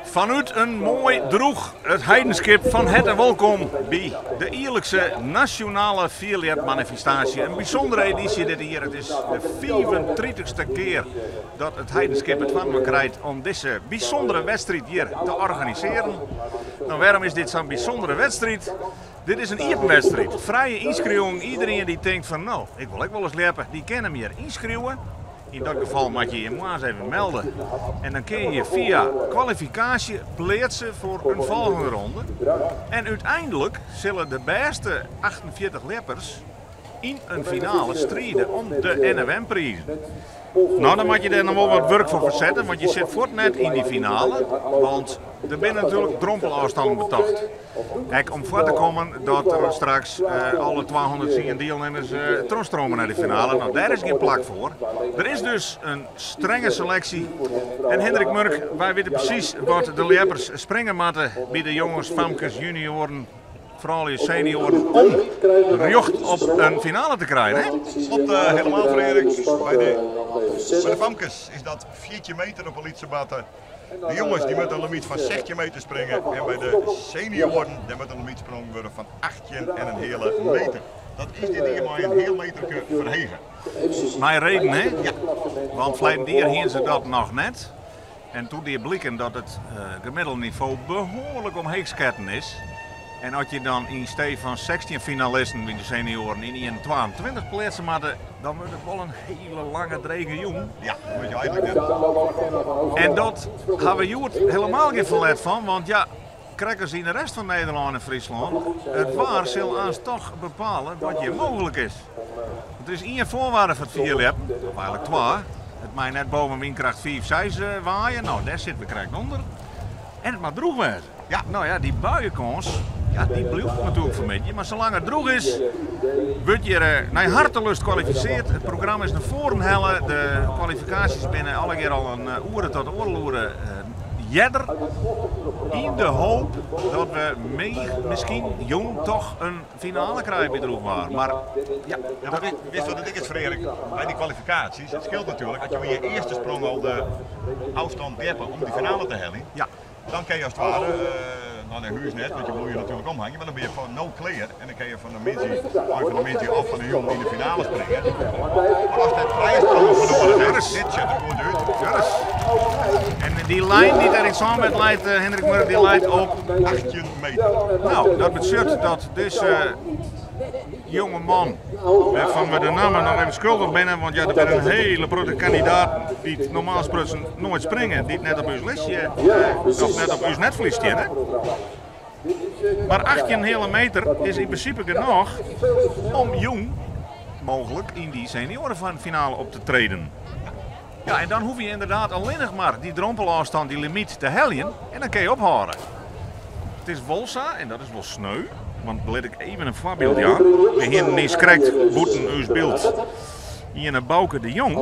Fanút in moai droech It Heidenskip fan herte wolkom by de jierlikse nasjonale fierljepmanifestaasje. In bysûndere edysje dit jier. It is de fiifentritichste kear dat It Heidenskip it foar elkoar krijt om dizze bysûndere wedstriid hjir te organisearjen. No, wêrom is dit sa'n bysûndere wedstriid? Dit is in iepen wedstriid, frije ynskriuwing. Iederien dy't tinkt fan no, ik wol ek wolris ljeppe, dy kin him hjir ynskriuwe. Yn dat gefal moat je je moarns even melde en dan kinne je je fia kwalifikaasje pleatse foar in folgjende ronde. En úteinlik sille de bêste 48 ljeppers yn in finale stride om de NFM-prizen. No, dan moat je dêr noch wol wat wurk foar fersette, want je sit fuort net yn dy finale, want der binne natuerlik drompelôfstannen betocht. Ek om foar te kommen dat der straks alle 210 dielnimmers trochstrome nei de finale. No, dêr is gjin plak foar. Der is dus in strenge seleksje. En Hindrik Murk, wy witte presys wat de ljeppers springe moatte by de jonges, famkes, junioaren, froulju, senioaren om rjocht op in finale te krijen. Hè? Klopt helemaal, Frederik. By de, by de famkes is dat 14 meter op 'e lytse matte. De jonges die moatte in limyt fan 16 meter springe en by de senioaren dêr moat in limyt sprongen wurde fan 18 en in heale meter. Dat is dit jier mei in heal meterke ferhege. Mei reden, hè? Ja. Want ferleden jier hiene se dat noch net. En toen die bliken dat it gemiddelde nivo behoarlik omheech sketten is. En as je dan yn stee fan 16 finalisten by de senioaren yn ien 22 pleatse moatte, dan wurdt it wol in hiele lange drege jûn. Ja, dat moat je eigentlik net. En dat ha we hjoed helemaal gjin ferlet fan, want ja, krekt as yn de rest fan Nederlân en Fryslân, it waar sil aanst toch bepale wat hjir mooglik is. Der is ien foarwaarde foar it fierljeppen, of eigentlik twa. It mei net boven wynkracht 5, 6 waaie, no dêr sitte we krekt ûnder. En it moat droech wêze. Ja. No ja, dy buiekâns, ja, dy bliuwt natuerlik fanmiddei. Mar salang it droech is, wurdt hjir nei hartelust kwalifiseard. It programma is nei foaren helle. De kwalifikaasjes binne allegear al in oere tot oardel oere earder. Yn de hoop dat we miskien jûn toch in finale krije by droech waar. Mar ja, ja, mar witst wat it ek is, Freark, by dy kwalifikaasjes? It skeelt natuerlik as jo yn je earste sprong al de ôfstân ljeppe om dy finale te heljen. Ja. Dan kinne je as it ware no nei hûs net, want je bliuwe natuerlik omhangjen, mar dan binne je fan no klear en dan kinne je fan de middei, ein fan de middei of fan de jûn yn de finale springe. Mar ast dêr trije sprongen foar nedich hast, dit sjocht der goed út. Jurris. En dy lijn dy't dêr yn Sânwert leit, Hendrik Murk, dy leit op 18 meter. No, dat betsjut dat dizze jonge man, wêrfan't we de namme noch even skuldich binne, want ja, der binne in hiele protte kandidaten dy't normaal sprutsen noait springe, dy't net op ús listje, of net op ús netvlies steane. Mar 18 heale meter is yn prinsipe genôch om jûn mooglik yn dy senioarefinale op te treden. Ja, en dan hoege je ynderdaad allinnich mar dy drompelôfstân, dy limyt te heljen en dan kinne je ophâlde. It is wol sa, en dat is wol sneu, want lit ik even in foarbyld jaan. We hienen niiskrekt bûten ús byld iene Bauke de Jong.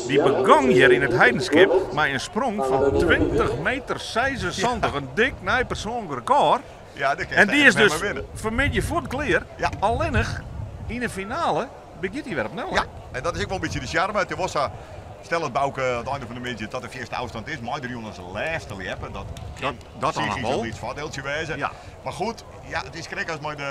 Dy begong hjir yn It Heidenskip mei in sprong fan 20 meter 76, in dik nij persoanlik rekôr. Ja, dêr En kinst dy is echt net dus mei winne. fanmiddei fuort klear. Ja. Allinnich yn de finale begjint hy wer op nul. Ja, en dat is ek wol in bytsje de sjarme. It is wol sa, stel dat Bauke oan it ein fan de middei tot de fierste ôfstân is, mei der jûn as lêste ljeppe. Dat kin Dat dan noch psychysk in wol. lyts foardieltsje wêze. Ja. Mar goed, ja, it is krekt as mei de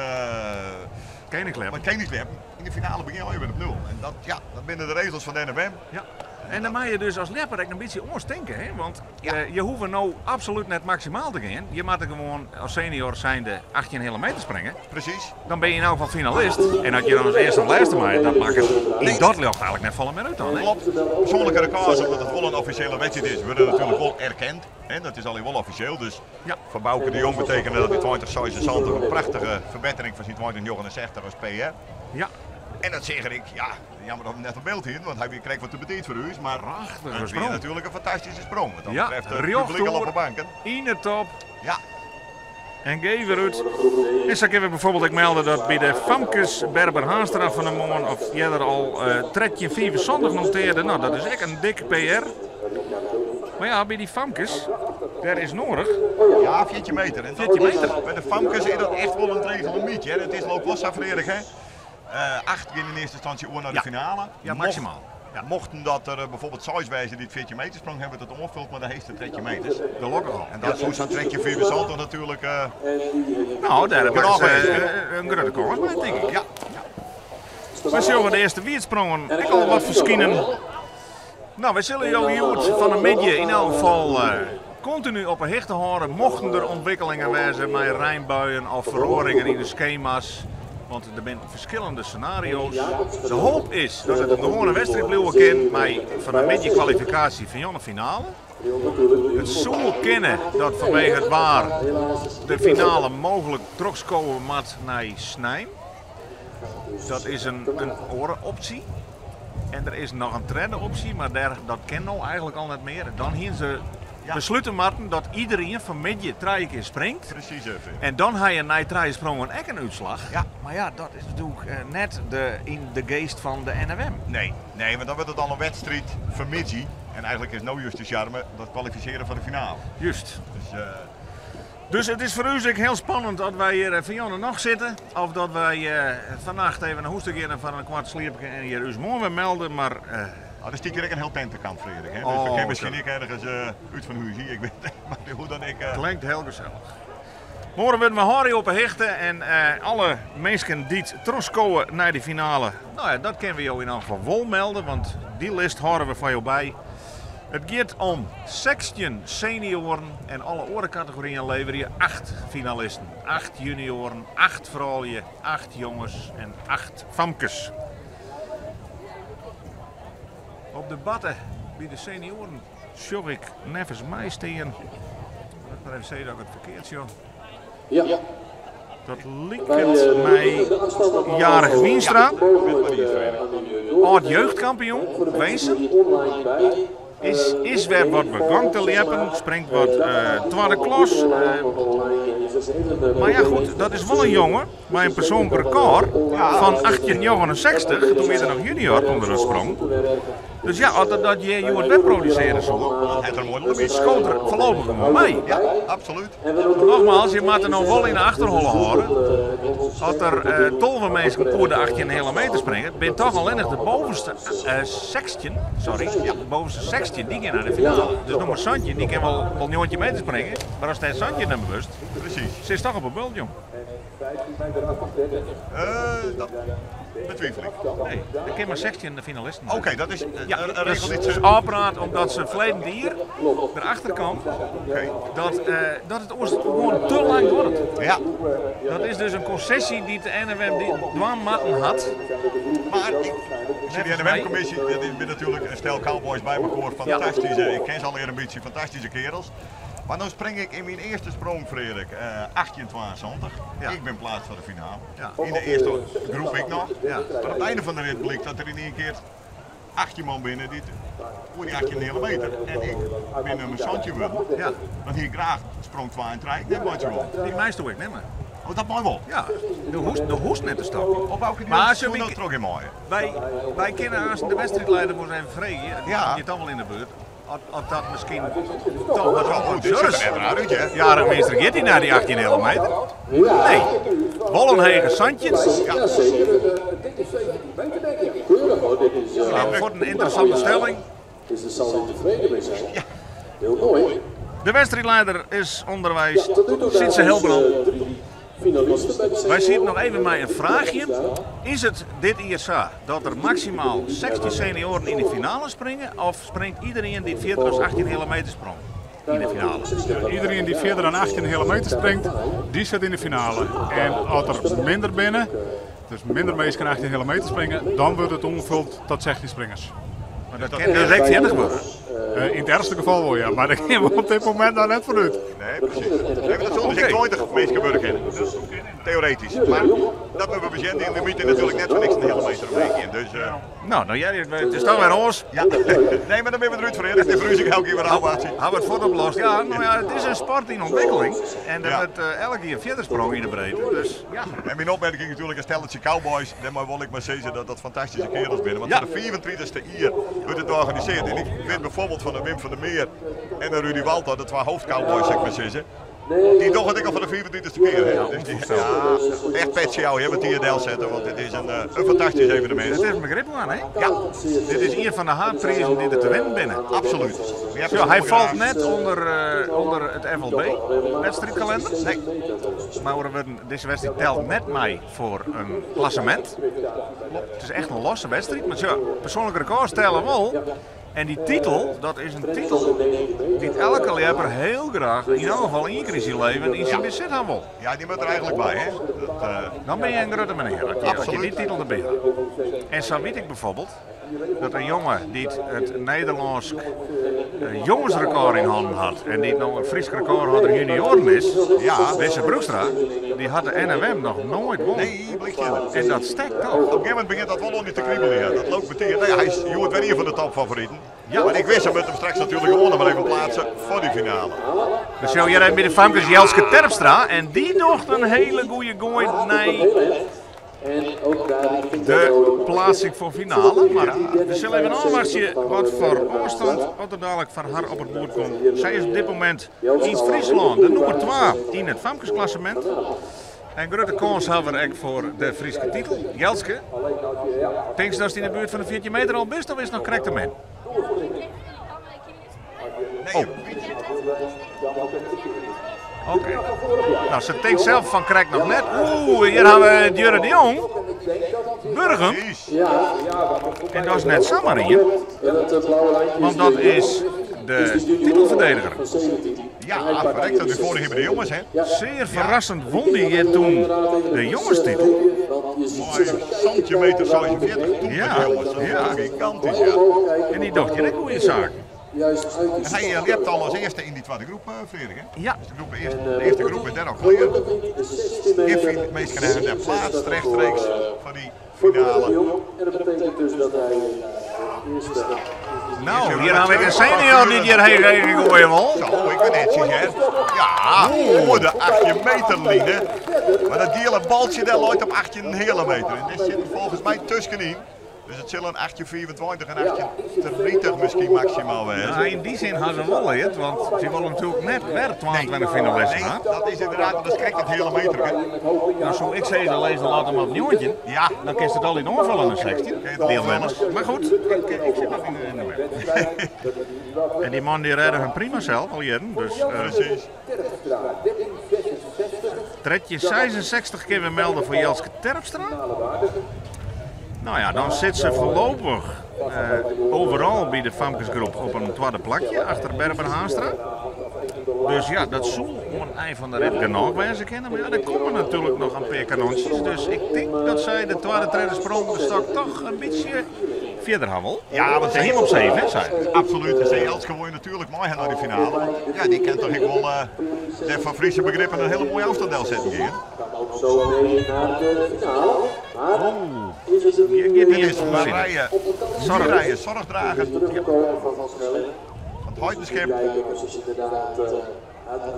Keningsljeppen. mei keningsljeppen. Yn de finale begjin je wer op nul. En dat, ja, dat binne de regels fan de NFM. Ja. En dan mei je dus as ljepper ek in bytsje oars tinke, hè? Want Ja. je hoege no absolút net maksimaal te gean. Je moatte gewoan as senior zijnde 18 heale meter springe. Presys. Dan bin je yn elk gefal finalist. En as je dan as earste of lêste mei, dat makket yn dat ljocht eigentlik net folle mear út dan, hè? Klopt. Persoanlike rekôrs, omdat it wol in offisjele wedstriid is, wurde natuerlik wol erkend. Hè? Dat is allegear wol offisjeel. Dus Ja. foar Bauke de Jong betekende dat dy 2076 in prachtige ferbettering fan syn 2069 as PR. Ja. En dat seach ik, ja, jammer dat we him net op byld hienen, want hy wie krekt wat te betiid foar ús. Mar Prachtige it wie sprong. natuerlik in fantastyske sprong. Wat dat Ja, betreft, it rjocht publyk al op oer. de banken. Yn de top. Ja. En geef wer út. En sa kinne we bijvoorbeeld ek melde dat by de famkes Berber Haanstra fan 'e moarn of earder al 13,75 notearde. No, dat is ek in dik PR. Mar ja, by dy famkes Dêr is noadich. Ja, 14 meter. En 14 meter. By de famkes is dat echt wol in drege limyt, hear. It is no wol sa Frederik, hè. Acht gean yn earste ynstânsje oer nei de finale. Ja, maksimaal. Mochten dat der bijvoorbeeld seis wêze dy't 14 meter sprong hawwe, wurdt it oanfuld mei de heechste 13 meters. Gelokkich al. En dat soe sa'n 13,75 natuerlik. No, dêr is in grutte kâns mei, tink ik. Ja. Wy sjogge de earste wietsprongen ek al wat ferskinen. No, wy sille jo hjoed fan 'e middei yn elk gefal kontinu op 'e hichte hâlde. Mochten der ûntwikkelingen wêze mei reinbuien of feroaringen yn de skema's, want der binne ferskillende senario's. De hoop is dat it in gewoane wedstriid bliuwe kin mei fan 'e middei kwalifikaasje fan de finale. It soe kinne dat fanwege it waar de finale mooglik trochskowe moat nei snein. Dat is in oare opsje. En der is noch in tredde opsje, mar dêr, dat kin no eigentlik al net mear. Dan hiene se beslute moatten dat iderien fanmiddei trije kear springt. Presys even. En dan ha je nei trije sprongen ek in útslach. Ja. Mar ja, dat is natuerlik net de, yn de geest fan de NFM. Nee, nee, want dan wurdt it al in wedstriid fanmiddei. En eigentlik is no just de sjarme dat kwalifisearjen foar de finale. Just. Dus, Dus it is foar ús ek hiel spannend oft wy hjir fan jûn noch sitte. Of dat wy fannacht even nei hûs ta gean foar in koart sliepke en hjir ús moarn wer melde. Mar Oh, der stiet hjir ek in hiel tentekamp, Frederik. Hè? Dus we Oh, kinne miskien ek ergens út fan hûs hier. Ik wit net, mar hoe dan ek. Klinkt hiel gesellich. Morgen wurden we Harry op 'e hichte en alle minsken dy't trochskowe nei de finale, no ja, dat kinne we jo yn elk gefal wol melde, want dy list hâlde we foar jo by. It giet om 16 senioaren en alle oare kategoryen leverje 8 finalisten. 8 junioaren, 8 froulju, 8 jonges en 8 famkes. Op de batte by de senioaren sjoch ik neffens my stean. Lit mar even sizze dat ik it ferkeard sjoch. Ja. Dat liket my Jarich Wienstra, âld-jeugdkampioen, Winsum. Is, is wer wat begong te ljeppen, springt wat twadde klas. Mar ja goed, dat is wol in jonge mei in persoanlik rekôr fan 1869, doe wie er noch junior toen er dat sprong. Dus ja, as er dat hjir hjoed wer produsearje soe, Het er moai limyt. skoot er foarlopich gewoan mei. Ja, absolút. Nogmaals, je moatte no wol yn de achterholle hâlde, as der 12 minsken oer de 18,5 meter springe, binne toch allinnich de bovenste 16, sorry, ja, de bovenste 16 dy gean nei de finale. Dus nûmer 17 dy kin wol wol 19 meter springe, mar ast dêr 17 nummer wurdst, Presys. sitst toch op 'e bult, jong. Dat betwivel ik. Nee, der kin mar 16 finalisten. Oké, dat is Ja, in dat regel dy't is se. ôfpraat omdat se ferleden jier derachter kaam Oké. dat it oars gewoan te lang duorret. Ja. Dat is dus in konsesje dy't de NFM dwaan moatten hat. Mar ik zie die NFM-kommisje, dat binne natuerlik in stel cowboys by mekoar, fantastyske, ik ken se allegear in bytsje, fantastyske kearels. Mar no spring ik yn myn earste sprong, Frederik, 1872. Ja. Ik bin pleatst foar de finale. Ja. Yn de earste groep ek noch. Ja. Mar op it ein fan de rit blykt dat der yn ien kear 18 man binne dy't oer dy 18,5 meter. En ik bin nûmer 17 wurden. Ja. Dan hie ik graach sprong 2 en 3 net meitsje wollen. Dy meisto ek nimme. Oh, dat mei wol. Ja, do hoechst net te stopjen. Op welke Maar soe zo no troch yn meie? Wy kinne aanst de wedstriidleider wolris even freegje. Dy Ja. stiet dan wol yn de buert. As dat miskien toch wat Oh, dit sjocht der net raar út, hè? Jarich Meester giet hy nei dy 18,5 meter? Nee. Wol in hege 17. Ja, zeker. Dit is 17 meter, denk ik. Keurig hoor, dit is... Nou, voor een interessante stelling. Dus daar zal hij tevreden mee zijn. Ja. Heel mooi. De wedstrijdleider is onderwijs Ja, tot nu toe Sietse daar dus, Hilbrand. 3 finalisten bij de Wij zitten nog even met een vraagje. Is het dit jaar zo dat er maximaal 16 senioren in de finale springen? Of springt iedereen die verder dan 18,5 meter sprong in de finale? Iedereen die verder dan 18,5 meter springt, die zit in de finale. En als er minder binnen, dus minder mensen 18,5 meter springen, dan wordt het omgevuld tot 16 springers. Maar dat kan dus echt 40 worden. In het ergste geval wel ja, maar daar gaan we op dit moment nou net vanuit. Nee, precies. Nee, maar dat zullen dus Oké. 20 mensen worden kennen. Theoretisch. Maar dat moeten we patiënten in de limiet natuurlijk net voor niks een hele meter omheen in. Dus, Nou, jij, het is dan weer ons. ja. Nee, maar dan ben we eruit voor eerlijk. De verhuis ik elke keer weer afwachten. Hebben we het voort opgelost? Ja, nou ja, het is een sport in ontwikkeling. En er Ja. wordt elke keer verder sprong in de breedte. Dus ja. En mijn opmerking natuurlijk, een stelletje cowboys, daar wil ik maar zeggen dat dat fantastische kerels binnen. Want Ja. voor de 34e hier wordt het georganiseerd. En ik weet bijvoorbeeld bijvoorbeeld van de Wim van der Meer en de Rudy Walter, de twee hoofdcowboys, zeg ik maar zeggen. Die doen het ik al voor de 24e keer. Hè? Dus die, ja, echt petje jou, hè, wat die in zetten, want dit is een fantastisch evenement. Het is een begrip aan, hè? Ja. Dit is een van de haatprijzen die er te winnen binnen. Absoluut. Zo, hij valt net onder het FLB-wedstrijdkalender. Nee. Maar deze wedstrijd telt net mij voor een klassement. Het is echt een losse wedstrijd, maar zo, persoonlijke records tellen wel. En die titel, dat is een titel die elke lepper heel graag in ieder geval één keer in zijn leven in zijn bezit hebben wil. Ja, die moet er eigenlijk bij, hè? Dat, Dan ben je een grote meneer, als je die titel erbij hebt. En zo weet ik bijvoorbeeld dat een jongen die het Nederlands jongensrecord in handen had en die nog een Fries record had er junioren is, ja, Wisse Broekstra, die had de NMM nog nooit gewonnen. Nee, blikje. En dat stekt toch. Op een gegeven moment begint dat wel nog niet te kriebelen. Ja. Dat loopt meteen. Nee, hij is, je wordt weer een van de topfavorieten. Ja. Maar ik wist hem met hem straks natuurlijk gewonnen, maar even plaatsen voor die finale. Dus zo, hier bij de famkes Jelske Terpstra en die docht een hele goede gooi naar de plaatsing voor finale. Maar we zullen even afwachten wat voor afstand wat er dadelijk van haar op het boord komt. Zij is op dit moment in Friesland de nummer 2 in het famkesklassement. En grote kans hebben we ook voor de Friese titel. Jelske, denk je dat ze in de buurt van de 14 meter al best of is het nog correct ermee? Oh. Oké. Nou, ze denkt zelf van krijg nog net. Oeh, hier hebben we Jurre de Jong. Burgum. En dat is net zomaar hier. Want dat is de titelverdediger. Ja, verrekt, dat is vorige keer bij de jongens, hè? Zeer verrassend won die hier toen de jongenstitel. Mooi, centimeter 46 toen ja, met de jongens. Dat is ja. gigantisch, ja. En die dacht hier ook goede zaak. En hij liept al als eerste in die tweede groep, Frederik, hè? Ja. Dus de, groep, de eerste groep is daar ook clear. Giffy, meest krijgen daar plaats, rechtstreeks van die finale. En dat betekent dus dat hij eerste... Nou, hier hebben we een senior die hier heen gegooid wil. Zo, ik weet het, hè. Ja, voor de 18 meter line. Maar dat gele baltje daar loopt op 18 hele meter. En dit zit er volgens mij tussenin. Dus het zullen een 18,24 en 18,30 misschien maximaal wezen. Nou, in die zin hadden ze wel het, want ze willen natuurlijk net weer 22 finalisten. Nee, dat is inderdaad, dat is kijk het hele meter. Hè. Nou, zo ik zei, dan lees dan laat hem op nieuwtje. Ja. Dan kun je het al in onvullen, een 16 deelnemers. Maar goed, ik zit nog in de weg. En die man die redde hem prima zelf al jaren. Dus, precies. Tredje 66 keer we melden voor Jelske Terpstra. Nou ja, dan zit ze voorlopig overal bij de famkesgroep op een tweede plakje achter Berber Haanstra. Dus ja, dat zal om een eind van de rit genoeg wezen kennen. Maar ja, er komen natuurlijk nog een paar kanonsjes. Dus ik denk dat zij de tweede tweede sprong de stok toch een beetje verder hebben. Ja, want ze helemaal op 7, hè, zij. Absoluut. En Jelske won natuurlijk mooi naar de finale. Want ja, die kent toch ik wel de van Friese begrippen een hele mooie afstand zetten hier. Zo mee naar de finale. Maar is het een Dit is Marije, Marije Zorgdrager. Van het Heidenschip.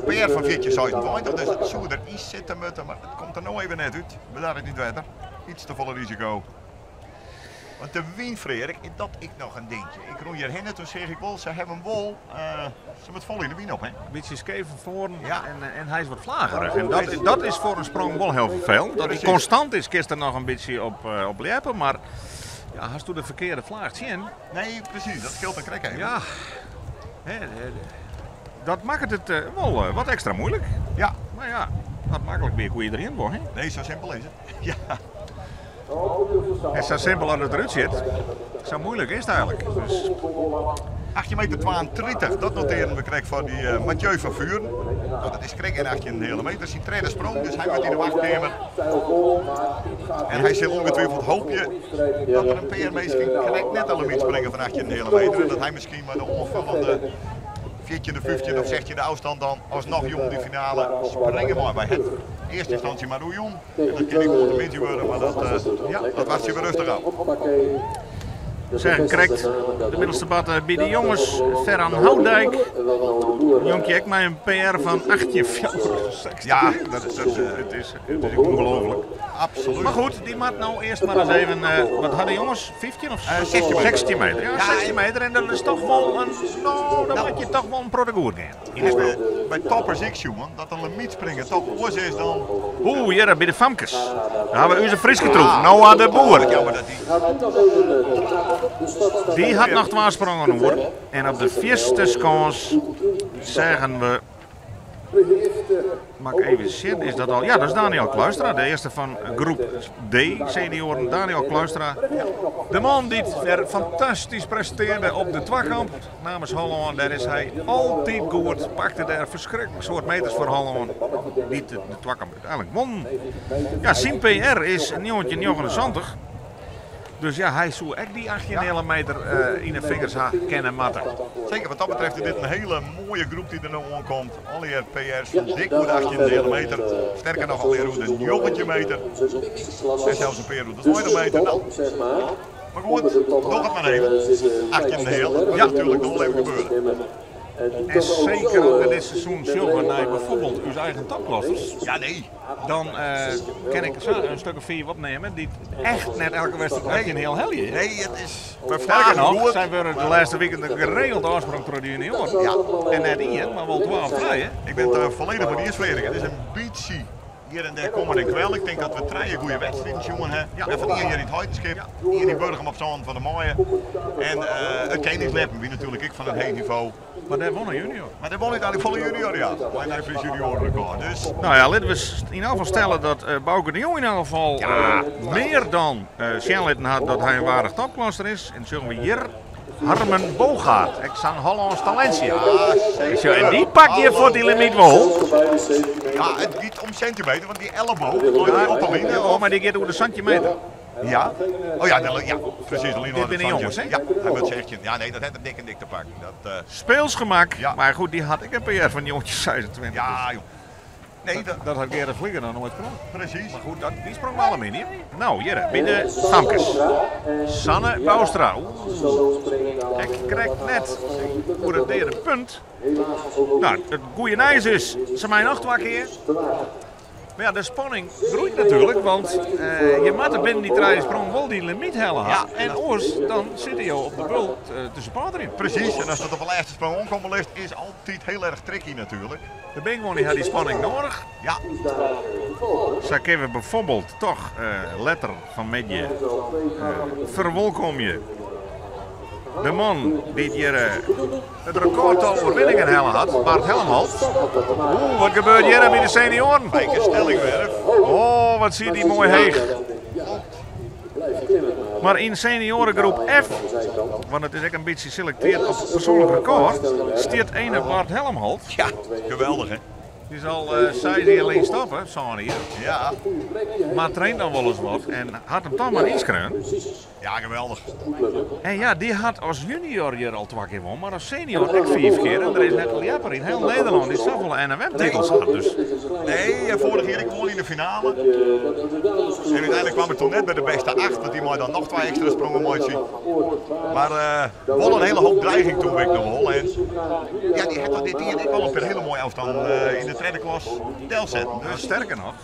Peer van 1427, dus het zou er iets zitten moeten, maar het komt er nou even net uit. We daar het niet verder. Iets te volle risico. Want de wien, Frederik, dat ik nog een dingetje. Ik roei hierheen en toen zeg ik wel, ze hebben wol, ze moet vol in de wien op, hè? Een beetje scheef van voren ja. en hij is wat vlagerig. En dat is voor een sprong wel heel vervelend. Dat hij constant is, kist er nog een beetje op liepen, maar ja, als toen de verkeerde vlaag zien. Nee, precies, dat scheelt een krek even. Ja, hè, dat maakt het wel wat extra moeilijk. Ja. Maar ja, dat makkelijk weer hoe iedereen wordt, hè? Nee, zo simpel is het. Ja. En zo simpel als het eruit zit, zo moeilijk is het eigenlijk. Dus... 18,32 meter, dat noteren we krek van die Mathieu van Vuren. Nou, dat is krek in 18 hele meter. Zijn tweede sprong, dus hij wordt in de wachtkamer. En hij zal ongetwijfeld hoopje dat er een PR misschien krek net al een iets springen van 18 hele meter. En dat hij misschien maar de onvullende 14e, 15e of 16e afstand dan alsnog jong die finale springen maar bij het. Eerste instantie maar hoe jong. En dat kan ik wel een beetje worden, maar dat, ja, dat was je weer rustig aan. Zeggen krekt de middelste batte by de jonges, Ferran Houdijk. Jonkje ek mei in PR fan 1864. Ja, dat is, dat, het is, het is ongelooflijk. Absoluut. Maar goed, die moet nou eerst maar eens even. Wat hadden jongens? 15 of 16 meter? 16 meter. Ja, 16 meter. En dat is toch wel een. Nou, dan moet je toch wel een protogoer gaan. In bij, bij toppers ik, jongen, dat een limiet springen toch oors is dan. Oeh, hier bij de famkes. Daar hebben we onze Frieske troep, Noah de Boer. Jammer dat die. Die had nog twee sprongen hoor. En op de vierste kans zeggen we. Mag ik even zien, is dat al? Ja, dat is Daniel Kluistra, de eerste van groep D, senioren. Daniel Kluistra. De man die het weer fantastisch presteerde op de twakamp namens Holland. Daar is hij altijd goed. Pakte daar verschrikkelijk soort meters voor Holland. Die de twakamp uiteindelijk won. Ja, zijn PR is 1979. Dus ja, hij zou echt die 18 meter in de vingers kennen matten. Zeker, wat dat betreft is dit een hele mooie groep die er nu aankomt. Alle PR's van dik hoe de 18 meter. Sterker nog, alweer hoe de 19 meter. En zelfs een PR hoe de 20 meter. Nou, maar goed, nog het maar even. 18 heel, dat Ja. natuurlijk nog wel even gebeuren. En zeker ook in dit seizoen zullen we naar bijvoorbeeld uw eigen topklassers. Ja, nee. Dan kan ik zo een stuk of vier opnemen die echt net elke wedstrijd 18 heel helje. Nee, het is... We Sterker nog, goed. zijn we de laatste weekend geregeld aansprong door de junioren. Ja. En net één, maar wel 12 vrij, hè? Ik ben het daar volledig voor die eerste. Het is een beetje hier en daar kommer en kwel. Ik denk dat we drie goede wedstrijden jongen hebben. Ja. We hebben één hier in het Heidenschip, één in Burgum op zo'n van de Mooie. En het Koningsleppen, wie natuurlijk ik van het heet niveau. Maar daar won een junior. Maar daar won uiteindelijk volle junior, ja. Maar hij is junior record. Dus Nou ja, laten we in ieder geval stellen dat Bouke de Jong in ieder geval meer dan uh, had dat hij een waardig topklasser is. En zullen we hier Harmen Bogaert, ex aan Hollands Talentia. zeker. En die pak je voor die limiet wel. Ja, het gaat om centimeter, want die elleboog loopt op de lijn. Oh, maar die gaat over de centimeter. Ja? Oh ja, de, ja precies. De lijn Dit binnen jongens, hè? Ja, hij moet zegt Ja, nee, dat heeft hem dik en dik te pakken. Dat, Speelsgemak. Ja. Maar goed, die had ik een PR van jongetje 26. ja, joh. Nee, dat, Dat had Gerrit Vlieger nog nooit sprong. precies. Maar goed, dat, die sprong wel aluminium. niet. Nou, hier, binnen Famkes. Sanne Bouwstra. Oeh, Ik krijg net voor het derde punt. Nou, het goede nieuws is, ze mijn nacht wakker. Maar ja, de spanning groeit natuurlijk, want je moet binnen die drie sprong wel die limiet halen. Ja. En oors, dan zit je op de bult tussen paard erin. Precies, en als dat op de laatste sprong omkomen ligt, is altijd heel erg tricky natuurlijk. De Bingwon die had die spanning nodig. Ja, Zij kunnen bijvoorbeeld toch letter van Medje verwelkom je. De man die hier het recordtal overwinningen hellen had, Bart Helmholt. Oeh, wat gebeurt hier bij de senioren? Bijke Stellingwerf. Oh, wat zie je die mooi heeg. Maar in seniorengroep F, want het is ook een beetje geselecteerd op persoonlijk record, stiert ene Bart Helmholt. Ja, geweldig hè. Die zal zij hier alleen stappen, zo'n hier. Ja, Maar traint dan wel eens wat en had hem dan maar inschreven. ja geweldig. En ja, die had als junior hier al twee keer won, maar als senior ook vijf keer. En er is net een japper in heel Nederland die zoveel NMM-titels had. Dus Nee, en vorig jaar ik won in de finale. En uiteindelijk kwam ik toen net bij de beste acht, want die maakte dan nog twee extra sprongen mooi zien. Maar wel een hele hoop dreiging toen ik nog wel. En ja, die had dat dit jaar ook wel op een hele mooie afstand in de tweede klas deel zetten. dus Dus sterker nog,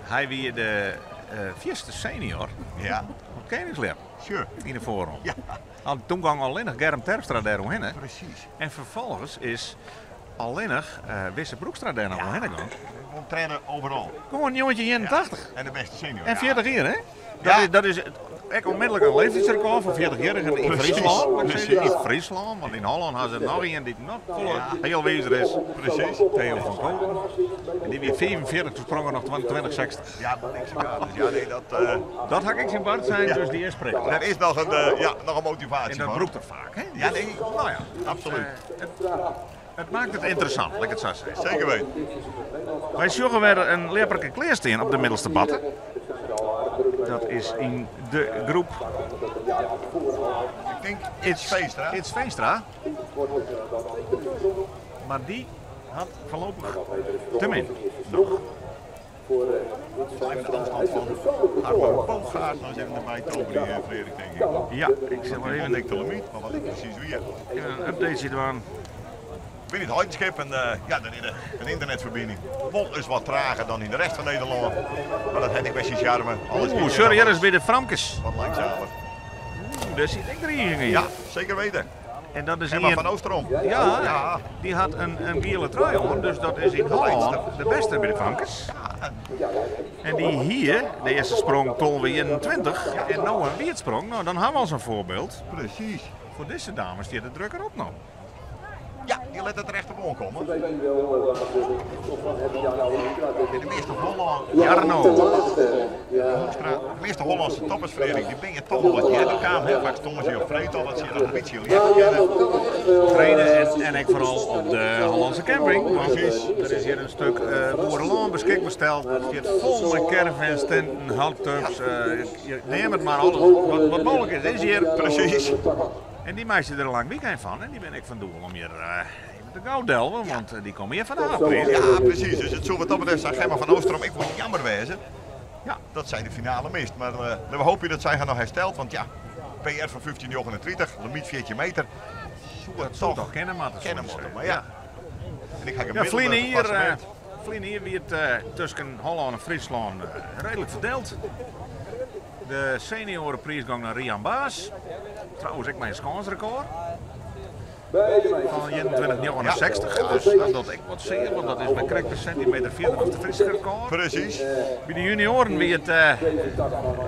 hij wie de vierste senior ja, op Koningslep sure. in de voorronde. Ja, Want toen kwam alleen nog Germ Terpstra daar omheen. hè. precies. En vervolgens is alleen nog Wisse Broekstra daar nog omheen gegaan. Gewoon trainen overal. Gewoon een jongetje 81. En de beste senior. En ja. 40 jaar, hè? Dat Ja. is, dat is echt onmiddellijk een leeftijdsrecord voor 40-jarigen in Precies. Friesland. Laat ik Precies. zeggen, in Friesland, want in Holland hadden ze nog een die nog volle heel wijzer is. Precies. Theo van Koten. En die weer 45, toen sprongen nog 2060. Ja, maar niks aan. Dus ja, nee, dat, Dat had ik zijn Bart zijn, dus die is prikkelen. er is nog een, ja, nog een motivatie. En dat voor. broekt er vaak, hè? Ja, nee, Nou ja, absoluut. het maakt het interessant, laat ik het zo zeggen. Zeker weten. Wij zorgen weer een leerperke kleersteen op de middelste batten. Dat is in de groep Ik denk iets Feestra. It's Veenstra. Maar die had voorlopig te min. Nog. Even de afstand van Harmo Bogaert nog eens even erbij toveren, Frederik, denk ik. Ja, ik zal Die even, won ik de limiet, maar wat het precies weer. even een update doen. Ik ben in het Heidenschip en ja, dan in een internetverbinding. Wol is wat trager dan in de rest van Nederland. Maar dat heb ik best iets armen. Alles Oeh, sorry, hier is bij de Framkes. Wat langzamer. Oeh, daar zit ik drie in. Ja, zeker weten. En dat is Emma hier. van Oostrom. Ja, Ja. die had een gele trui om, dus dat is in Holland de beste bij de Famkes. En die hier, de eerste sprong 12,21 en nou een weerdsprong, nou dan hebben we al zo'n voorbeeld. Precies. Voor deze dames die het drukker op nou. Ja, die let het recht op aankomen. En de meeste Holland, Jarno. Hoekstra, de meeste Hollandse toppers, Frederik, die ben je toch wel wat eerder aan. Hè? Vaak stonden ze op vreed al, dat ze je nog een beetje leren kennen. Trainen en ik vooral op de Hollandse camping. Want er is hier een stuk boerenland beschikbaar gesteld. Het zit vol met caravans, tenten, hot tubs. Je neem het maar alles. Wat mogelijk is, is hier. Precies. En die meisjes er een lang weekend van. En die ben ik van doel om hier even te gauw delven. Want die komen hier vandaag. Prins. Ja, precies. Dus het zou wat dat betreft zijn Gemma van Oostrom, ik word jammer wezen. Ja. Dat zij de finale mist. Maar we hopen dat zij haar nog herstelt. Want ja, PR van 15,39, limiet 14 meter. Zoek Dat zou toch kennen, maar kennen moeten. Maar ja. En ik ga Ja, gemiddeld Vliene het hier, klassement. Vliene hier werd tussen Holland en Friesland redelijk verdeeld. De seniorenprijs ging naar Rian Baas. Trouwens, ik mijn schansrecord van 21,69. Dus dat doet ik wat zeer, want dat is met correct een centimeter verder dan de Friese record. Precies. Bij de junioren wie het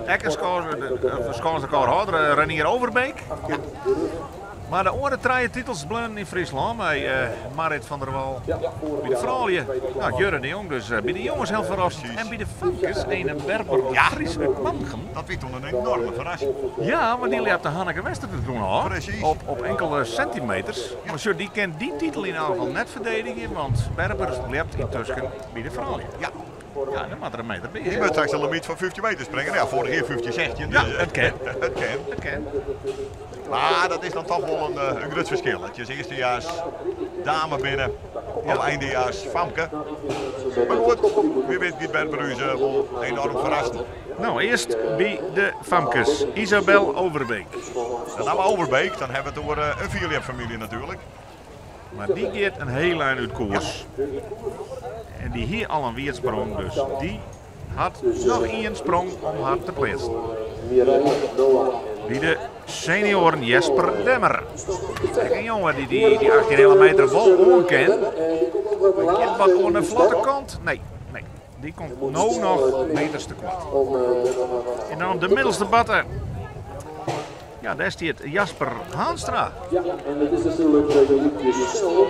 ek een schansrecord houder, Renier Overbeek. Maar de oren drie titels bleven in Friesland bij Marit van der Wal. Bij de vrouwen, nou, Jurre de Jong dus bij de jongens heel verrassend. Precies. En bij de famkes, een Berber de Vries uit Mannheim. Dat werd toen een enorme verrassing. Ja, maar die liep de Hanneke Wester te doen hoor. Precies. Op enkele centimeters. Maar zo, die kent die titel in ieder geval net verdedigen, want Berber liep intussen bij de vrouwen. Ja, Ja, dan moet er een meter bij. die moet straks een limiet van 15 meter springen. Ja, vorig jaar 15, 16. Ja, dus, het kan. Het kan. Dat kan. Maar dat is dan toch wel een groot verschil. Dat je als eerstejaars dame binnen, of eindejaars famke. Maar goed, wie weet niet Berber wel enorm verrast. Nou, eerst bij de famkes. Isabel Overbeek. Dan hebben we Overbeek, dan hebben we het over een Philip-familie natuurlijk. Maar die geeft een heel eind uit koers. En die hier al een weerdsprong, dus die had nog één sprong om haar te plaatsen. Bij de senioren Jesper Demmer. Kijk, een jongen die 18 meter vol onkent. Maar wat aan de vlotte kant? Nee, nee. Die komt nou nog meters te kort. En dan op de middelste batten. Ja, daar staat Jasper Haanstra. Ja, en het is natuurlijk de snel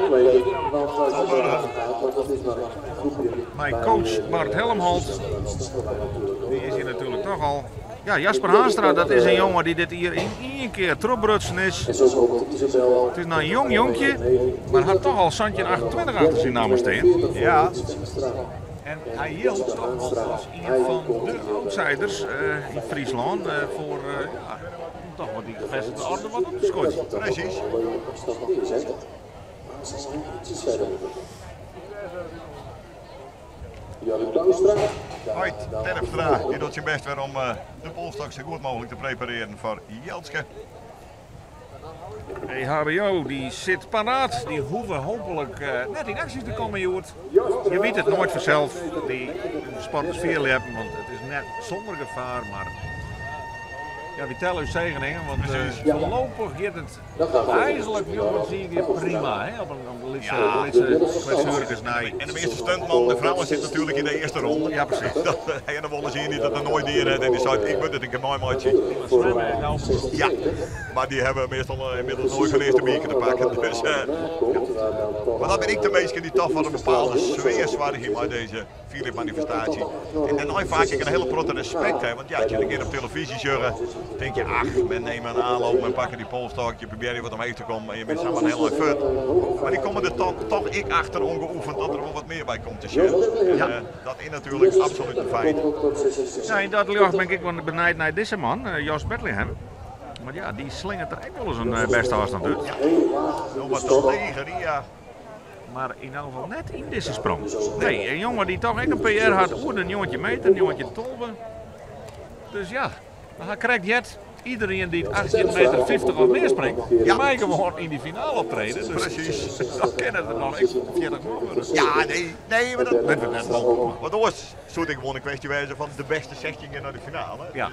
want als je gaat, want dat is maar een groepje. Mijn coach Bart Helmholt, die is hier natuurlijk toch al. Ja, Jasper Haanstra, dat is een jongen die dit hier in één keer terugrutsen is. En zo komt Isabel. Het is nou een jong jonkje, maar had toch al Santje 28 achter zijn naam staan. Ja. En hij hield toch wel als een van de outsiders in Friesland voor ja, om toch wat die gevestigde orde wat op te schoten. Precies. Hoi, Terpstra, die doet zijn best weer om de polstok zo goed mogelijk te prepareren voor Jeltske. EHBO die zit paraat, die hoeven hopelijk net in actie te komen, Joert. Je weet het nooit vanzelf, die sporters veel hebben, want het is net zonder gevaar, maar ja, we tellen uw zegeningen, want voorlopig gaat het eigenlijk, jongens, zie ik prima, hè? Op een litse kwetsuurtjes naar. En de meeste stuntman, de vrouwen zit natuurlijk in de eerste ronde. Ja, precies. Dat, en dan willen ze hier niet dat er nooit dieren en die zei, ik moet het een keer mooi maatje. Ja, maar die hebben meestal inmiddels nooit van eerste biertje te pakken. Dus, ja. Maar dat ben ik de meeste die toch van een bepaalde sfeer zwaar hier bij deze Philip manifestatie. En daarna vaak ik een hele grote respect hè, want ja, als je een keer op televisie zegt, denk je, ach, men neemt een aanloop, men pakken die polstok, je probeert hier wat omheen te komen en je bent samen heel erg fut. Maar die komen er toch ik achter ongeoefend dat er wel wat meer bij komt te zitten. En, Ja. dat is natuurlijk absoluut een feit. Ja, in dat licht ben ik wel benijd naar deze man, Jos Bethlehem. Maar ja, die slingert er echt wel eens een beste afstand uit. Ja, nog wat de leger, ja. Mar yn elk gefal net yn dizze sprong. Nee, in jonge dy't toch ek in PR hat oer de 19 meter, 1912. Dus ja, we ha krekt heard, iedereen dy't 18 meter 50 of mear springt, Ja. mei gewoan yn dy finale optrede. Dus Precies. dan kinne der noch ek 40 man wurde. Ja, nee, nee, maar dat... Wurdt it net wolkom. Want oars soe it gewoan in kwestje wêze fan de bêste 16 nei de finale. Ja.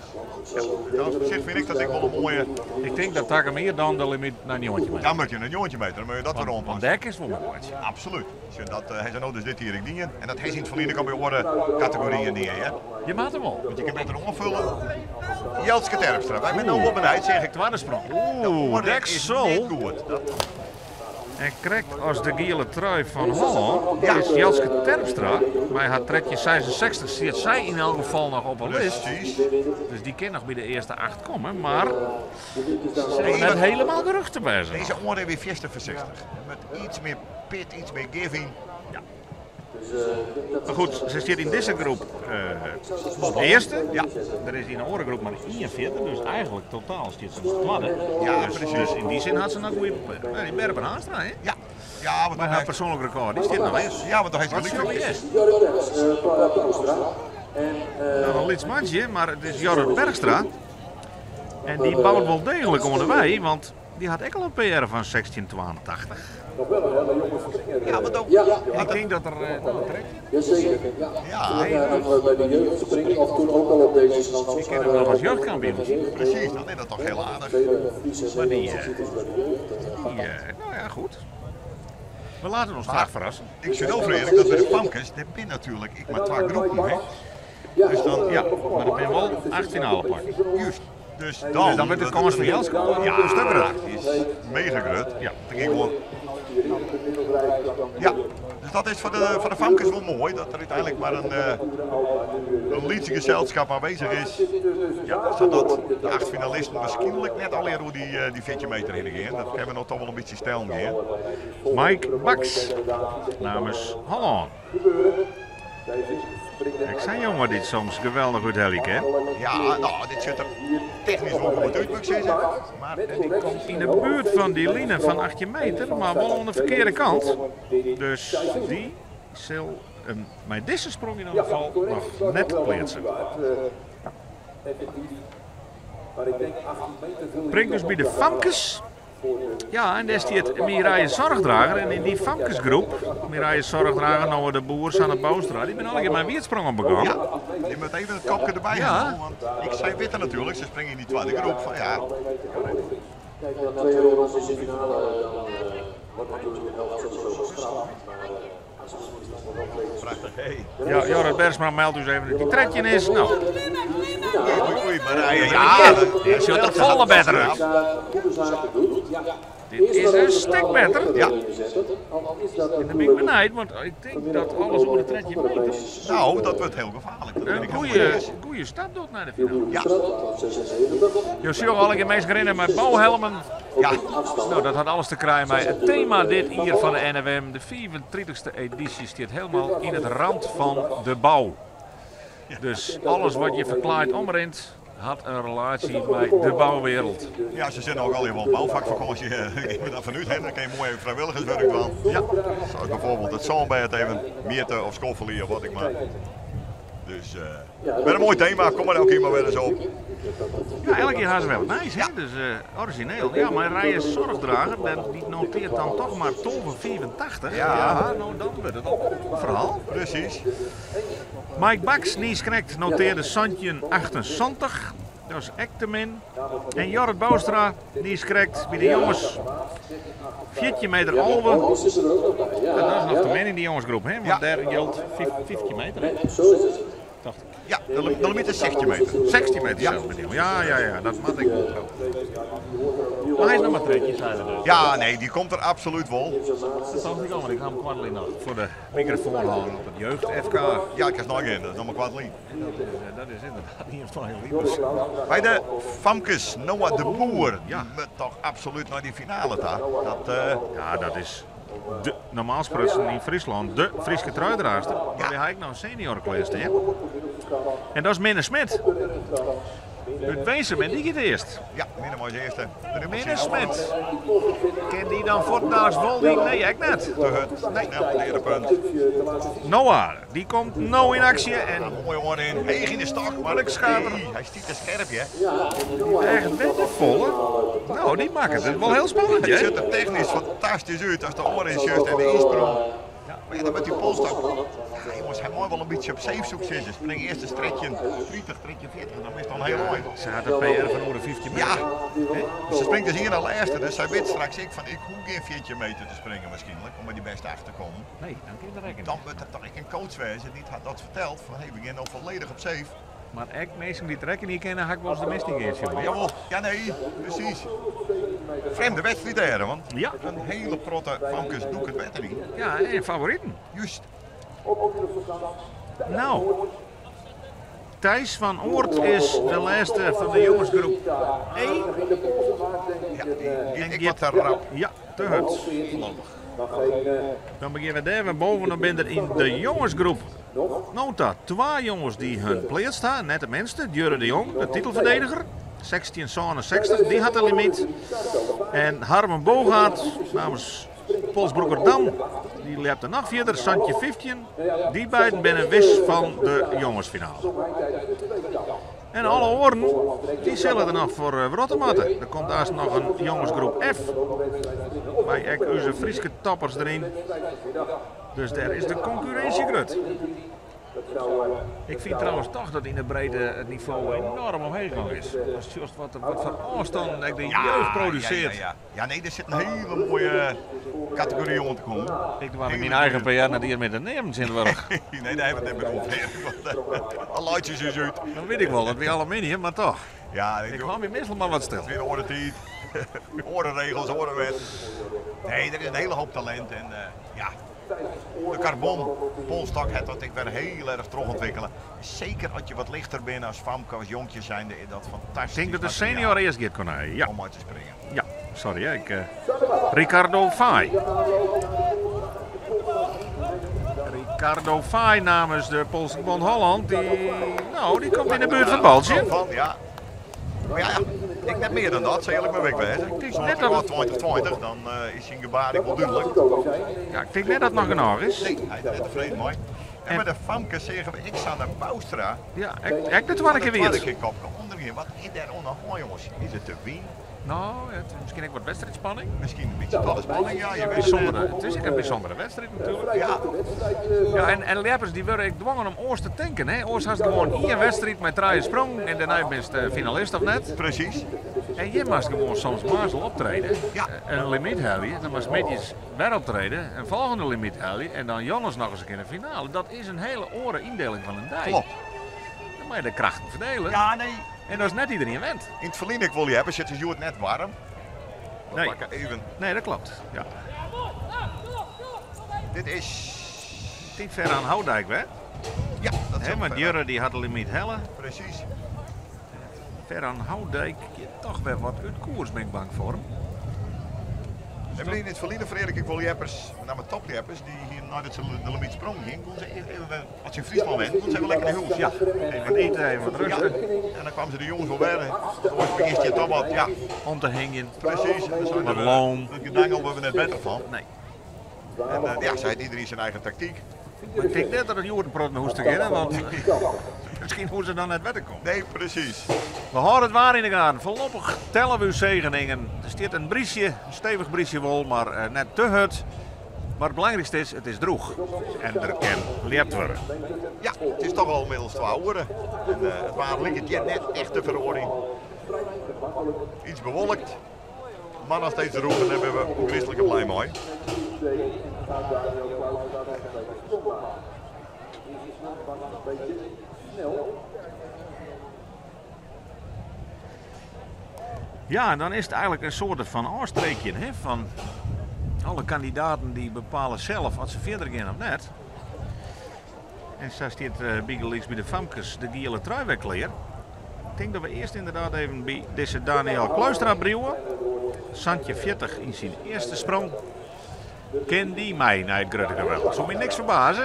Dus, ja, op sich fyn ik dat ek wol in moaie. Ik tink dat takom jier dan de limyt nei 19 meter. Dan moat je nei 19 meter, dan moat je dat wer Want oanpasse. dêr kinst wol mei boartsje. Absoluut. Sjoch, dat ha se no dus dit jier ek dien. En dat ha se yn it ferline al by oare kategoryen dien, hè? Je moat him wol. Want je kinne better oanfolje. Jelske Terpstra, wy binne no wol benijd, seach ik. Twadde sprong. De Oeh, oarder dek is zo. net goed. Dat, En krekt as de giele trui fan Hollân is Jelske Terpstra, mei har 1366 sit sy yn elk gefal noch op 'e list. precies. Dus dy kin noch by de earste acht komme, mar se sil net hielendal gerjochte wêze. Dizze oarder wie fierste foarsichtich. Mei iets mear pit, iets mear giving. Mar goed, se sit yn dizze groep earste. Ja. Der is yn de oare groep mar 41, dus eigentlik totaal stiet se noch twadde. Ja, dus, precies. Dus yn dy sin hat se noch goede papieren. Nee, Berber Haanstra, hè? Ja, ja, want Mei dan har persoanlik rekôr, dy stiet noch earst. Ja, want dan heeft Wat gelyk. sil earst? Jorrit Bergstra. En Nou, in lyts mantsje, mar it is Jorrit Bergstra. En dy bout wol deeglik oan de wei, want dy hat ek al in PR fan 1682. nog wel een hele jonge springer. Ja, maar dan- Ja, Ik tink dat er nou, trek. jazeker. Ja. Ja. Vorig jaar nog bij de jeugd springen, of toen ook al op deze schansen. Ik ken hem nog als jeugdkampioen. Precies, dan is dat toch heel aardig. Vele Friese en Maar die, Nederlandse titels bij de jeugd. Die, nou ja, goed. We laten ons graag verrassen. Ik zeg over eerlijk dat bij de famkes, dêr binne natuerlik ek mar twa groepen, hè? Ja, Dus dan- Ja, mar der binne wol acht finale plakken. Juist. Dus dan, Dus dan wurdt de kâns foar Jelske wol Ja, in stik grutter. die is mega grut. Ja. Dan ging gewoan. Ja, dus dat is foar de famkes wol moai, dat der úteinlik mar in lyts geselskip oanwêzich is. Ja, Sadat de acht finalisten wierskynlik net allegear oer dy 14 meter hinne gean. Dat kinne we noch toch wol in bytsje stellen gean. Mike Baks namens Hollân. Ik sei jonge dy't soms geweldich úthelje kin. Ja, no, dit sjocht der technysk wol goed út, moat ik sizze. Mar Die komt yn de buert fan dy line fan 18 meter, mar wol oan de ferkearde kant. Dus dy sil him mei dizze sprong yn elk gefal noch net pleatse. Maar ik denk 18 meter vul je Bringt dus toch by de nog famkes. voor de Ja, en dêr stiet Mireille Zorgdrager. En yn dy famkesgroep, Mireille Zorgdrager, Noah de Boer, Sanne Boonstra, dy binne allegear mei Wierdsprong begûn. Ja, dy moat even it kopke derby Ja. hawwe, want ik sei witte natuerlik, se springe yn dy twadde groep fan ja. Kijk, na twee rondes in de finale, dan wordt natuurlijk de helft sowieso gestraft. Maar als het goed is, dan wordt nog twee. Prachtig, hey. Ja, Jorrit Bergsma meldt dus even dat dy 13 is. No, Oei, oei, Marije, ja, dat sjocht der folle better út. Daar goede zaken doet. Ja. Dit is in stik better. Ja. Al is dat Dan bin ik benijd, want ik tink dat alles oer de 13 meter No, dat wurdt hiel gefaarlik. Dat bin in ik hielendal goede, iens. goede stap docht nei de finale. Ja. Jo sjogge allegear minsken rinnen mei bouhelmen. Ja. No, dat hat alles te krijen mei it tema dit jier fan de NFM. De 35e edysje stiet hielendal yn it ramt fan de bou. Dus alles wat je ferklaaid omrint, hat in relaasje mei de bouwereld. Ja, se sitte ek al wol boufakfakânsje, ik bin derfan út, hè. Dan kinne je moai even frijwilligerswurk dwaan. Ja. Sa byfoarbyld it sânbêd even mjitte of skoffelje of wat ek mar. Dus wer in moai tema, kom mar elke kear mar wer ris op. Ja, elke kear ha se wer wat nijs, hè? Dus orizjineel. Ja, mar Mireille Zorgdrager, dy notearret dan dochs mar 12,85. Ja. Ja, no dan wurdt it al in ferhaal. Precies. Mike Baks, niiskrekt, notearre 17,78. Dat is ek te min. En Jorrit Boustra, niiskrekt by de jonges 14 meter 11. Oost is er ook nog bij. Ja, Dat is noch te min yn dy jongesgroep, hè? Want Ja. dêr jildt 15 meter, hè? Nee, zo is het. Dacht ik. Ja, de limiet is 16 meter. 16 meter zelfs met die jongen. Ja, ja, ja, dat moat ik wol. Mar hy is noch mar 13, sei er dus. Ja, nee, dy komt der absolút wol. Dat dacht ik al, want ik ha him koartlyn noch foar de mikrofoan hâlden op it jeugd FK. Ja, ik ha noch gjin, dat is noch mar koartlyn. En dat is ynderdaad net fan hiel lyts. By de famkes Noah de Boer, Ja. moat dochs absolút nei dy finale ta. Dat, Ja, dat is de, normaal sprutsen yn Fryslân de Fryske truidraachster. Mar Ja. dy ha ek noch in senior klearstean. En dat is Minne Smit. Út Winsum en dy giet earst. Ja, Minne mei as earste. Minne Smit. Kin dy dan fuortendaliks wol dy? Nee, ek net. Te hurd. Nee. Snel it earepunt. Noah, dy komt no yn aksje. En ja, moai oanrin. Heech yn de stok. Maar ik skater. Nee, hy stiet te skerp, hear. Echt wit te folle. No, dy makket it wol hiel spannend, It sjocht der technysk fantastysk út as de oanrin sjochst en de ynsprong. Mar ja, dan wurdt dy polsstok. Ja, jonges, hy mei wol in bytsje op safe soe ik sizze. Spring earst de 13, 30, 13, 40, dan bist al in hiel ein. Se hat in PR fan oer de 15 meter. Ja, se springt dus ien nei lêste, dus sy wit straks ek fan ik hoech gjin 14 meter te springen waarskynlik om by dy bêste acht te kommen. Nee, dan kin der ek in. Dan wurdt der toch ek in coach wêze dy't har dat fertelt fan hé, we gean no folledich op safe. Mar ek minsken dy't rekkenje kinne, ha ik wolris de mist yn gean sjoen. Jawol, ja nee, presys. Frjemde wedstriid dêr, want ja. in hiele protte famkes dûke it wetter yn. Ja, en favoriten. Just. No, Thijs van Oort is de lêste fan de jongesgroep E. Ja, dy giet ek wat te rap. Ja, te hurd. Voorlopich. Dan begjinne we dêr wer boven. Dan binne der yn de jongesgroep no ta twa jonges dy't hun pleatst ha. Net de minste, Djurre de Jong, de titelferdediger. 1667, dy hat de limyt. En Harmen Bogaert namens Polsbroekerdam, dy ljept der noch fierder, 1715. Dy beiden binne wis fan de jongesfinale. En alle oaren, dy sille der noch foar wrotte moatte. Der komt aanst noch in jongesgroep F, mei ek ús Fryske toppers deryn. Dus dêr is de konkurrinsje grut. Ik fyn trouwens toch dat yn de breedte it nivo enoarm omheech gong is. Ast sjochst wat foar ôfstannen ek de jeugd produsearret. Ja, ja, ja. Nee, der sit in hiele moaie kategory oan te kommen. Ik doar myn eigen PR net iens mear te neamen tsjintwurdich. Nee, dêr hawwe we it net mear oer, want dan laitsje se ús út. Dan wit ik wol, dat wie aluminium, mar toch. Ja, ik hâld my meastal mar wat stil. It wie in oare tiid, oare regels, oare wetten. Nee, der is in hiele hoop talint en ja, de karbon polsstok hat dat ek wer hiel erch trochûntwikkele. Seker as je wat lichter binne as famke, as jonkje zijnde, is dat fantastysk. Ik tink dat de senior earst giet, Corné. Ja. Om mei te springen. Ja, sorry, ik, Ricardo Faaij. Ricardo Faaij namens de Polsbond Holland, dy, no, dy komt yn de buert fan it baltsje. Van, ja. Mar ja, ek net mear dan dat, sil earlik mei wik wêze. Ik tink net dat it 2020, dan is syn gebaar ek wol dúdlik. Ja, ik tink net dat it noch genôch is. Nee, hy is der net tefreden mei. En by de famkes seagen we ek Sanne Bouwstra. Ja, ek de twadde kear wie it. De twadde kear kopke ûndergean. Wat is dêr oan de hân, jonges? Is it de wyn? No, it is miskien ek wat wedstriidspanning. Miskien in bytsje ta de spanning, ja. Je wit it net. It is ek in bysûndere wedstriid natuerlik. Ja. Ja, en ljeppers dy wurde ek dwongen om oars te tinken, hè. Oars hast gewoan ien wedstriid mei trije sprongen en dêrnei bist finalist of net. Presys. En hjir moatst gewoan soms moarns al optrede, ja. In limyt helje, dan moatst middeis wer optrede, in folgjende limyt helje en dan jûns noch ris in kear in finale. Dat is in hiele oare yndieling fan in dei. Klopt. Dan moatte je de krachten ferdele. Ja, nee. En dat is net iderien wend. Yn it ferline ek wol ljeppers, it is hjoed net waarm. We Nee. pakke even. Nee, dat klopt. Ja. Dit is. Tink Ferran Houdijk, hè? Ja, dat is Hè, want Jurre dy hat de limyt helle. Presys. Ferran Houdijk giet toch wer wat út koers, bin ik bang foar. En yn it ferline ferhear ik wol ljeppers, met name topljeppers, dy hienen neidat se de limyt sprong hienen, koenen se earst even wer, as se yn Fryslân wennen, koenen se even lekker nei hûs. Ja, even wat ite, even wat rêste. Ja, en dan kwamen se de jûns wol wer. Want oars begjinst je toch wat, ja. Om te hingjen. Presys. En dan seinen Wat we, loon. Dat gedangel wurde we net better fan. Nee. En ja, sa hat iderien syn eigen taktyk. Mar ik tink net dat it hjoed in protte nei hûs te gean, want miskien hoege se dan net wer te kommen. Nee, presys. We hâlde it waar yn de gaten. Foarlopich telle we ús segeningen. Der stiet in briesje, in stevich briesje wol, mar net te hurd. Mar it belangrykste is, it is drûch en der kin ljept wurde. Ja, it is toch al ynmiddels twa oere en it waar liket hjir net echt te feroarjen. Iets bewolkt, mar noch steeds drûch en dêr binne we ûngryslike blij mei. Ja, en dan is it eigenlik in soarte fan ôfstreekjen, hè, fan alle kandidaten dy bepale sels oft se fierder gean of net. En sa stiet bygelyks by de famkes de giele trui wer klear. Ik tink dat we earst ynderdaad even by dizze Daniel Kluistra bliuwe. 17 40 yn syn earste sprong. Kin dy mei nei it grutte geweld? Soe my niks ferbaze.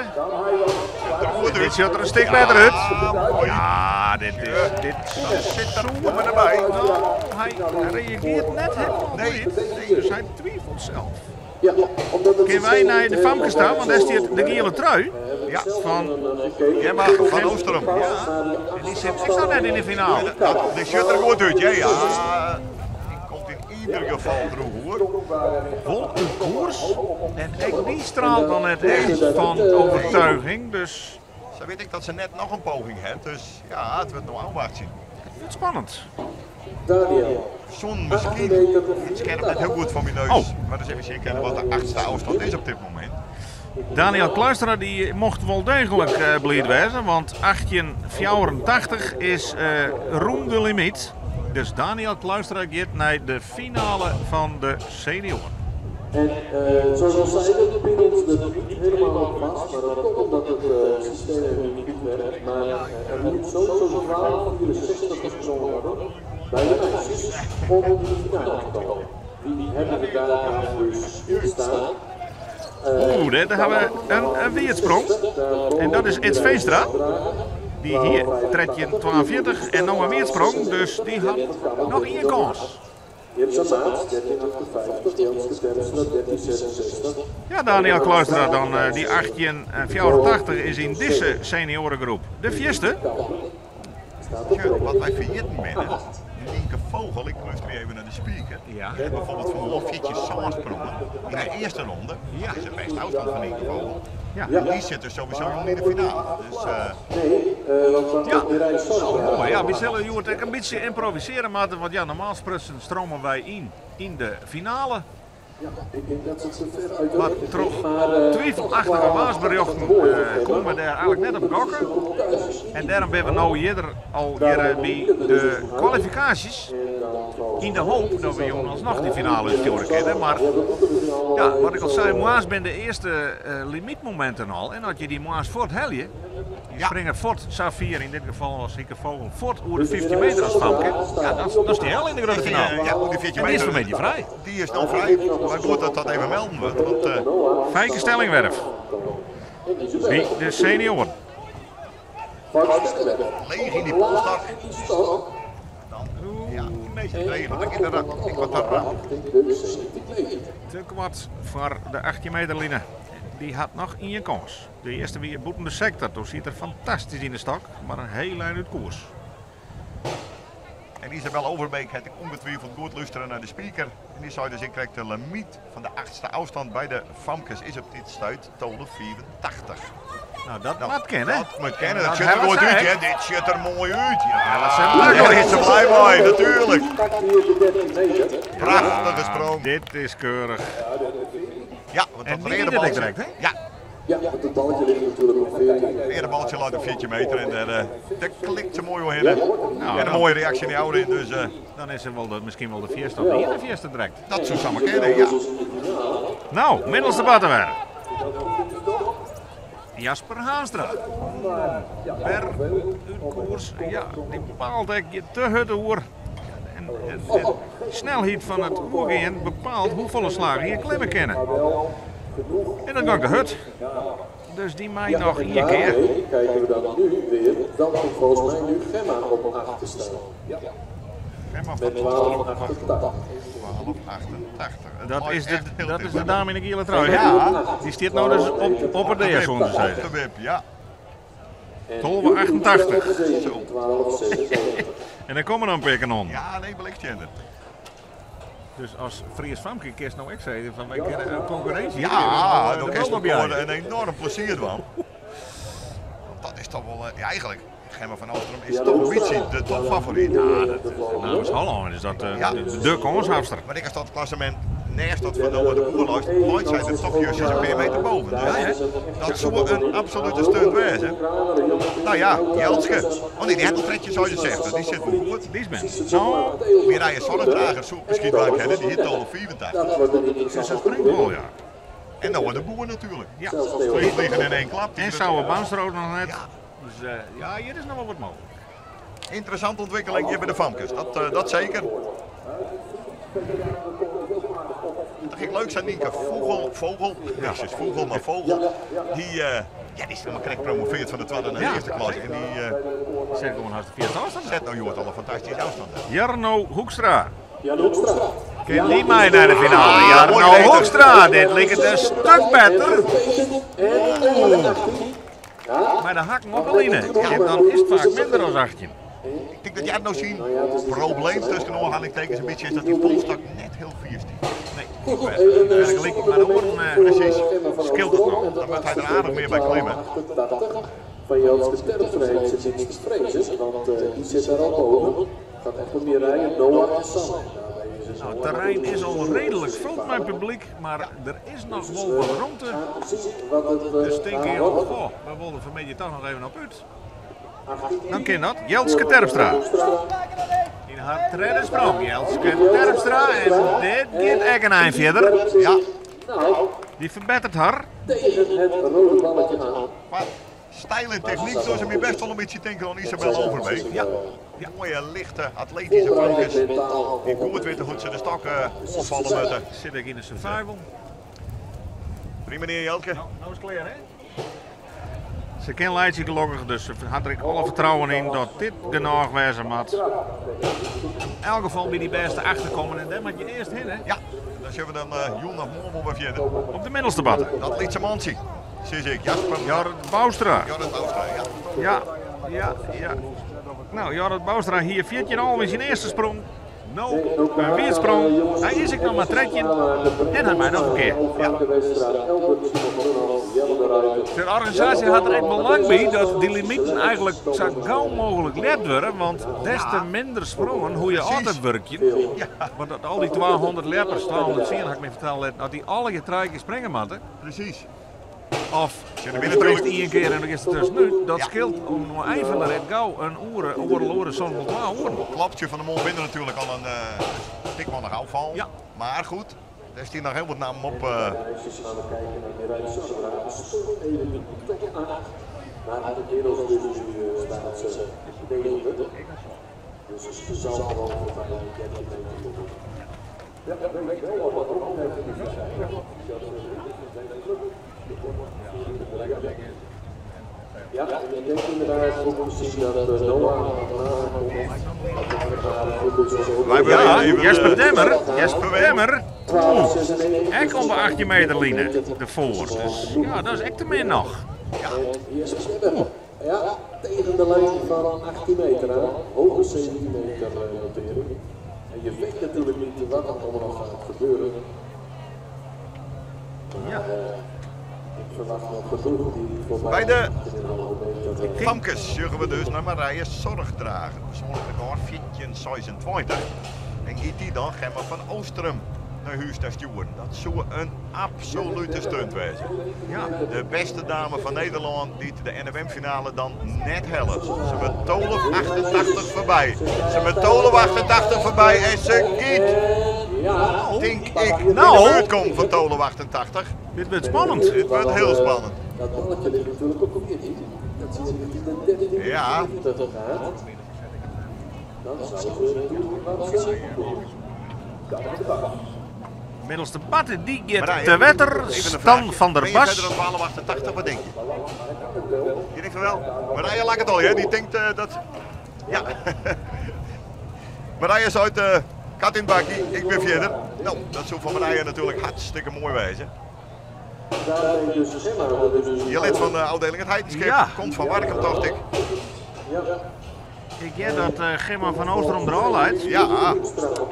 Goed Dit út. sjocht der in stik better út. Ja, moai. Ja, dit is. Dit Sit der oer maar erbij. Nou, hy reageart net helemaal Nee, goed. nee. Dus hy twivelt zelf. Ja, omdat het Kunnen wij naar de famkes staan, want daar staat de gele trui. Ja. Van, Gemma van Oosterom. ja, en die zit extra net in de finale. Dat, die ziet er goed uit, hè? Ja. Die komt in ieder geval droeg hoor. Won een koers. En ook die straalt dan net echt van overtuiging. Dus Zo weet ik dat ze net nog een poging heeft, dus ja, het wordt nog afwachten. het wordt spannend. Daniel. Zon misschien. Het schermt net heel goed voor mijn neus. Oh. Maar dus even zien kennen wat de achtste afstand is op dit moment. Daniel Kluistera die mocht wel degelijk blijd wezen, want 1884 is roem de limiet. Dus Daniel Kluistera gaat naar de finale van de senioren. En zoals al zei, dat pinnelt er niet helemaal op vast, maar dat komt omdat het systeem even niet goed werkt. Maar er moet sowieso 12,64 gesprongen worden bij de meisjes om in de finale te komen. Wie hebben we daar nou dus in staan? Oeh, daar hebben we een weerdsprong. En dat is Eds Veenstra. Die hier trekt je 42 en nog een weerdsprong, dus die had nog één kans. Jens Maat, 1358, Janske Terpstra, 1366. Ja, Daniel Kluistera dan, die 1884 is in deze seniorengroep de vierde. Tja, wat wij vergeten binnen. Nienke Vogel, ik luister weer even naar de speaker. Ja. Die heeft bijvoorbeeld van een fietsje sprongen in de eerste ronde. Ja. Dat is de beste afstand van Nienke Vogel. Ja. En die zit dus sowieso al in de finale. Dus Nee, want dan Ja. komt Mireille Sandra. Mooi, ja, we zullen hier het een beetje improviseren, maar want ja, normaal sprutsen stromen wij in de finale. Ja, ik denk dat ze te ver uit de Maar weg is. toch Maar, twijfelachtige qua- waasberichten komen we daar eigenlijk net op gokken. En daarom ben we nou eerder al hier bij de kwalificaties. In de hoop dat we jongen alsnog die finale uitsturen kunnen. Maar ja, wat ik al zei, Moas ben de eerste limietmomenten al. En als je die Moas voort hel je, die Ja. springen voort, Safir in dit geval was Hieke Vogel, voort over de 50 meter als Famke. Ja, dat is die hel in de grote finale. ja, die 14 En die is meter. een beetje vrij. Die is nog vrij. Maar goed dat dat even melden wordt. Want Fijke Stellingwerf, bij de senioren. leeg in die polstak. Dan, ja, nee, leeg. Want ik in de rak. Ik wat daar rap. Te kwart voor de 18 meter line. Die had nog in je kans. De eerste weer boeten de sector. Toen ziet er fantastisch in de stok, maar een heel eind uit koers. En Isabel Overbeek had ik ongetwijfeld goed luisteren naar de speaker. En die zei dus, ik krijg de limiet van de achtste afstand bij de Famkes is op dit stuit tolen 84. Nou, dat Nou, moet kennen. Dat moet kennen, dat Dat ziet er hebben goed ze, uit, hè? hè? Dit ziet er mooi uit. Ja, dat zijn daar makkelijk. is ze blij mee, natuurlijk. Pakt hier de 13 meter. Prachtige sprong. Dit is keurig. Ja, want En dat die eerder liet het baltje. direct, hè? Ja, Ja, want het balletje ligt natuurlijk op 14. het eerder baltje laat op 14 meter en daar klikt ze mooi doorheen. En een mooie reactie in die oude in, dus Dan is er wel de, misschien wel de fiesta of de ene fiesta direct. dat zou samen kennen, ja. Nou, middelste battenwerk. Jasper Haanstra. Per koers, ja, die bepaalt echt je te hut oer. En de snelheid van het oergaan bepaalt hoeveel slagen je klimmen kennen. En dan kan ik de hut. Dus die mij nog En één keer. daarmee kijken we dan nu weer, dan komt volgens mij nu Gemma op 8 te staan. Gemma van Met 12,88. 12,88. Het Dat lijkt is de, echt heel dat is de dichtbij. dame in de gele trui. Ja. Die zit nou dus op het DS, zoals ze Op zeggen. de wip, ja. 12,88. 12,76. En dan komen er een paar kanon. Ja, nee, belicht je Dus als Fries Famke kerst nou ik zei van wij kennen een concurrentie. Ja, dan dan is is op jij. een enorm plezier van. Want dat is toch wel, ja, eigenlijk, Gemma van Oostrom is toch een beetje de topfavoriet. Ja, dat is namens Holland is dat Ja. de kansafster. Maar ik als dat klassement naast dat van Noah de Boer luistert, nooit zijn er toch juist eens een paar meter boven. Dus dat zou een absolute stunt wezen. Nou ja, Jeltske. Oh nee, die had al trekjes zou je zeggen, die zit wel goed. Die is men. Nou, Mireille Zonnedrager zoekt misschien wel kennen, die hit al op 84. Dat wordt een interessante ze springt wel, ja. En Noah de Boer natuurlijk. Ja. Twee vliegen in één klap. Die En Sauer Bouwstra ook nog net. Ja. Dus ja, hier is nog wel wat mogelijk. Interessante ontwikkeling hier bij de Famkes, dat zeker. Toch ek leuk, sa Nynke Fûgel, Vogel, ja, se is Fûgel, mar Vogel, dy, ja, dy is mar krekt promoveerd fan de twadde nei de earste klasse. En dy set gewoan hast de fjirde ôfstân. Set no hjoed al in fantastyske ôfstân del. Jarno Hoekstra. Jarno Hoekstra. Kin dy mei nei de finale? Jarno Hoekstra, dit liket in stuk better. Mei de hakken op de line. En dan is it faak minder as 18. Ik tink dat Jarno syn probleem tusken oanhalingstekens in bytsje is dat dy polsstok net hiel fier stiet. Nee, fergelike mei de oaren Precies. skeelt it noch. Dan moat hy der aardich mear by klimme. Van Jeltske Terpstra heeft zit niks te vrezen, want die zit daar al boven. Gaat echt om Mireille, Noah en Sanne. Nou, it terrein is al reedlik fuld mei publyk, mar der is noch wol wat romte. Dus tinke jo, goh, we wolle fanmiddei toch noch even op út. Dan kin dat. Jeltske Terpstra. Yn har tredde sprong. Jeltske Terpstra en dit giet ek in ein fierder. Ja. Dy ferbetteret har. Tegen het rode balletje aan. Maar stijl en technyk docht my best wol in bytsje tinken oan Isabel Overbeek. Ja. Moaie, lichte, atletyske famkes. Dy't goed witte hoe't se de stok oanfalle moatte. Sit ik yn de survival. Prima menear Jeltke. No, no is it klear, hè? Se kin laitsje gelokkich, dus se hat der ek alle fertrouwen yn dat dit genôch wêze moat. Yn elk gefal by dy bêste acht te kommen en dêr moat je earst hinne. Ja, dan sjogge we dan jûn of moarn wol wer fierder. Op de middelste batte. Dat lytse mantsje, sis ik. Jasper. Jorrit Bouwstra. Jorrit Bouwstra, ja. Ja, ja, ja. Nou, Jorrit Bouwstra hie 14 al yn syn earste sprong. No, in wierdsprong. Hy is ek noch mar 13 en hy mei noch in kear. Ja. De organisaasje hat der ek belang by dat dy limiten eigentlik sa gau mooglik let wurde, want des te minder sprongen hoe je altyd wurkje. Want dat al dy 200 ljeppers, 210 ha ik my fertelle litten, as dy allegear trije kear springe moatte. Presys. Of je springst ien kear en dan giest der tuskenút. Dat skeelt oan de ein fan de rit gau in oere, oardel oere, soms wol twa oeren. Klopt, fan 'e moarn binne der natuerlik al in stikmannich ôffallen. Ja. Mar goed, der stean noch hiel wat nammen op. Ja, en ik denk inderdaad ook misschien dat Noah Wy wurde Ja, even, Jesper Demmer, Jesper Demmer, Ek ek op de 18 meter line derfoar. Dus ja, dat is ek te min noch. Ja. Ja, tegen de lijn van 18 meter aan. Hoge 17 meter notering. En je weet natuurlijk niet wat er allemaal nog gaat gebeuren. Ja. Ik verwacht nog genoeg die voorbij Bij de 18,5 meter. Famkes sjogge we dus nei Marije Zorgdrager. Persoanlik rekôr 14,26. En giet dy dan Gemma van Oostrum nei hûs ta stjoeren. Dat soe in absolute stunt wêze. Ja. De bêste dame fan Nederlân dy't de NFM-finale dan net hellet. Se wurdt 12,88 foarby. Se wurdt 12,88 foarby en se giet, tink ik, yn de Nou. buert kommen fan 12,88. Dit wurdt spannend. Dit wurdt hiel spannend. Dat balletje ligt natuurlijk ook op 14. Dat zie je richting de 13 Ja. gaat. Dan zou ze doen wat ze doen. Dat is de bal. Middelste batte, die giet Marije, te wetter. even een Stan vraagje. van der Ben je Bas. verder dan 12,88, wat denk je? Je denkt van wel. Marije laat het al, hè? Die denkt dat... Ja. Marije is uit de kat in het bakkie. Ik ben verder. Nou, dat zou voor Marije natuurlijk hartstikke mooi wezen. Daarmee dus Gemma, dat is dus Je lid van de afdeling Het Heidenskip. Ja. Komt van Warkum, dacht ik. Ja. Ik hear dat Gemma van Oostrom der al uit. Ja.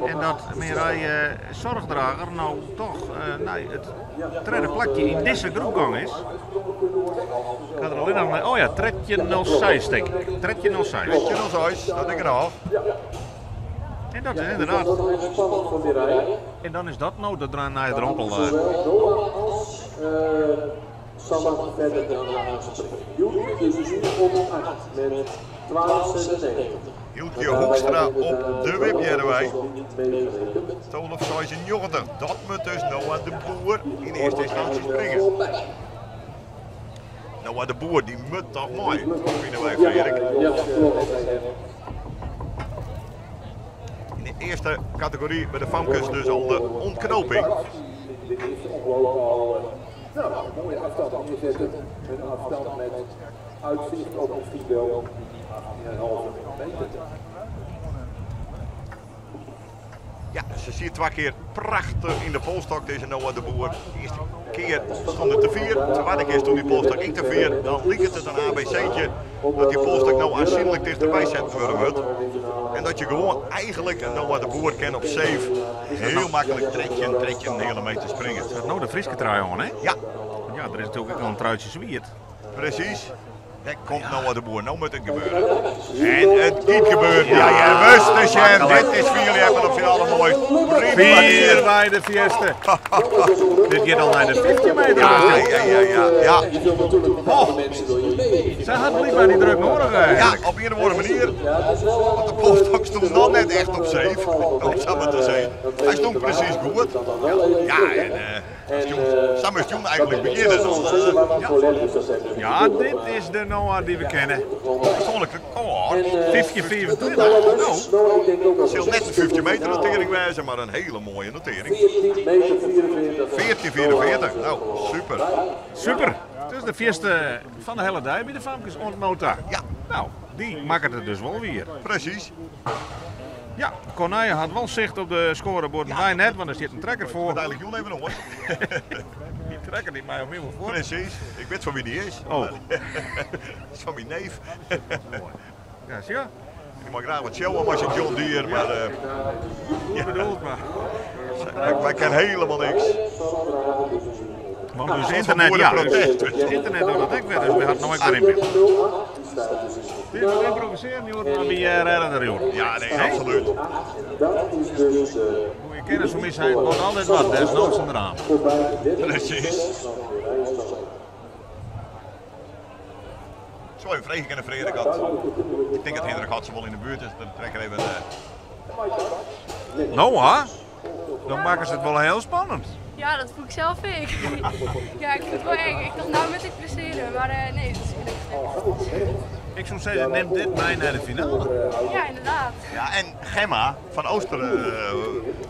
En dat Mireille Zorgdrager nou toch nee, it tredde plakje yn dizze groep gong is. Ik ha der allinnich noch mar. Oh ja, 13.06 tink ik. 13.06. 13.06, dat denk ik al. En dat is ynderdaad. Dat is echt spannend voor Mireille. En dan is dat nou de nije drompel. Zowel Noah als Sanne verder dan aan springen. Jullie dus nu op 8 met 12,96. Hielkje Hoekstra op de wip, hearre wy. 12,96. Dat moat dus Noah de Boer yn earste ynstânsje springe. Noah de Boer, dy moat toch mei, fine wy, Freark. Ja, klopt. Yn de earste kategory by de famkes dus al de ûntknoping. Dit eerste omloop al nou, een mooie afstand neerzetten. Een afstand met uitzicht op de Fiebel, die 18,5 meter. Ja, ze ziet twee keer prachtig in de polstok, deze Noah de Boer. De eerste keer stond het te vier, de tweede keer stond die polstok ik te vier. Dan liep het een ABC'tje dat die polstok nou aanzienlijk dichterbij zet worden wordt. En dat je gewoon eigenlijk een Noah de Boer kent op safe. Heel makkelijk trekje, trekje een hele meter springen. Is dat nou de Frieske trui aan, hè? Ja. Ja, er is natuurlijk ook nog een truitje zwiert. Precies. Daar komt Noah de Boer, nou moet het gebeuren. En het gaat gebeuren. Ja, jij wist dus, Jen. Dit is 4 jaar op zijn allermooist. Vier bij de Fiesta. Dit gaat al naar de 15 meter. Ja, ja, ja, ja. ja. Oh. Zij had blijkbaar die druk nodig eigenlijk. Ja, op een of andere manier. Want de polstok stond nog net echt op safe. Om zo maar te zeggen. Hij stond precies goed. Ja, en uh, moest toen eigenlijk beginnen. Dan, ja. ja, dit is de Noah die we kennen. Persoonlijk record. 15,24. Nou, het zal net een 15 meter notering wijzen, maar een hele mooie notering. 14,44. Nou, super. Super. Het is de eerste van de hele dag bij de Famkes ontnota. Ja. Nou, die maakt het dus wel weer. Precies. Ja, Corneille had wel zicht op de scorebord. Ja. Wij net, want er zit een trekker voor. Uiteindelijk Joen even nog hoor. Die trekker die mij opnieuw voor. Precies. Ik weet van wie die is. Oh. Dat is van mijn neef. Ja, zie je? Ik mag graag wat showen als je John Deere, maar... Goed bedoeld, maar... Wij kennen helemaal niks. Want dus internet, ja, dus internet doet dat ik weer, dus we hadden nooit meer in beeld. Dit is improviseren, joh, maar wie redden er, joh. Ja, nee, absoluut. Goeie kennis van mij zijn, wordt altijd wat, desnoods een raam. Precies. Zo even vragen en Frederik had. Ik denk dat Hendrik Hadsen wel in de buurt is, dan trek ik even... Noah, dan maken ze het wel heel spannend. Ja, dat voel ik zelf ik. Ja, ik vind het wel eng. Ik dacht, nou moet ik presteren, maar nee, dat is gelukkig. Ik zou zeggen, neem dit mee naar de finale. Ja, inderdaad. Ja, en Gemma van,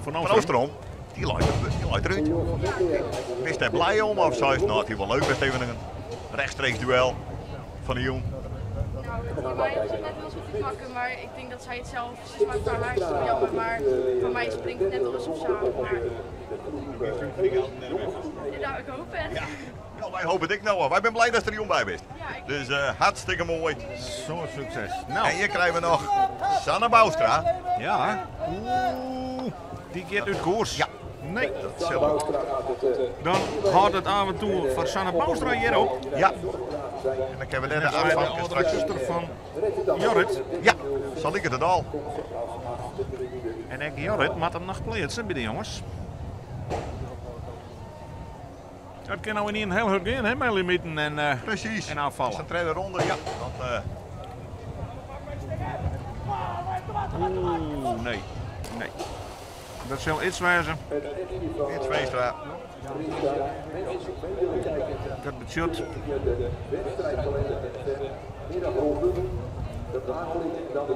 van Oosterom, die looit eruit. Is daar blij om of zei ze, nou het is wel leuk best even een rechtstreeks duel van de jong. Nou, voor mij is het net wel zo te pakken, maar ik denk dat zij het zelf, zeg maar, voor haar is het jammer, maar voor mij springt het net wel eens op samen. Maar... Nou, ik hoop het. Ja. Nou, wij hopen het ik nou. Wij zijn blij dat er jong bij is. Ja, ik... Dus hartstikke mooi. Zo'n succes. Nou. En hier krijgen we nog Sanne Bouwstra. Ja. Oeh, die keert uit koers. Ja. Nee. Dat zal... Dan houdt het af en toe voor Sanne Bouwstra hier op. Ja. En dan hebben we net de afvanken straks. Zuster van Jorrit. Ja, zal ik het al. En ik Jorrit moet hem nog plaatsen bij de jongens. Dat kan nou niet een heel hard gaan, hè, met limieten en, precies. En aanvallen. Is de tweede ronde, ja. Dan, Oeh, nee. Nee. Dat zal iets wijzen. Iets Veenstra. Dat betekent.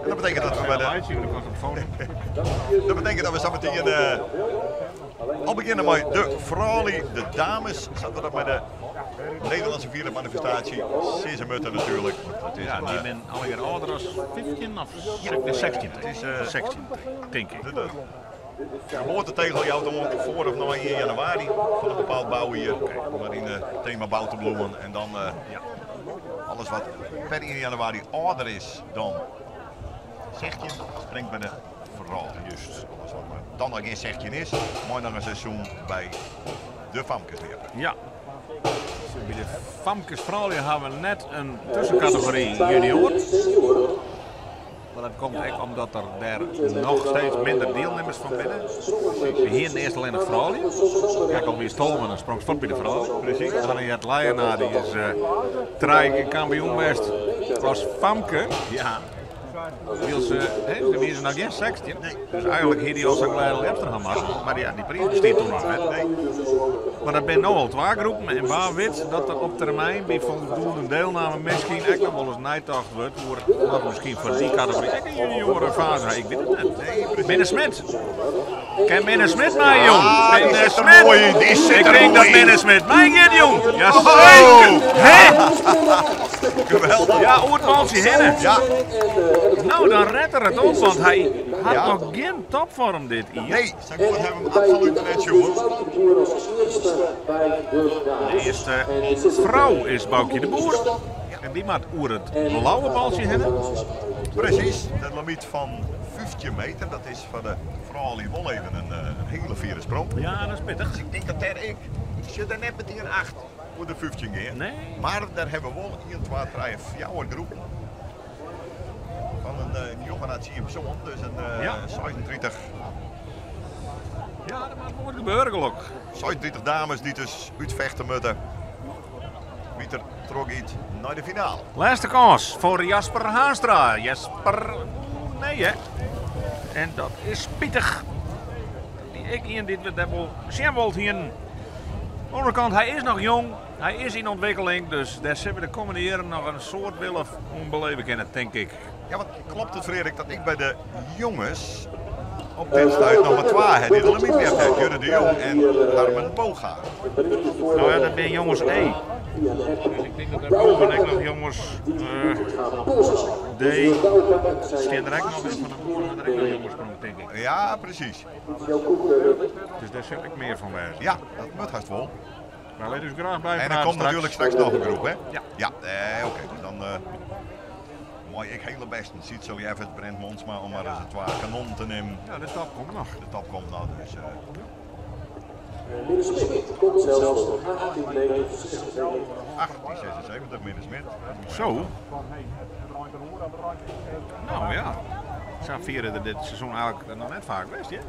Dat betekent dat we bij de... Dat betekent dat we zo meteen al beginnen met de vrouwen, de dames. Zaten we dat bij de Nederlandse vierde manifestatie. Sissemutten natuurlijk. Het is ja, die ben alweer ouder als 15 of 16. Het is 16, denk ik. De geboortetegel jouwt om voor of na 1 januari van een bepaald bouwjaar. Waarin het thema bouwtebloemen en dan ja, alles wat per 1 januari ouder is dan 16 springt bij de vrouw. Juist. Alles wat dan nog geen 16 is, mooi nog een seizoen bij de Famkes weer. Ja. Bij de Famkes vrouwen hebben we net een tussencategorie junior. Maar dat komt echt omdat er daar nog steeds minder deelnemers van binnen. We hier eerst alleen nog vrouwen. Kijk, al wie Stolman en sprong voort bij de vrouwen. Precies. En dan het Leijenaar, die is drie kampioen geweest als Famke. Ja. Wil ze, hè, wie is er nou geen 16? Dus eigenlijk hier die al zo'n kleine lepster gaan maken. Maar ja, die prijs besteedt toen nog net. Nee. Maar dat binne no al twa groepen en wa wit dat der op termyn by foldoende deelname miskien ek noch wolris neitocht wurdt oer wat miskien foar dy kategory ek in juniorenfase ha. Ik wit it net. Minne Smit. Kin Minne Smit mei jûn? Ah, die Minne zit er Smit. mooi in. Die zit Ik er tink dat mooi in. Minne Smit meigiet jûn. Jaseker. Hè? Geweldig. Ja, oer it baltsje hinne. Ja. No, dan redt er it op, want hy hat Ja. noch gjin topfoarm dit jier. Nee, zo goed hebben we hem absoluut net, jongen. De earste frou is Boukje de Boer. En dy moat oer it blauwe baltsje hinne. Precies, de limiet fan 15 meter, dat is foar de froulju wol even in hiele fiere sprong. Ja, dat is pittich. Dus ik denk dat dêr ek, ik sjoch dêr net metien 8 oer de 15 gean. Nee. Mar dêr hawwe we wol 1, 2, 3, 4 groepen. Fan in 9 à 10 persoan, dus in 36. Ja, dat moat moai gebeure, gelokkich. 36 dames dy't dus útfechte moatte. Wie't der trochgiet nei de finale. Lêste kâns foar Jasper Haanstra. Jasper, nee hè. En dat is spitich. Dy ek ien dy't we dêr wol sjen wold hienen. Oare kant, hy is noch jong, hy is yn ûntwikkeling, dus dêr sille we de kommende jierren noch in soad wille oan beleve kinne, tink ik. Ja, want klopt it, Frederik, dat ik by de jonges op dit stuit noch mar twa ha dy't de limyt net ha? Jurre de Jong en Harmen Bogaard. No ja, dat binne jonges E. Dus ik tink dat dêrboven ek noch jonges D stean der ek noch en Van der Boer hat der ek noch jonges sprong, tink ik. Ja, presys. Dus dêr sil ek mear fan wêze. Ja, dat moat hast wol. Wy litte ús graach byprate En der komt straks. natuerlik straks noch in groep, hè? Ja. Ja, eh, oké. Dus dan mei ek hiele bêsten Sietse Leffert, Brent Monsma, om mar ris de twa kanonnen te nimmen. Ja, de top komt noch. De top komt noch, dus. Minne Smit komt zelfs tot 18 meter 76. 1876, Minne Smit. Zo. No ja, sa fier is er dit seizoen eigentlik noch net faak west, ja.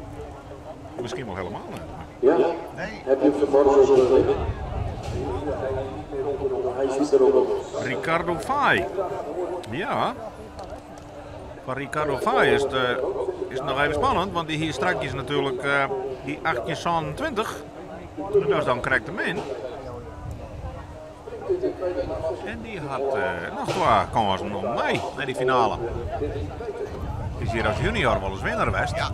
Miskien wol helemaal net. Ja, Nee. heb je vanmorgen zo gezien? Hij zit erop. Ricardo Fay. Ja. Foar Ricardo Fay is it noch even spannend, want dy hie strakjes natuerlik dy 1827. Dat is dan krekt te min. En dy hat noch twa kânsen om mei nei dy finale. Is hjir as junior wolris winner west. Ja.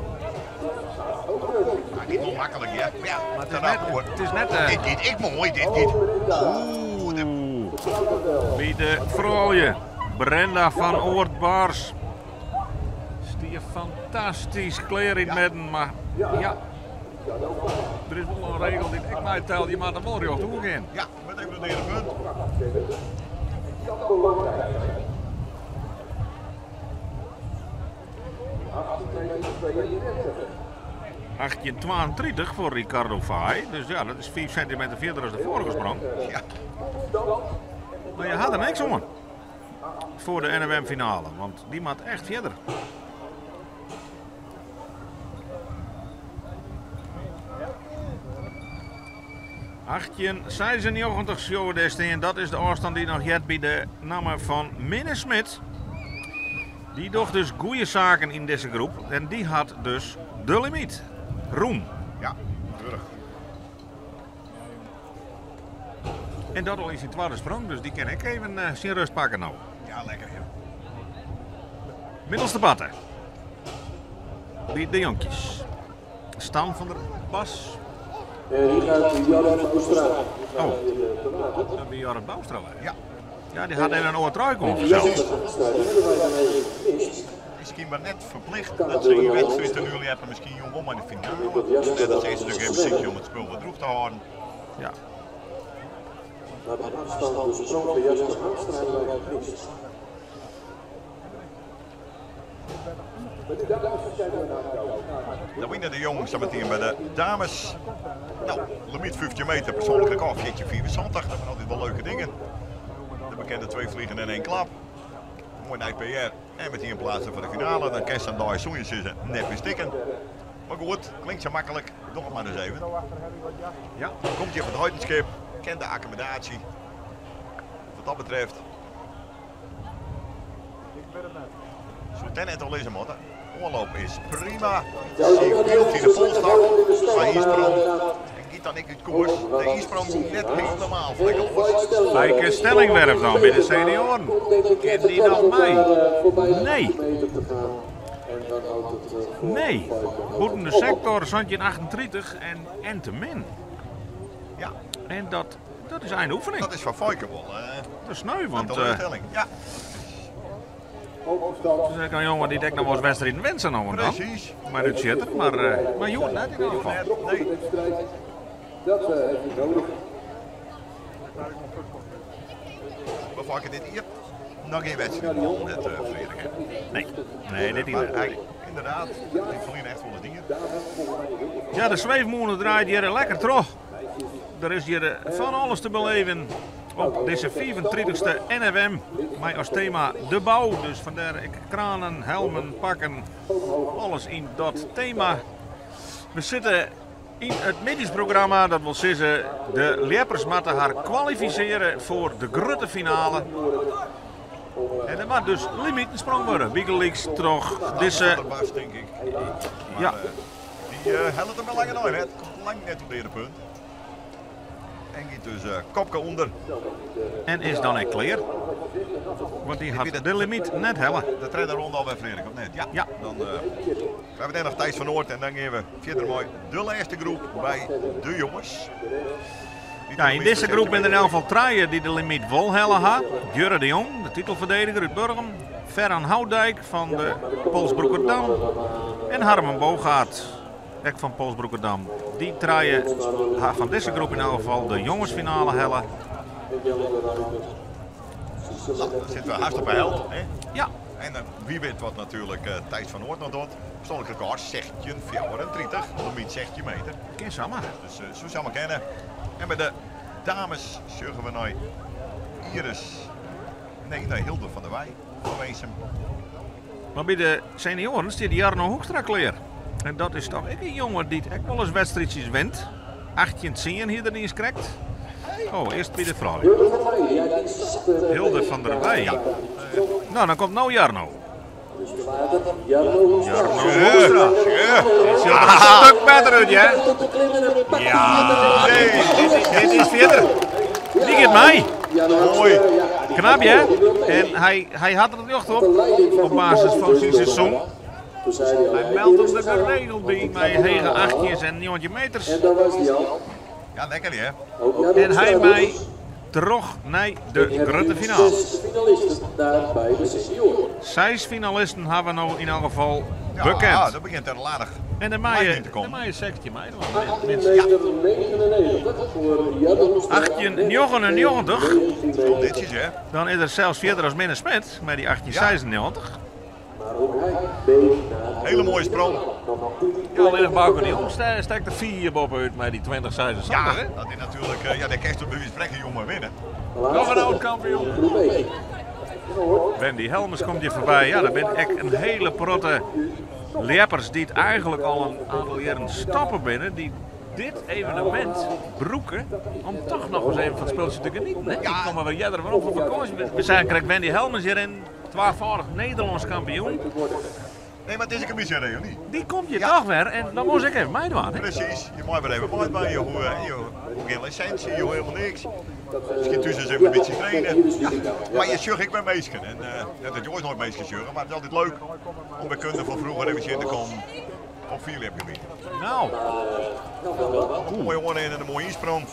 Ja, giet wol maklik, ja. Ja, Mar it is dat net, hoor. it is net Dit giet ek moai, dit giet. Oeh, de Oeh. By de froulju. Brenda van Oort-Baars. Stie fantastysk klear yn it midden, mar ja. Der is wol in regel dy't ek meitelt, je moatte wol rjocht oer gean. Ja, met even de punt. 1832 foar Ricardo Fay. Dus ja, dat is 5 sintimeter fierder as de foarige sprong. Ja. Mar je ha der niks oan foar de NOM-finale, want dy moat echt fierder. 1896 sjogge we dêr stean. Dat is de ôfstân dy't noch heart by de namme fan Minne Smit. Dy docht dus goede saken yn dizze groep en dy hat dus de limyt. Rûn. Ja, wurdich. En dat al yn syn twadde sprong, dus dy kin ek even syn rêst pakke no. Ja, lekker. Ja. Middelste batte. By de jonkjes. Stan van der Bas. En hier gaat Jorrit Boustra. Oh, dat wie Jorrit Boustra wer. Ja. Ja, dy hat even in oar trui kommen fansels. Miskien mar net ferplicht dat se yn wedstriid te nul hawwe, miskien jong wol mei de finale. Ja, dat is natuerlik even sykje om it spul wat drûch te hâlden. Ja. Maar de afstand, de sprong van Jasper Haanstra hebben wij gemist. Dan winnen de jongens meteen by de dames. No, limyt 15 meter, persoanlik rekôr 14,75. Dat binne altyd wol leuke dingen. De bekende twee vliegen in één klap. Moai nij PR en metien pleatse foar de finale. Dan kinst sa'n dei soene je sizze net mear stikken. Mar goed, klinkt sa maklik. Doch it mar ris even. Ja. Komt hjir fan it Heidenskip, ken de akkommodaasje. Wat dat betreft. Soe it net al lizze moatte. Oanloop is prima. Sil hield yn de polsstok. Mar hy sprong. En giet giet dan ek út koers. De ynsprong gie net helemaal vlekkeloos. Feike Stellingwerf dan by de senioaren. Kin dy noch mei? Nee. Nee. Bûten de sektor 1738 en, en te min. Ja. En dat, dat is einoefening. Dat is foar Feike wol. Dat is sneu, want... Teleurstelling, ja. Dat is ek in jonge dy't ek noch wolris wedstriden wint sa no en dan. Presys. Mar út Sjitter, mar, mar hjoed net yn ieder gefal. Nee. Dat heeft hij nodig. Maar Feike dit jier noch gjin wedstriid wûn, net Frederik, hè? Nee, nee, dit jier Maar net. hy, ynderdaad, yn it ferline echt wolris dien. Ja, de sweefmûne draait hjir lekker troch. Der is hjir fan alles te beleven op dizze 35ste NFM. Mei as tema de bou. Dus fandêr ek kranen, helmen, pakken, alles yn dat tema. We sitte yn it middeisprogramma, dat wol sizze, de ljeppers moatte har kwalifisearje foar de grutte finale. En der moat dus limiten sprong wurde, bygelyks troch dizze... Van der Bas, tink ik. Mar, Ja. dy hellet him lange nei net. Komt lang net op it earepunt. En giet dus kopke ûnder. En is dan ek klear. Want dy hat de limyt net helle. De tredde ronde alwer, Frederik, of net? Ja. Ja. Dan, we hawwe dêr noch Thijs van Noord en dan gean we fierder mei de lêste groep by de jonges. Dy't Ja, de yn limiet dizze groep binne der yn elk gefal trije dy't de limyt wol helle ha. Jurre de Jong, de titelferdediger út Burgum. Ferran Houdijk fan de Polsbroekerdam. En Harmen Bogaert, ek fan Polsbroekerdam. Dy trije ha fan dizze groep yn elk gefal de jongesfinale helle. Nou, dan sitte we hast op de helte. Hè? Ja. En dan, wie wit wat natuerlik Thijs van Noord noch docht. Persoanlik rekôr 16,34, limyt 16 meter. Kin samar. Dus soe samar kinne. En by de dames sjogge we nei Iris. Nee, nei Hilde van der Weij fan Winsum. Mar by de senioaren stiet Jarno Hoekstra klear. En dat is toch ek in jonge dy't ek wolris wedstriidsjes wint. 18-10 hie er iens krekt. Oh, earst by de froulju. Hilde van der Weij. Ja. Nou, dan komt no Jarno. Jarno Hoekstra. Jarno Hoekstra. Ja. Dit sjocht der in stik better út, hè? Ja, dit is fierder. Dy giet mei. Moai. Knap, hè? En hy hat der rjocht op, op basis fan syn seizoen. Hy meldt him der geregeld by mei hege achttjins en njoggentjin meters. En dan was die al. Ja, lekker hè? En hy mei troch nei de grutte finale. Zes finalisten daar bij de senioren. Seis finalisten hawwe we no yn elk gefal Ja, bekend. dat begjint der aardich En dan lang mei yn je, te kommen. dan mei je 16 meidwaan. 18 meter 99 voor Jarno Hoekstra. 18,99. Komt ditjes, hè? Dan is er sels fierder as Minne Smit mei dy 1896. Maar ook hij deed naar Hele mooie sprong. Ja, allinnich Bauke de Jong stekt der 4 boppe-út mei dy 2076, Ja, hè? dat is natuerlik, ja, dêr kinst by wize fan sprekken jonge winne. Noch in âld-kampioen. Groep E. Wendy Helmers komt hjir foarby. Ja, der binne ek in hiele protte ljeppers dy't eigentlik al in oantal jierren stoppe binne, dy't dit evenemint brûke om toch noch ris even fan it spultsje te genieten. Hè? Dy komme wer earder werom fan fakânsje. We seinen krekt Wendy Helmers hjiryn, twafâldich Nederlânsk kampioen. Nee, mar it is ek in bytsje in reüny. Dy komt hjir toch wer en dan moast ik even meidwaan. Hè? Presys, je mei wer even meidwaan. Je hoege gjin lisinsje, je hoege helemaal niks. Miskien thús ris even in bytsje trainen. Ja, mar je sjocht ek wer minsken. En net dat je oait noait minsken sjogge, mar it is altyd leuk om by kunde fan froeger even tsjin te kommen op fierljepgebiet. Nou. Oeh. Moai oanrin en in moaie ynsprong.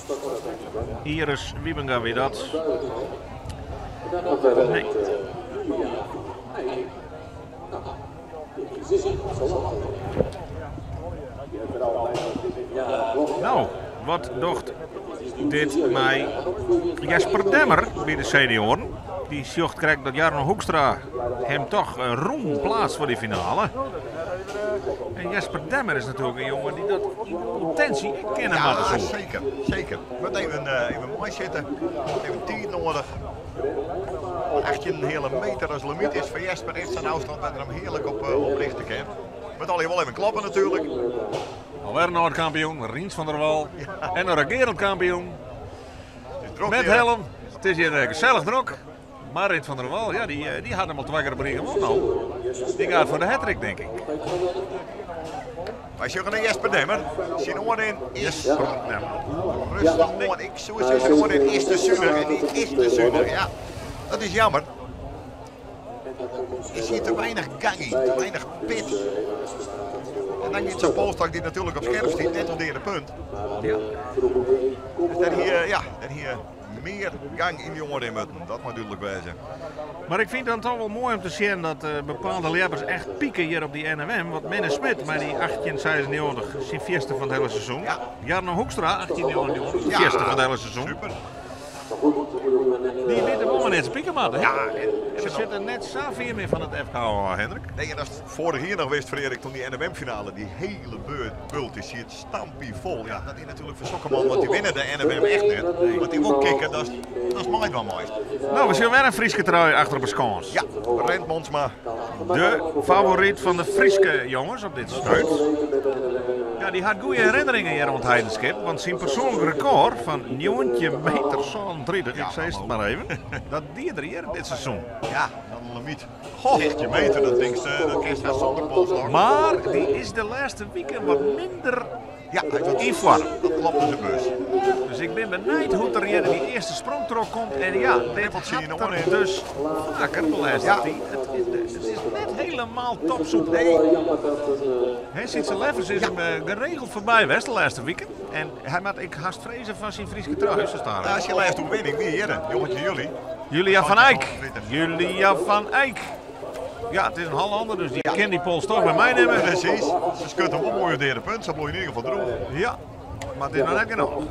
Iris Wiebenga wie dat. Nee. Nou, wat docht dit mei Jesper Demmer by de senioaren? Dy sjocht krekt dat Jarno Hoekstra him toch rûm pleatst foar dy finale. En Jesper Demmer is natuerlik in jonge dy't dat yn potinsje ek kinne Ja, moatte soe. zeker, zeker. Moat even moai sitte, even tiid nedich. 18 heale meter as limyt is foar Jesper echt sa'n ôfstân dat er him hearlik op rjochte kin. Moat allegear wol even kloppe natuerlik. Alwer in âld-kampioen, Rients van der Wal. En in regearend kampioen. Het is drok Met hier. helm. It is hjir gesellich drok. Mar Rients van der Wal, ja, dy hat him al twa kear op rige wûn no. Dy giet foar de hattrick, tink ik. Wy sjogge nei Jesper Demmer. Syn oanrin is Demmer. Rêstich oan. Ik soe sizze, oanrin is te sunich en dy is te sunich. Ja, dat is jammer. Der siet te weinich gang yn, te weinich pit. En dan giet sa'n polstok dy't natuerlik op skerp stiet net oan de punt. Ja. Dus dêr hie, ja, dêr hie mear gang yn dy oanrin moatten. Dat mei dúdlik wêze. Mar ik fyn it dan toch wol moai om te sjen dat bepaalde ljeppers echt pike hjir op dy NMM. Want Minne Smit mei dy 1896, syn fierste fan it hiele seizoen. Ja. Jarno Hoekstra, 1899, Ja. fierste fan it hiele seizoen. Super. Dy witte wol wannear't se pike moatte. Ja, en we sitte net sa fier mear fan it FK ôf, Hendrik. Nee, en ast foarich jier noch wist, Frederik, toen dy NMM-finale, dy hiele bult dy siet stampyfol. Ja, dat is natuerlik foar sokke mannen, want dy winne de NMM echt net. Want dy wol kikke, dat is meidwaan meist. No, we sjogge wer in Fryske trui achter op 'e skâns. Ja, Brent Monsma. De favoryt fan de Fryske jonges op dit stuit. Ja, dy hat goede herinneringen hjir oan it Heidenskip, want syn persoanlik rekôr fan 19 meter 37, ik sis it mar even, dat die er hjir dit seizoen. Ja, dan in limyt. 16 meter, dat tinkst, dat kinst hast sûnder polstok. Mar dy is de lêste wiken wat minder Ja, hy is wat yn foarm. Dat klopt as in bus. Dus ik bin benijd hoe't er hjir yn dy earste sprong troch komt. En ja, dit hat er dus faker de lêste tiid. It is net helemaal topsoepel. Nee. Hè, Sietse Leffers is him geregeld foarby west de lêste wiken. En hy moat ek hast freeze fan syn Fryske trui, sa staar. Ja, syn lêste oerwinning wie hjir, 19 july. Julia van Eyck. Julia van Eyck. Ja, it is in Hollander, dus dy kin dy polstok wer meinimme. Presys. Se skudt him wol moai út de punt, sa bliuw je yn ieder gefal droech. Ja, mar it is noch net genôch.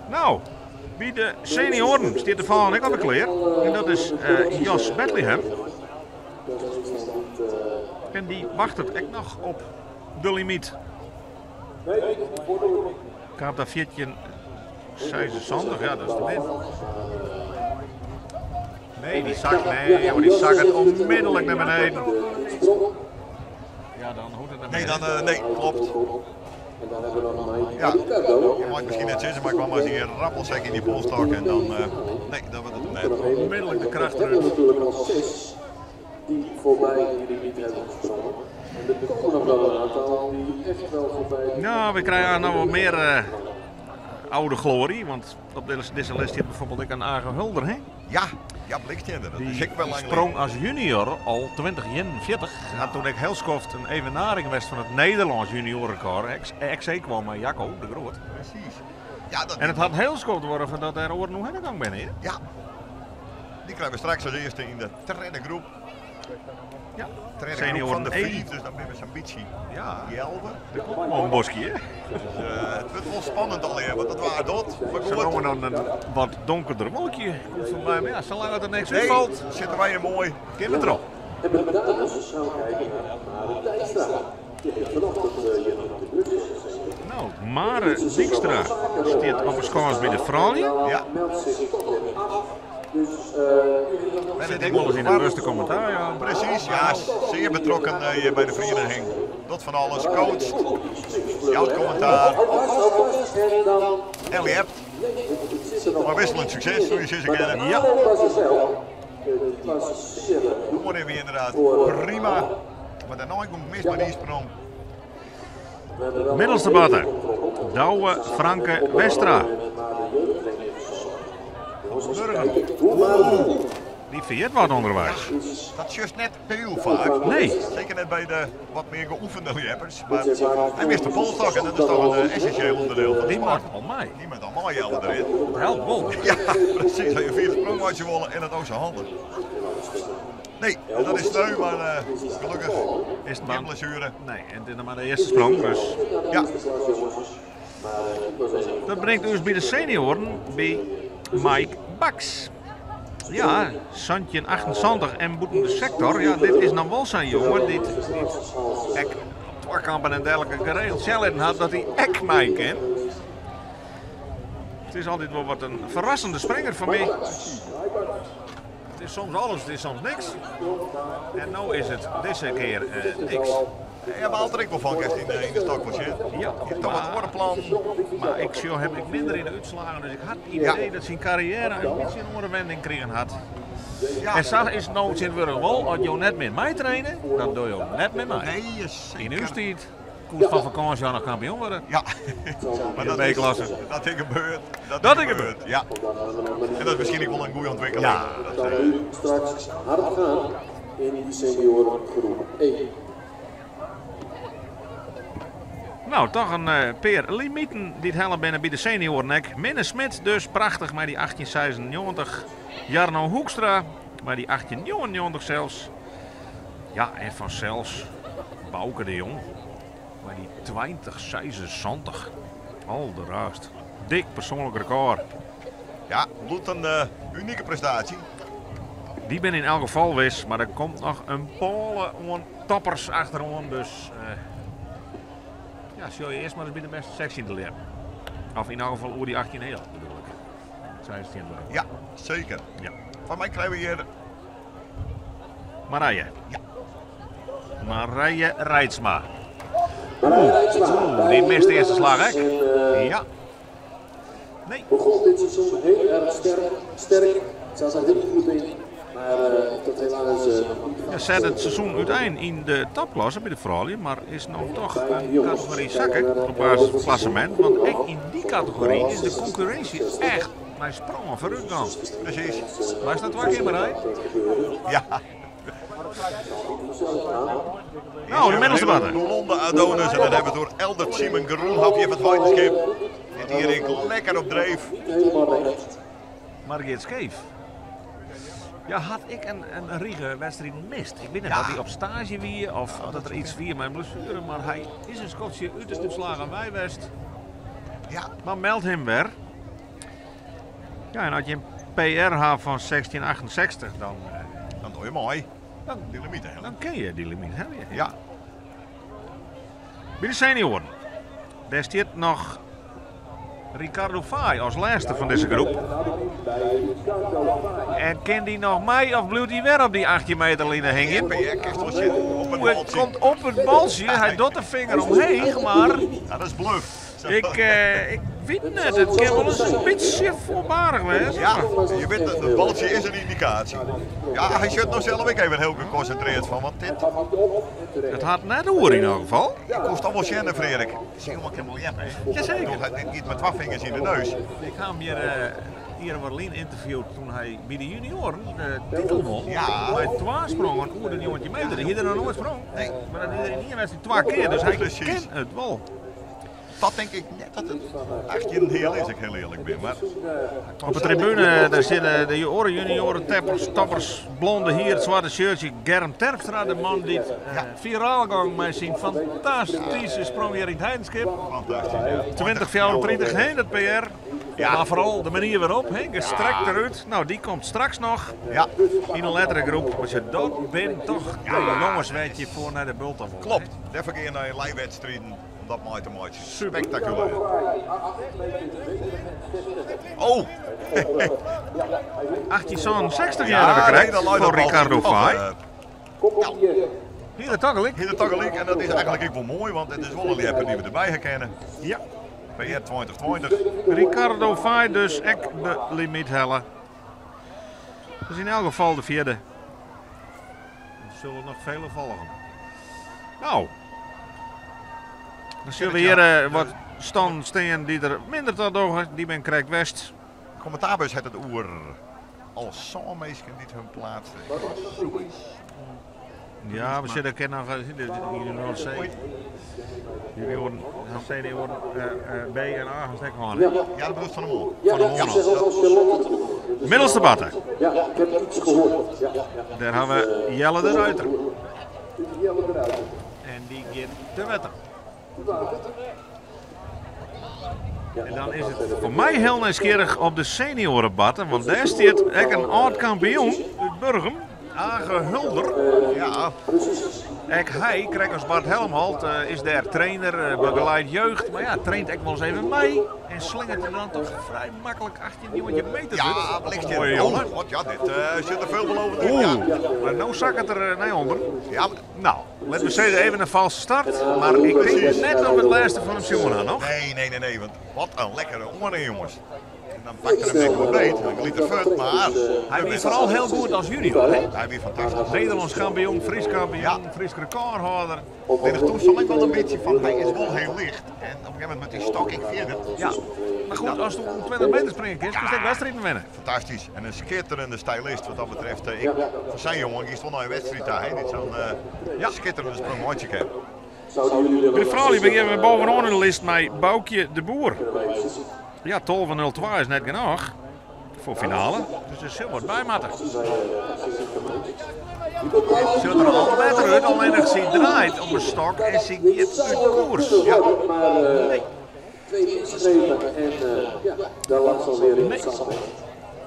No, by de senioaren stiet de folgjende ek alwer klear. En dat is Jos Bethlehem. En dy wachtet ek noch op de limyt. Kaam ta 1476, ja dat is te min. Nee, dy zak, nee, maar dy zakket onmiddellik nei beneden. Ja, dan hoecht it net Nee, mear. dan, nee, klopt. Ja, je mag het misschien net zeggen, maar ik kwam maar eens een rappelsek in die polstok en dan, nee, dat wordt het net. Onmiddellijk de kracht eruit. natuurlijk al zes die voorbij die limiet hebben gesprongen. En er komen nog wel een aantal die echt wel voorbij. Nou, we krijgen nog wat meer oude glorie, want op deze lijst staat bijvoorbeeld ook een Age Hulder, hè? Ja, ja, blikstender. Dat is Die ik wel lang sprong als junior al 2041. Had toen ik heel skoft een evenaring was van het Nederlands juniorrecord. Ex kwam met Jacco de Groot. Precies. Ja, dat En het had heel skoft worden van dat er oren nog heen gang ben, hè? Ja. Die krijgen we straks als eerste in de derde groep. Ja. Derde groep Senioren van de één. vijf, dus dan ben we zo'n beetje Ja. Jelwe. Er komt wel een bosje, hè? Dus, het wordt wel spannend alweer, want dat waren dat. Maar Ze goed. noemen dan een wat donkerder wolkje. Komt voorbij, maar ja, zolang het er niks Nee, uitvalt, zitten wij er mooi. kunnen we erop. En met de dames gaan we kijken naar Mare Dijkstra. Die heeft vanochtend hier nog de bus gezeten. Nou, Mare Dijkstra staat op een schans bij de vrouwen. Ja. Meldt zich toch weer af. Dus Zit ik wel eens in een rustig commentaar, ja. Precies, ja, zeer betrokken hier bij de vereniging. Dat van alles, coacht, jouw commentaar. En je hebt. Maar wisselend succes, zoals je ze kennen. Ja. Hoor weer inderdaad prima. Maar daarna komt mis bij die sprong. Middelste batter, Douwe Franke Westra. Burgen. Die verjet wat onderwijs. Dat is juist net heel vaak. Nee. Zeker net bij de wat meer geoefende rappers. Maar hij mist de polstok en dat is toch een essentieel onderdeel van de Die sport. maakt al mij. Die maakt al mij al erin. Dat helpt wel. Ja, precies. Dat je vier sprongmatje wollen en het ook zo handig. Nee, dat is sneu, maar gelukkig Is het geen maar blessure. Nee, en het is nog maar de eerste sprong, dus Ja. Dat brengt ons bij de senioren, bij Mike Baks. Ja, Santje 28 en boeten de sector. Ja, dit is nou wel zo'n jongen die ek op twakampen en dergelijke geregeld zelf had dat hij ek mij kent. Het is altijd wel wat een verrassende springer voor mij. Het is soms alles, het is soms niks. En nou is het deze keer niks. Ja, maar altijd ik wel van kerst in de stok was je. Ja, Je hebt toch wat orenplan. Maar ik zie hem ik minder in de uitslagen, dus ik had het idee dat zijn carrière een beetje een orenwending kregen had. Ja. En sa is it no tsjintwurdich wol, as jo net mear meitraine, dan dogge jo net mear mei. Nee, zeker. Yn ús tiid koest fan fakânsje ôf noch kampioen wurde. Ja, maar de B-klasse. Dat is gebeurd. Dat is gebeurd. Ja. En dat is waarschijnlijk wel een goede ontwikkeling. Ja. Dat, Kan nu straks hard gaan in die seniorengroep 1. Nou, toch in pear limieten dy't helle binne by de senioaren ek. Minne Smit dus prachtich mei dy 1896. Jarno Hoekstra mei dy 1899 sels. Ja, en fansels Bauke de Jong mei dy 2076. Alderraarst. Dik persoanlik rekôr. Ja, bliuwt in unike prestaasje. Dy binne yn elk gefal wis, mar der komt noch in pôle oan toppers achteroan. Dus ja, sil je earst mar ris by de bêste 16 te ljeppen. Of yn elk gefal oer dy 18 heal, bedoel ik. 16 bedoel ik. Ja, zeker. Ja. Fan my krije we hjir Marije. Ja. Marije Reitsma. Marije Reitsma. Oeh, dy mist de earste slach ek. En, Ja. Nee. Begon dit seizoen heel erg sterk. Sterk. Zat er heel goed in. Maar dat helaas nog niet. Ja, zet het seizoen útein yn de topklasse by de froulju, mar is no toch in kategory sakke op basis fan klassemint. Want ek yn dy kategory is de konkurrinsje echt mei sprongen foarút gien. Precies. Mar is dat twa kear Marije? Ja. Nou, de middelste batter. De Londen Adonis en dan hebben we het door Eldert Simon Groenhafje van het Heidenskip. Dit hier ik lekker op dreef. Niet helemaal recht. Margit Skeef. Ja, had ik in rige wedstriden mist. Ik wit net oft hy op staazje wie of dat der iets wie mei in blessuere, mar hy is in skoftsje út de útslaggen wei west. Ja. Mar meldt him wer. Ja, en as je in PR ha fan 1668, dan, Dan doe je moai. Dan, Die limiet helje. dan kin je dy limyt helje. Ja. By de senioaren. Dêr stiet noch Ricardo Faaij as lêste fan dizze groep. En kin dy noch mei of bliuwt hy wer op dy 18 meter line hingjen? Ja, kinst wol sjen. Op it Oeh, it baltsje. komt op it baltsje. Hy docht de finger omheech, mar Ja, dat is bluff. ik wit net. It kin wolris in bytsje foarbarich wêze. Ja, je weet, het baltsje is in yndikaasje. Ja, hy sjocht no sels ek even hiel konsintrearre fan, want dit It hat net oer yn elk gefal. Ik koest al wol sjen, Frederik. Sjoch, ik kin wol ljeppe, hè? Jazeker. Dit giet mei twa fingers yn de neus. Ik ha him hjir jier wat lyn ynterviewd doe't hy by de junioaren de titel wûn. Ja. Mei twa sprongen oer de 19 meter. Hy hie der noch noait sprongen. Nee. Mar dat die er yn ien wedstriid twa kear, dus hy Precies. kin it wol. Dat tink ik net dat it 18 heal is, ik hiel earlik bin. Mar Op de tribune dêr sitte de oare junioaren, teppers, toppers, blonde hier, it swarte shirtje. Germ Terpstra, de man dy't firaal gong mei syn fantastyske sprong hjir yn it Heidenskip. Fantastysk, ja. 2034 heen, dat PR. Ja. Mar foaral de manier wêrop, hè, gestrekt derút. Nou, dy komt straks noch Ja. yn in lettere groep. Mar sjoch, dat binne toch de jonges wêr't je foar nei de bult wolle, Klopt. hè. Dêrfoar gean je nei lijwedstriden om dat mei te meitsjen. Spektakulêr. Oh! 1860 jaar heb ik nee, dan gekregen leit voor dat baltsje Ricardo toch, Faaij. Hier, toch gelyk. Hier toch gelyk. En dat is eigentlik ek wol moai, want it is wol in ljepper dy't we derby herkennen. Ja. PR 2020. Ricardo Faaij dus ek de limyt helle. Dus yn elk gefal de fjirde. Er sille noch fele folgje. Nou. Dan sille we hjir wat stannen stean dy't der minder ta dogge. Dy binne krekt west. Kommentaarbus hat it oer al sân minsken dy't hun pleatst. Ja, we sitte kin noch de junior C. Junioren, senioren B en A gaan stek hân. Ja, Ja, dat bedoelt Van de Moor. ja, Van de ja, Moor. ik zeg al Charlotte. Dus- Middelste batte. Ja, ik heb iets gehoord. Ja, ja. Dêr ha we Jelle de Ruiter. Jelle de Ruiter. En dy giet te wetter. Ja, En dan is it foar my hiel nijsgjirrich op de seniorenbatte, want dêr stiet ek in âld-kampioen út Burgum, Age Hulder. Ja, Precies. Ek hy, krekt as Bart Helmholt, is dêr trainer, begeliedt jeugd, mar ja, traint ek wolris even mei en slingert der dan toch frij maklik 18 19 meter ja, út. bliksje. Mooie jongen. Oh, god, ja, dit sit der veelbelovend in. Ja. Oeh, mar no sakket er nei ûnder. Ja, Nou, litte we sizze even in falske start, mar ik tink net dat we it lêste fan him sjoen ha noch. nee, nee, nee, nee, want wat in lekkere oanrin, jonges. En dan pakt er hem net goed beet, dan glydt er fuort, mar... Hy wie foaral hiel goed as junior, hè? Hy wie fantastysk. Nederlânsk kampioen, Frysk kampioen, Frysk rekôrhâlder. Allinnich toen sei ik wol in bytsje fan hy is wol hiel licht en op in gegeven momint moat dy stok ek fierder. Ja, mar goed, ast oer 20 meter springe kinst, kinst ek wedstriden winne. Fantastysk en in skitterende stylist wat dat betreft. Ik, foar sa'n jongen giest wol nei in wedstriid ta, hè, dy't sa'n skitterende sprong meitsje kin. By de froulju begjinne we bovenôf yn de list mei Boukje de Boer. Ja, 12.02 is net genôch foar finale, dus der sil wat by moatte. Sjocht der al better út, allinnich sy draait om 'e stok en sy giet út koers. Ja, nee. Nee.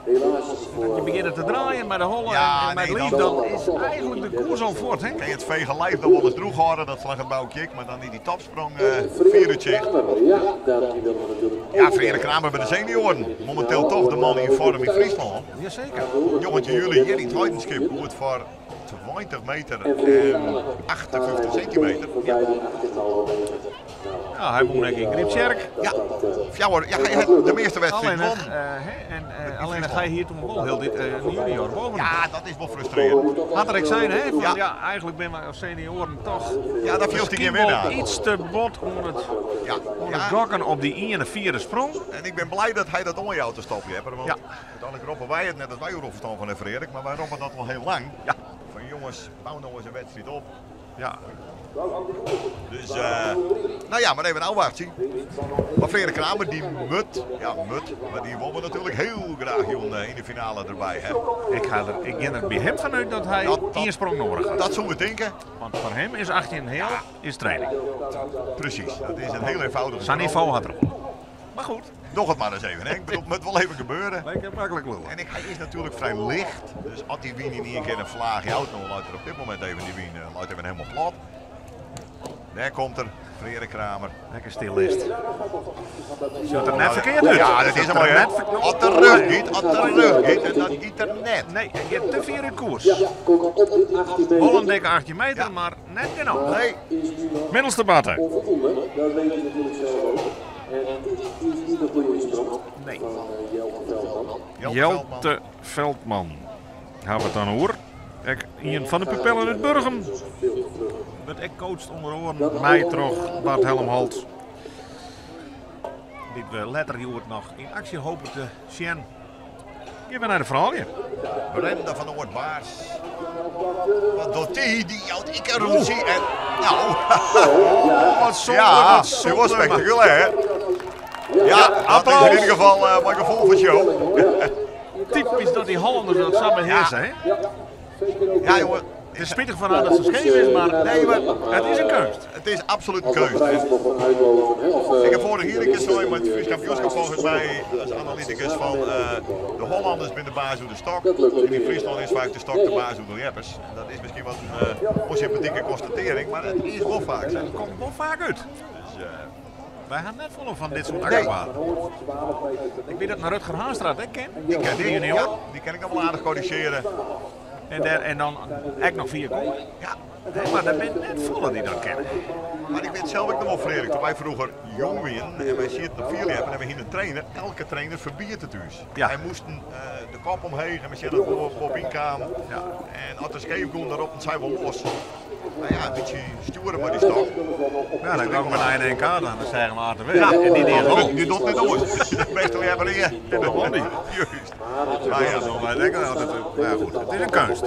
Je begjint te draaien mei de holle en mei it liif, dan is eigenlik de koers al fuort. Hè? Kin je it fege lijf dan wol ris droech hâlde, dat slagget Boukje ek, mar dan is dy topsprong fier út sicht. Ja, Freark Kramer by de senioaren, mominteel toch de man yn foarm yn Fryslân. Jaseker. 19 july hjir yn it Heidenskip, goed foar 20 meter en 58 sintimeter. Ja, hy wûn ek yn Gryptsjerk. Ja, fjouwer. Ja, hy hat de measte wedstriden wûn. Allinnich hy hie toen wol hieltyd in junior boven. Ja, dat is wol frustrearjend. Hat er ek sein, hè? Fan, ja, eigentlik binne wy as senioaren toch Ja, dat fielst dy gjin miskien wol winnaar. iets te bot oan it, Ja, oan it ja. gokken op dy iene fiere sprong. En ik bin blij dat hy dat oanjout te stopljepper, want Ja. úteinlik roppe wy it net dat wy oeral ferstân fan hawwe, Freark, mar wy roppe dat al hiel lang. Ja. Fan jonges, bou no ris in wedstriid op. Ja. Dus, nou ja, mar even ôfwachtsje. Mar Freark Kramer, dy mut, ja mut, mar dy wol we natuerlik hiel graach jûn yn de finale derby ha. Ik, ha der, ik gean der by him fanút dat hy ien sprong noadich hat. Dat soe we tinke. Want foar him is 18 heal is training. Presys, dat is in hiel eenvoudige Sa'n sprong. nivo hat er wol. Mar goed. Doch it mar ris even, hè. Ik bedoel, it moat wol even gebeure. Lekker maklik lullen. En hy is natuerlik frij licht, dus as dy wyn yn ien kear in flaach jout, no leit er op dit momint even dy wyn leit even helemaal plat. Dêr komt er, Freark Kramer. Lekker stilist. Sjocht der net ferkeard út. Ja, dat is Sjocht moai, der hè. net ferkeard As de rug giet, as de rug giet, en dat giet er net. Nee, hy giet te fier út koers. Ja, komt op die 18 meter. Wol in dikke 18 meter, mar net genôch. Nee. Middelste batte. Onvoldoende, dat weet je natuurlijk zelf ook. En dit is niet de goede sprong Nee. van Jelte Veldman. Jelte Veldman. Hawwe we it dan oer. Ek ien fan de pupillen út Burgum. Wurdt ek coacht ûnder oaren mei troch Bart Helmholt. Dy't we letter hjoed noch yn aksje hope te sjen. Gean we nei de froulju. Brenda van Oort Baars. Wat docht dy? Dy jout ek in rûntsje. En nou, Wat zonde, ja, wat dit zonde. was spektakulêr, hè? Ja, dat is applaus. yn ieder gefal mei gefoel fan show. Typisch dat dy Hollanders dat sa behearse, hè? Ja, jongen. It is spitich foar har dat se skeef is, mar Nee, maar it is in keunst. Het is absoluut een Als we keunst. prijzen nog van uitloven, hè, of, Ik heb vorig jaar een keer zo met het Fries kampioenschap volgens mij als analyticus van de Hollanders binnen de baas hoe de stok. En in Friesland is vaak de stok de baas hoe de jeppers. En dat is misschien wat een onsympathieke constatering, maar het is wel vaak zo. Het komt wel vaak uit. Dus, Wij gaan net vol van dit soort Nee. acrobaten. Ik weet dat naar Rutger Haanstra, hè, ken? die ken ik, Junior. ja, die ken ik nog wel aardig corrigeren. En, daar, en dan ook nog 4 kom. Ja. Nee, maar daar ben net volle die dat kennen. Maar ik weet zelf ook nog wel, Freark, toen wij vroeger jong waren en wij zitten op 4 jaar en we gingen trainen, elke trainer verbiedt het dus. Ja. Hij moest de kop omheen en we zeiden dat we op inkwam. Ja. En als de scheef kwam daarop, dan zijn we los. Nou ja, een beetje sturen maar die stok. Ja, dan kwam we naar een NK aan, dan zeggen we ATW. Ja, en die deed wel. Die doet net ooit. De beste hebben hier. En dat won die. Juist. Maar ja, zo, wij denken altijd, nou ja, goed, het is een kunst.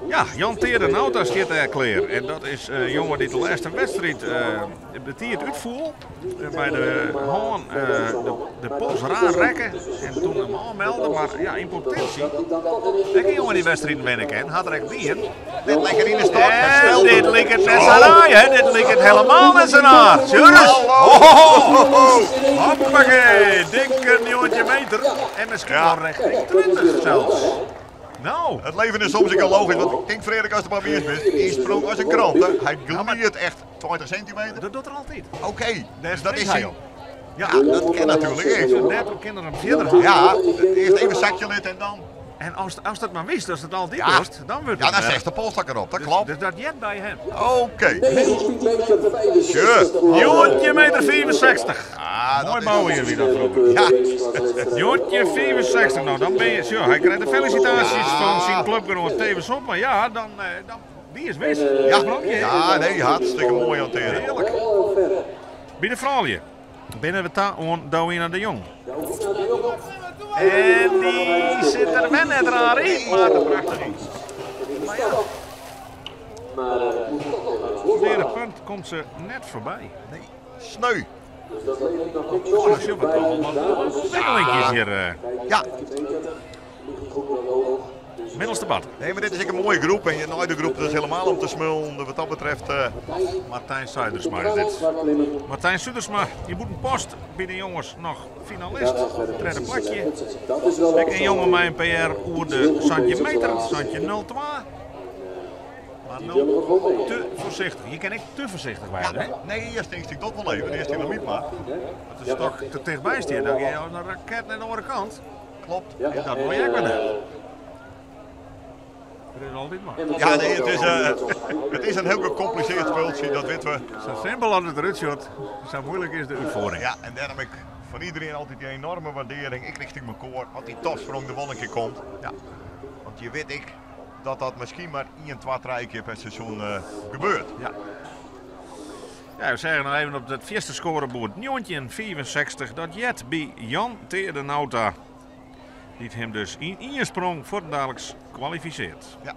Ja, Jan Teerde Nauta zit er klaar. En dat is een jongen die de laatste wedstrijd betiert uitvoer. Bij de hoorn de pols raar rekken en toen hem aanmelden. Maar ja, in potentie. Ik een jongen die wedstrijd winnen kan, had er echt die. Dit lekker in de stad. En dit lijkt het net zijn haar, hè? Dit lijkt het helemaal net zijn haar. Serieus? Hallo. Ho, ho, ho. Hoppakee, dikke nieuwtje meter. En misschien Ja. wel richting 20 zelfs. Nou, Het leven is soms ook logisch, want ik denk Freark als het maar weer is, die sprong als een krant. Hè. Hij gliet echt 20 centimeter. dat doet er altijd. Oké, Daar dus dat springt is hij hij. op. Ja, dat kan natuurlijk echt. Net ook kinderen hem verder gaan. Ja, eerst even zakje lid en dan. En as dat mar wist, ast it altyd Ja. dochst, dan wurdt Ja, it dan wer. zegt de polstakker op, dat klopt. Dus dat heart by him. Oké. 19 meter 65. Njoggentjin meter 65. Ah, dat Moai is- bouwen jullie dat vroeger. Ja. Njoggentjin 65, nou dan ben je. Zo, hij krijgt de felicitaties van zijn clubgenoot Tevens op, maar ja, dan, dan die is wis. Ja, Sprongje, hè? ja, nee, hartstikke mooi hanteren. Heerlijk. Bij de froulju binne we ta oan Douwina de Jong. En die zit er wel net raar in, maar prachtig. Maar ja. Maar moet toch helaas Op het derde loslaten. punt komt ze net voorbij. Nee, sneu. Dus dat levert nog niks Oh, op. dat is wat toch wel wat ontwikkelingjes hier. Ja. 15 meter. Ligt goed omhoog. Dus, Middelste bad. Nee, maar dit is ook een mooie groep. En je de groep, dat is helemaal om te smullen. Wat dat betreft. Martijn Zuidersma is dit. Waar klimmen. Martijn Zuidersma, je moet een post bij de jongens nog finalist. Derde plakje. Dat is wel Ik een jongen met een PR oer de Santje meter, Santje 02. Maar Die willen nou we gewoon mee. te voorzichtig. Je kan echt te voorzichtig worden, hè? Nee, eerst denk ik dat wel even. Eerst die limiet maar. Dat is toch te dichtbij staan. Dan ga je als een raket naar de andere kant. Klopt. Ja, En dat wil jij ook wel hebben. Dat is altijd maar. Ja, nee, het is een heel gecompliceerd speeltje, dat weten we. Zo simpel als het eruit ziet, zo moeilijk is de uitvoering. Ja, en daarom ik van iedereen altijd die enorme waardering. Ik richting mijn koor, als die topsprong de wolkje komt. Ja. Want je weet ik dat dat misschien maar 1, 2, 3 keer per seizoen gebeurt. Ja. Ja, we zeggen nog even op het eerste scorebord 1964 dat jet bij Jan Teer de Nauta. Die het hem dus in één sprong voor dadelijks kwalificeert. Ja.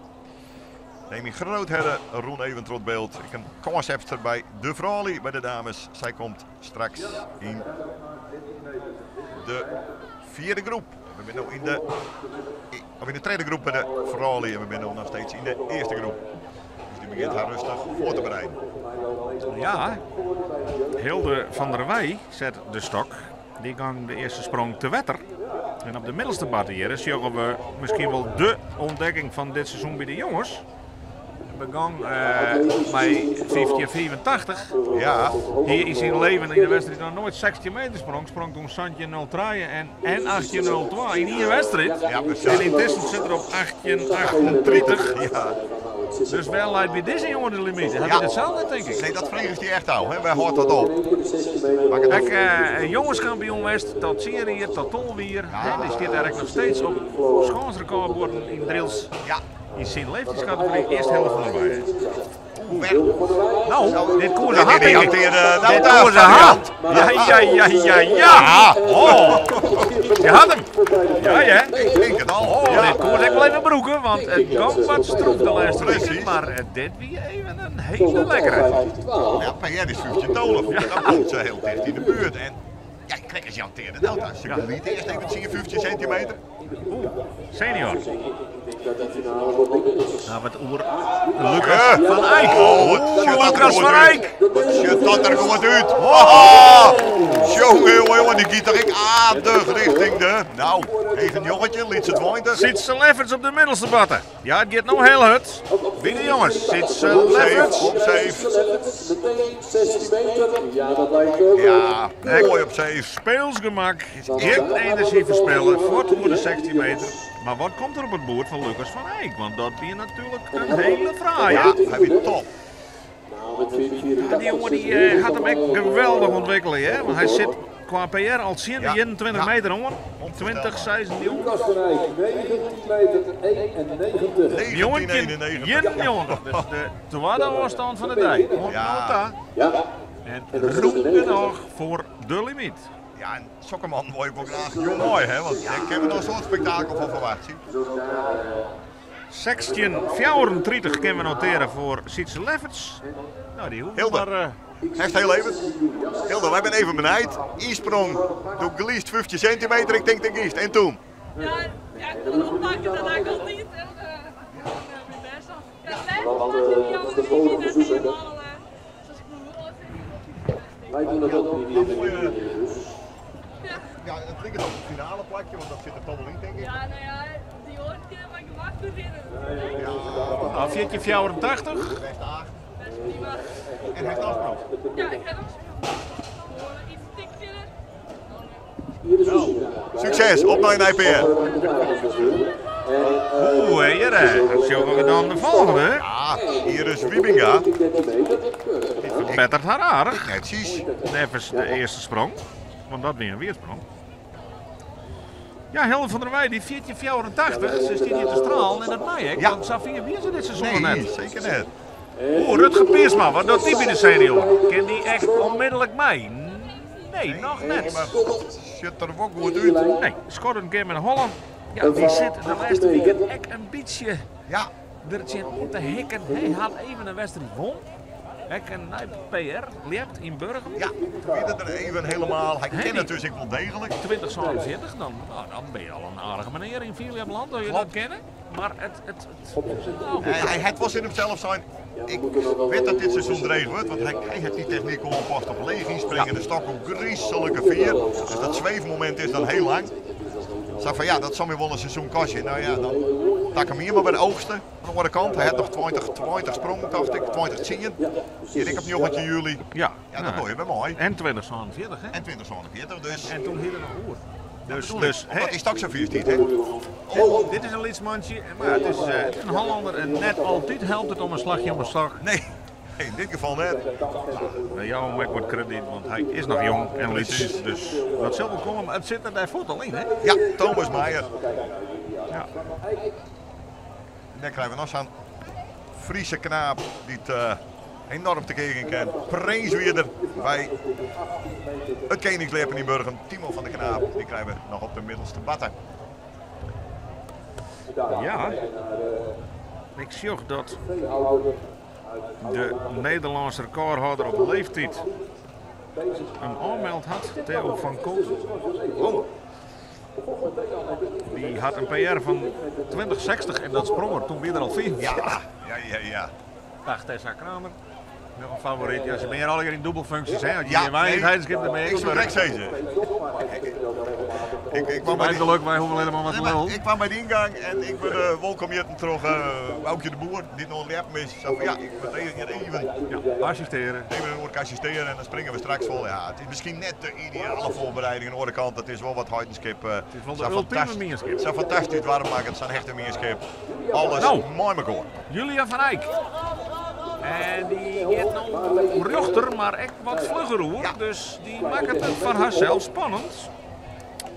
Neem in grootherre Roen even beeld. Ik een concepter bij de vrouwen, bij de dames. Zij komt straks in de vierde groep. We zijn nu in de, of in de tweede groep bij de vrouwen en we zijn nu nog steeds in de eerste groep. Dus die begint haar rustig voor te bereiden. Ja, Hilde van der Wij zet de stok. Die gang de eerste sprong te wetter. En op de middelste barrière zien we misschien wel de ontdekking van dit seizoen bij de jongens. Begon bij 1584. Ja. Hier is in leven in de wedstrijd nog nooit 16 meter sprong. Sprong toen Santje 03 en 1802 in iedere wedstrijd. Ja, precies. En intussen zit er op 1838. Ja. Dus wel leidt bij deze jongen de limiet. Heb je hetzelfde, denk ik? Nee, dat vreeg die echt al. Hè? Wij hoort dat op. Kijk, jongenskampioen West, tot Syrië, tot Tolwier. Ja. Die zit eigenlijk nog steeds op schaatsrecordborden in drills. Ja. In zijn leeftijdscategorie eerst helft van de wij. Nou, Nou, dit koers had die ik. had hier, nou, Dit daar koers staat die had. Ja, ja, ja, ja, ja. Oh, je had hem. Ja, ja. Ik denk het al. Oh, Ja. dit koers ik wel even broeken, want het kwam wat stroef de laatste Precies. weken. Maar dit wie even een hele lekkere. Ja, PR is 15 dolar. Dan komt ze heel dicht in de buurt. En ja, kijk eens, Jan Teerde. Nou, daar is niet eerst even 10, 15 centimeter. Oeh, senior. Nou, wat oer. Lucas van Eyck. Oh, wat zit dat er Lucas goed van uit. Eyck. Wat zit dat er goed uit. Oh, jongen, jongen, jongen, die giet er ik aardig richting de. Nou, even een jongetje, liet ze het 20. Sietse Lefferts op de middelste batten. Ja, het gaat nou heel hard. Wie de jongens? Sietse Op safe, Lefferts. op safe. Meteen 16 meter. Ja, dat lijkt ook. Ja, mooi op safe. Speelsgemak. Geen energie verspillen. Voort voor de 16 meter. Maar wat komt er op het boord van Lucas van Eyck? Want dat weer natuurlijk een hele fraaie. Ja, hij weer top. Nou, met 4,84 Die jongen die gaat hem echt geweldig ontwikkelen, hè? Want hij zit qua PR al sinds Ja. 21 Ja. meter hoor. 20, 16 jongen. Lucas van Eyck, 19 meter 91. 1991. 91. Dus de tweede afstand van de dij. Ja. Ja, En roem genoeg voor de limiet. Ja, en Sokkerman wil ik ook graag jong mooi, hè? Want daar kunnen we nog zo'n spektakel van verwachten. 16,34 kunnen we noteren voor Sietse Lefferts. Nou, die hoeft Hilde. maar... Echt heel even. Hilde, wij zijn even benijd. Insprong door Geliest 50 centimeter, ik denk de Giest. En toen? Ja, ja, ik kon oppakken, daarna kon niet. En mijn best af. Ja, het Want, was niet dat is de jammer, volgende niet net bezoek, hè? helemaal zoals ik me wil. wij doen dat ook niet in de dus. Ja. Ja, het ligt op het finale plakje, want dat zit er toch wel in, denk ik. Ja, nou ja, die hoort keer maar ik mag goed in. Nou, 14,84. Best 8. Best prima. En hij heeft afsprong. Ja, ik ga nog iets tik verder. Hier is de Succes, op naar een IPR. IPR. Oeh, hier, sjogge we dan de volgende. Ja, hier is Wiebinga. Die verbetert haar aardig. Netjes. Nevens de eerste sprong. Want dat weer een weersprong. Ja, Helen van der Weij, die 1484, ze is die niet te stralen en dat mij ik. Ja. Want Safia wie is er dit seizoen Nee, net. zeker net. Oeh, Rutger Piersma, wat doet die bij de senior? Ken die echt onmiddellijk mee? Nee, nog net. Maar zit er ook goed uit. Nee, scoort een keer met Holland. Ja, die zit de laatste weekend echt een beetje Ja, er zit op te hikken. Hij had even een wedstrijd won. Ik een nieuw PR, Liept in Burgum. ja. Weet het er even helemaal. Hij Hey. kent het dus ik wel degelijk. 2047, dan, nou, dan ben je al een aardige meneer in Vierland, wil je dat Klopt. kennen. Maar het nou, Het was in hemzelf zijn. Ik weet dat dit seizoen dreig wordt, want hij heeft die techniek al op leeg inspringen. De stok op griezelijke vier. Dus dat zweefmoment is dan heel lang. Zeg van ja, dat zal me wel een seizoen kostje. Nou ja, dan tak hem hier maar bij de oogsten. Aan de andere kant, hij had nog 20 sprongen, dacht ik, 20 10. Hier ik op 19 juli. Ja, Ja, dat nou, doe je bij mooi. En 2047, hè? En 2047, dus. En toen hier er nog oer. Dus, Bedoel dus ik, hè, omdat die stak zo vier stiet, hè? dit is een Lietsmantje, maar het is een Hollander en net altijd helpt het om een slagje om een slag. Nee, in dit geval net. Bij jou maak wat krediet, want hij is nog jong en Liets. Dus dat zal wel komen, maar het zit er daar voet al in, hè? Ja, Thomas Meijer. Ja. En dan krijgen we nog zo'n Friese knaap die het enorm te kijken kan. Prins bij het Koningslepen in Burgum. Timo van der Knaap, die krijgen we nog op de middelste batten. Ja, ik zie ook dat de Nederlandse recordhouder op leeftijd een aanmeld had, Theo van Koten. Oh, Die had een PR van 2060 en dat sprong er toen weer al 4. ja. Dag Tessa Kramer. Nog een favoriet. Ja, ze ben hier al in dubbelfuncties, hè? Als je Ja, hier wij nee. het heidenskip ermee. Ik zou direct zeggen. Ik kwam bij Wij die, geluk, wij hoeven helemaal wat Nee, maar lul. ik kwam bij de ingang en ik ben welkom hier terug, Woutje de Boer, die nog een lep is. Zo van, ja, ik moet even, even, Ja, assisteren. even een oor assisteren en dan springen we straks vol. Ja, het is misschien net de ideale voorbereiding aan de andere kant. Het is wel wat heidenskip. Het is wel de ultieme meerschip. Het zou fantastisch warm maken, het zijn echte meerschip. Alles Nou. mooi met Julia van Eyck. En die gaat nou rechter, maar echt wat vlugger hoor. Ja. Dus die maakt het voor haarzelf spannend.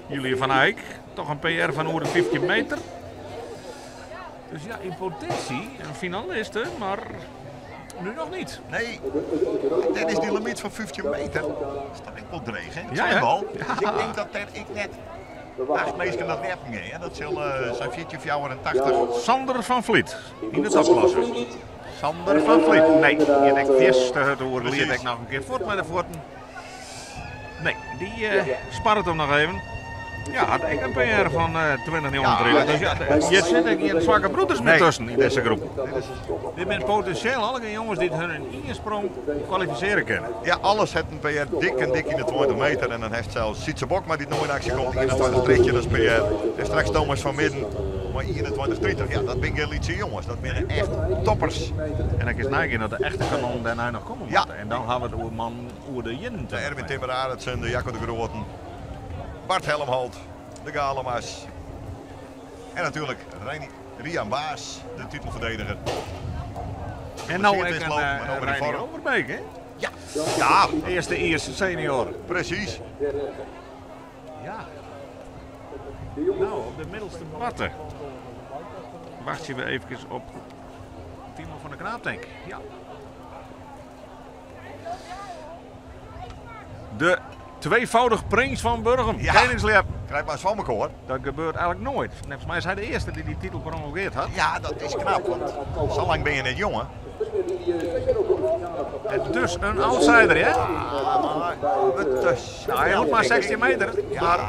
Julia van Eyck, toch een PR van over de 15 meter. Dus ja, in potentie een finaliste, maar nu nog niet. Nee, dit is die limiet van 15 meter. Dat is toch echt wel dreig, hè? Dat Ja, zijn hè? wel. Dus ik denk dat er ik net 8 mensen dat net hè? Dat zullen zijn 14,84. Sander van Vliet in de topklasse. Sander van Vliet. Nee, die ik vist het oor liet ik nog een keer voort met de voeten. Nee, die sparrt hem nog even. Ja, had ik een PR van 20 Dus ja, je zit ik hier zwakke broeders meer Nee. tussen in deze groep. Dit zijn potentieel alle jongens die hun in één sprong kwalificeren kunnen. Ja, alles het een PR dik en dik in de 20 meter. En dan heeft zelfs Sietse Bok, maar die nooit in actie komt, 21 tritje, dat is PR. En straks Thomas van Midden, maar 21 30. Ja, dat zijn geen lietse jongens, dat zijn echt toppers. En ik is neigen dat de echte kanon daarna nog komen Ja. moet. En dan gaan we het oer man oer de yin. De Erwin Timmer Arendsen, de Jacco de Groten, Bart Helmholt, de Galemas. En natuurlijk Reini, Rian Baas, de titelverdediger. En nou Geblesseerd ik is een lopen, maar nou weer in Reinier vorm. Overbeek, hè? Ja, ja, Eerste Ierse senior. precies. Ja. Nou, op de middelste batten. Wacht je weer even op Timo van der Knaap, denk ik. Ja. De tweevoudig prins van Burgum, Ja. Koningslep. Krijg maar eens van elkaar. hoor. Dat gebeurt eigenlijk nooit. Volgens mij is hij de eerste die die titel prolongeerd had. Ja, dat is knap, want zo lang ben je net jong, hè? En dus een outsider, hè? Maar het is... Nou, hij moet maar 16 meter. Ja, Maar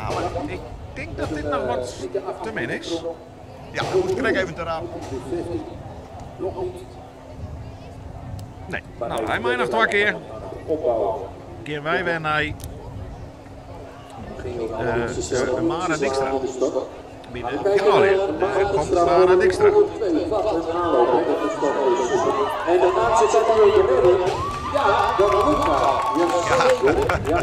ik denk dat dit nog wat te min is. Ja, goed, krijg even te raam. Nee, nou, hij mag nog twee keer. Keer wij weer naar de Mara Dijkstra. Binnen. Ja, daar komt Mara Dijkstra. En daarna zit zij dan ook de redder. Ja, dat moet maar. Ja, ja,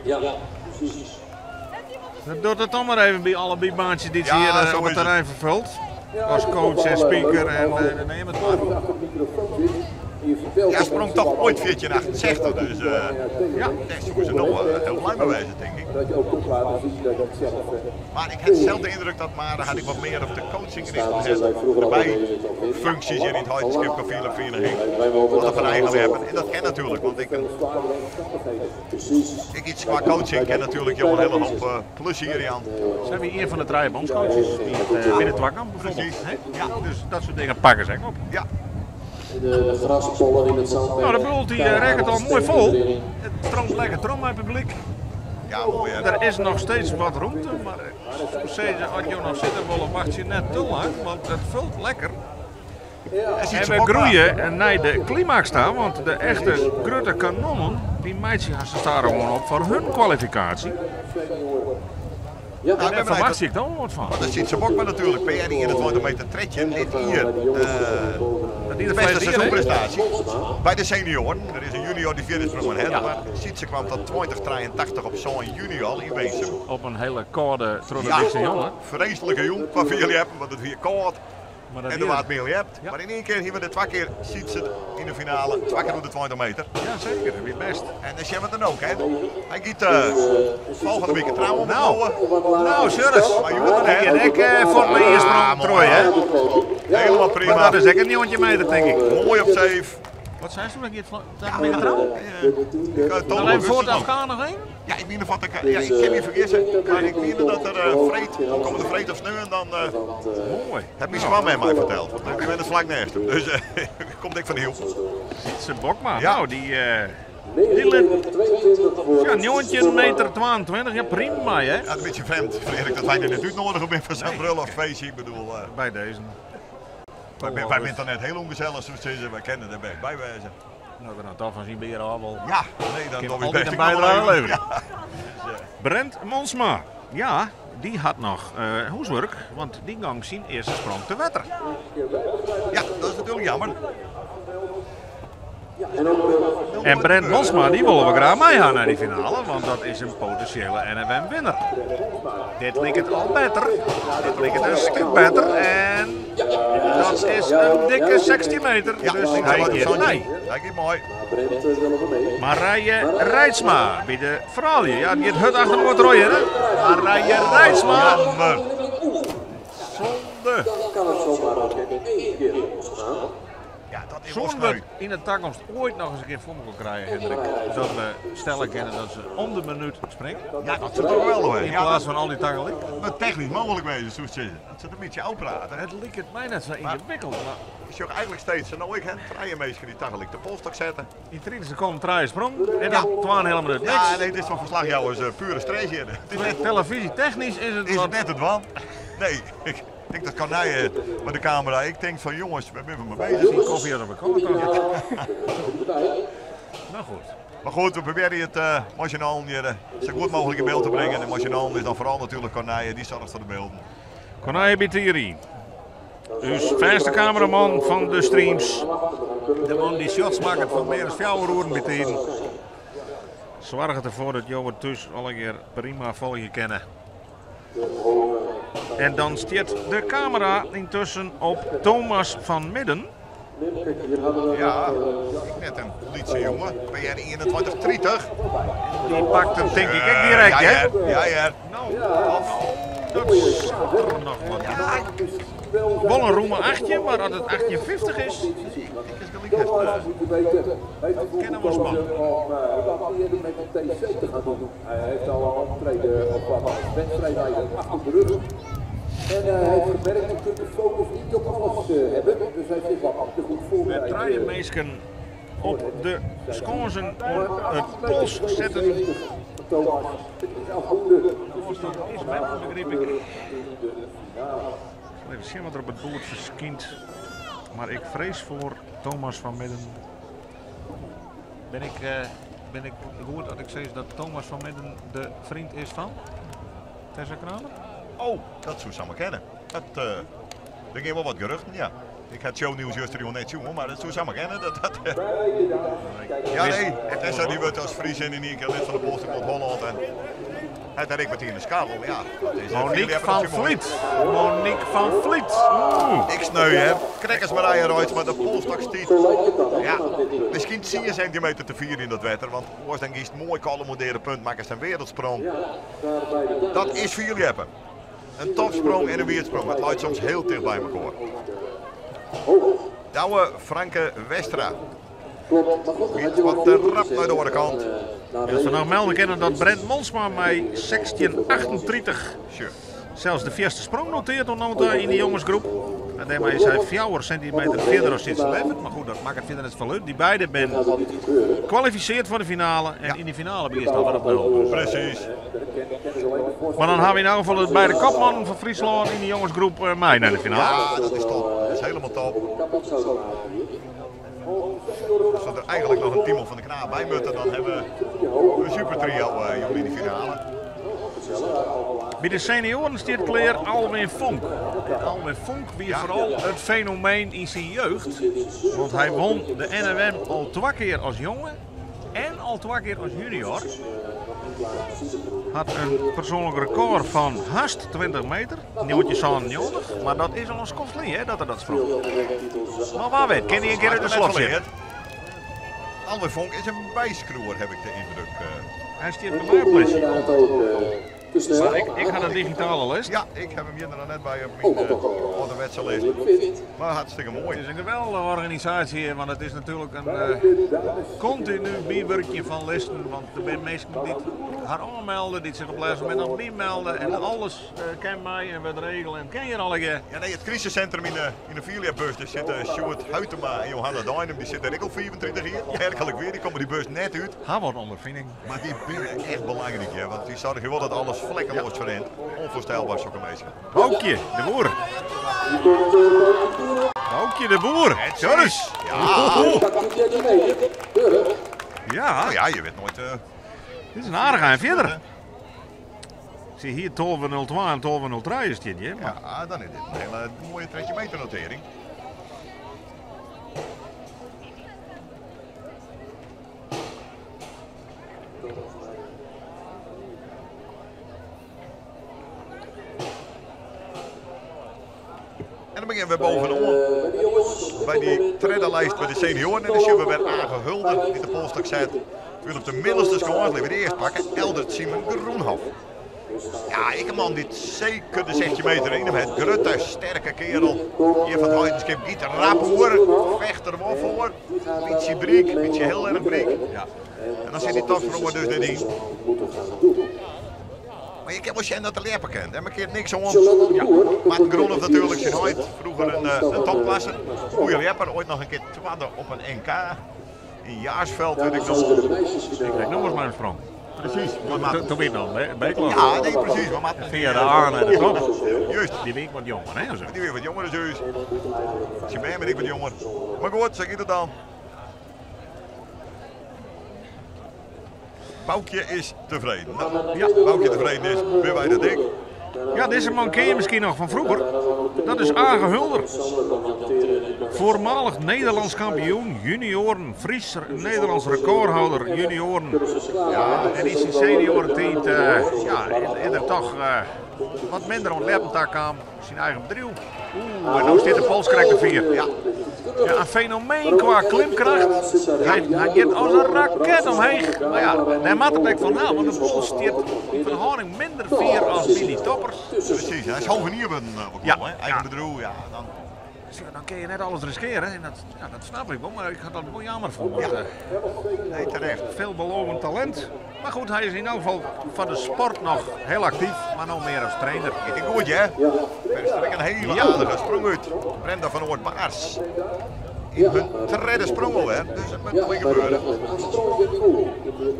ja. Ja, precies. Net iemand de Dat docht it dan mar even by alle bybaantsjes dy't se Ja, hjir zo op het is het. terrein vervult. Als coach en speaker en neem het maar. Ja, sprong toch ooit 1468, dus Ja. daar zoeken ze nou heel blij mee wezen, denk ik. Dat je ook kunt laten zien dat je het zelf Maar ik had zelf de indruk dat maar had ik wat meer op de coaching gericht gezet. Erbij functies in het huidschip vereniging. Wat er van eigen hebben. En dat ken natuurlijk, want ik, Precies. ik iets qua coaching ken natuurlijk jongen een hele hoop plezier aan. Zijn we een van de drie bondscoaches die het binnen Twakkamp bijvoorbeeld. Precies. Hè? Ja, dus dat soort dingen pakken ze ook op. Ja, De graspollen in het zand. Nou, de bult die rekt het al mooi vol. Het stroomt lekker trom bij het publiek. ja mooi hè. Er is nog steeds wat ruimte, maar ik zou zeggen, als je nog zitten wil, wacht je net te lang, want het vult lekker. En ziet En ze we ook maar. groeien naar de climax staan, want de echte grote kanonnen, die meidjes ze staan gewoon op voor hun kwalificatie. Ja, Nou, ik Daar ben benieuwd verwacht ik dan wel wat van. Dat ziet ze ook maar natuurlijk. PR 21 meter tredje, dit hier. Dat De ieder beste vlees hier, hè? seizoenprestatie. Bij de senioren. Er is een junior die vierde sprongen heeft. Maar Sietse kwam tot 2083 op zo'n juni al in Weesum. Op een hele koude trollebikse jongen. Vreselijke jong qua jullie hebben, want het weer koud. Maar dat En de hier- waard meer je hebt. Ja. Maar in één keer hier we de twee keer Sietse in de finale. Twee keer op de 20 meter. Ja, zeker. Weer best. En dat is het dan ook, hè. Hij giet volgende week een trouw om Nou. Nou, Sjurris. Maar je moet er En ik voor mijn eerste Ja, sprong Troy, hè? Helemaal prima. Maar dat is ook een nieuwtje meter, denk ik. Mooi op safe. Wat zei ze toen? Ik het met de trouw? Ik, Tom Alleen voor het Augustus nog. Afghaan nog één? Ja, ik meen wat ik, ja, ik kan me vergissen, maar ik meen dat er vreed, komende vreed of sneeuw en dan Mooi. heb mijn zwam mij mij verteld. Want ik ben het vlak naast hem, dus komt ik van heel. Sietse Bokma. Ja. Nou, die, die lid. Ja, nieuwtje meter 22. Ja, prima, hè? Ja, een beetje vreemd, Frederik, dat wij er net uitnodigen ben voor zo'n bruiloftfeestje. Ik bedoel, Bij deze. wij zijn dan net heel ongezellig, zoals ze wij kennen er best bij wezen. Nou, we nou toch van zien beren al wel. Ja, nee, dan Kan doe ik altijd best een ik nog wel bijdrage even. leveren. Ja. Brent Monsma. Ja, die had nog hoeswerk, want die gang zijn eerste sprong te wetter. Ja, dat is natuurlijk jammer. En Brent Monsma, die willen we graag mee gaan naar die finale, want dat is een potentiële NFM-winnaar. Dit lijkt het al beter. Dit lijkt het een stuk beter. En dat is een dikke 16 meter. Ja, Dus ik hij zal het is op nee. Hij gaat mooi. Marije Rijtsma bij de vrouwen. Ja, die het hut achter de rooien, hè? Marije Rijtsma. Jammer. Zonde. Dan kan het zomaar ook in één keer losgaan. Ja, dat is wel Zullen we sneu. in de toekomst ooit nog eens een keer voor elkaar krijgen, Hendrik? Dat we stellen kennen dat ze om de minuut springen. Ja, dat zou toch wel hoor. In Ja, plaats dat van al die tangelijk. moet technisch mogelijk wezen, zoals ze zeggen. Dat ze het een beetje uitpraten. Het lijkt het mij net zo ingewikkeld, maar Is je ook eigenlijk steeds, nou ik heb vrije meester die tagelijk de polstok zetten. in 30 seconden draaien sprong en dan twaalf helemaal minuut niks. Ja, nee, dit is van verslagjouwers pure stress hier. Het is net, Televisie technisch is het is het wat. net het wan. Nee, ik denk dat kan hij met de camera. Ik denk van jongens, we zijn maar bezig. Die koffie uit op de kant. Nou goed. Maar goed, we proberen het machinaal hier zo goed mogelijk in beeld te brengen. En machinaal is dan vooral natuurlijk Corneille, die zorgt voor de beelden. Konai Bitiri. Dus verste cameraman van de streams. De man die shots maakt van meer dan 4 uur meteen. Zorg ervoor dat jou het dus al een keer prima volgen kennen. En dan stiert de camera intussen op Thomas van Midden. Ja, ik net een politiejongen. PR 2130. Die pakt hem denk ik ook direct, ja, hè? Ja, ja. Nou, dat zat er nog wat. Wel een roeme 8, maar dat het 1850 is, kennen we spannen. Om wat eerder met de TC te gaan doen. Hij heeft al een optreden op wat wedstrijden achter de rug. En hij heeft gemerkt, je kunt de focus niet op alles hebben. Dus hij zit wat te goed We voorbereid. draaien meesken op de sconsen om het pols zetten. Thomas, het is afdoende. Dat is wel, begreep ik. Even zien wat er op het boord verschijnt. Maar ik vrees voor Thomas van Midden. Ben ik goed dat ik zeg dat Thomas van Midden de vriend is van Tessa Kramer? Oh, dat zou samen kennen. Dat, er ging wel wat geruchten, ja. Ik had shownieuws juist er net jongen, maar dat zou samen kennen. Dat. Ja, nee, Tessa die wordt als Fries in één keer lid van de Polsterkant Holland. En Hij daar ik met in de skarrel, ja. Dat is Monique van Vliet. Monique van Vliet. Oeh. Ik sneu, hè. Krekkers Marije Reutz, maar de polstok stiet. Ja, misschien 10 centimeter te vier in dat wetter, want oors dan kiest mooi kalmoderen punt maken zijn wereldsprong. Dat is vier jeppen. Een topsprong en een weerdsprong. Het lijkt soms heel dicht bij elkaar. Douwe Franke Westra. Giet wat te rap naar de andere kant. Dat we nog melden kennen dat Brent Monsma met 1638 Sure. zelfs de eerste sprong noteert tot in de jongensgroep. En daarmee is hij 4 centimeter verder dan sinds Levert. Maar goed, dat maakt het verder net van uit. Die beide ben kwalificeerd voor de finale. En Ja. in die finale begint het alweer op nul. Precies. Maar dan hebben we in elk geval de beide kopmannen van Friesland in de jongensgroep mee naar de finale. Ja, dat is top. Dat is helemaal top. Als we er eigenlijk nog een Timo van de Knaap bij moeten, dan hebben we een super trio jullie in de finale. Bij de senioren staat klaar Alwin Vonk. En Alwin Vonk wie vooral het fenomeen in zijn jeugd. Want hij won de NMM al twee keer als jongen en al twee keer als junior. Had een persoonlijk record van haast 20 meter, 1990. Maar dat is al een skoflie, hè, dat er dat sprong. Maar waar weet, kan hij een keer uit de slot zitten? Alwin Vonk is een bijskroer, heb ik de indruk. Hij staat bij mij op listje. Te snel. Maar ik had een digitale list. Ja, ik heb hem hier er nog net bij op mijn ouderwetse list. Maar hartstikke mooi. Het is een geweldige organisatie, want het is natuurlijk een continu bijwerkje van listen. Want er zijn mensen die haar aanmelden, die zich op het laatste moment nog bijmelden. En alles ken mij en we regelen en ken je al een keer. Ja, nee, het crisiscentrum in de Filia-bus, daar zitten Sjoerd Huytema en Johanna Duinem, die zitten er ook al 24 hier. Werkelijk weer, die komen die bus net uit. Haar wordt ondervinding. Maar die binnen echt belangrijk, hè, want die zorgen wel dat alles vlekkeloos verrent. Onvoorstelbaar, zulke mensen. Boukje, de boer. Boukje de boer. Joris. Ja. Ja, Nou ja, je weet nooit. dit is een aardige en verder. Ik zie hier 12.02 en 12.03 is dit, hè? Maar ja, dan is dit een hele mooie tredje meter notering. En dan beginnen we bovenop. Bij die lijst bij de senioren. En dan zien we weer Age Hulder die de polstok zet. Wil op de middelste score, laten we de eerst pakken. Eldert Simon Groenhof. Ja, ik een man die zeker de 16 meter in hem heeft. Grutte, sterke kerel. Hier van het Heidenskip giet rap hoor. Vecht er wel voor. Beetje briek, beetje heel erg briek. Ja. En dan zit die topspronger dus net in. Maar je kent wel zien dat de leerper kent. En maar keert niks om. Ja. Martin Groenhof natuurlijk, zijn ooit vroeger een topklasse. Goeie rapper, ooit nog een keer tweede op een NK. In Jaarsveld weet ik nog. Ik noem eens maar een sprong. Precies. Maar Martin- Toen weet ik nog, hè, B-klasse. Ja, nee, precies. Maar Martin, Via de A naar de top. Juist. Die ben ik wat jonger, hè? Zo. Die weer wat jonger dus. Als je bent, ben ik wat jonger. Maar goed, zeg ik het dan. Boukje is tevreden. Nou, Ja. Boukje tevreden is, ben wij dat ik. Ja, deze man ken je misschien nog van vroeger. Dat is Age Hulder. Voormalig Nederlands kampioen, junioren, Fries Nederlands recordhouder, junioren. Ja, En in zijn seniorentijd ja, is er toch wat minder ontleppend aan zijn eigen bedrijf. Oeh, en nu zit de polskrek de vier. Ja. Ja, een fenomeen qua klimkracht. Hij gaat als een raket omheen. Maar ja, daar moet het van nou, want de pols stiert in verhouding minder vier als Billy Toppers. Precies, hij is hovenier van Ja, hè? Eigen ja. bedrijf, ja. Dan, Dus ja, dan kun je net alles riskeren. En dat, ja, dat snap ik wel, maar ik had dat wel jammer voor. Want, nee, terecht. veelbelovend talent. Maar goed, hij is in elk geval van de sport nog heel actief, maar nog meer als trainer. Ik denk goed, hè? Verder een hele Ja. aardige sprong uit. Brenda van Oort-Baars. In hun derde sprong al, hè? Dus het moet Ja, nog bij de gebeuren.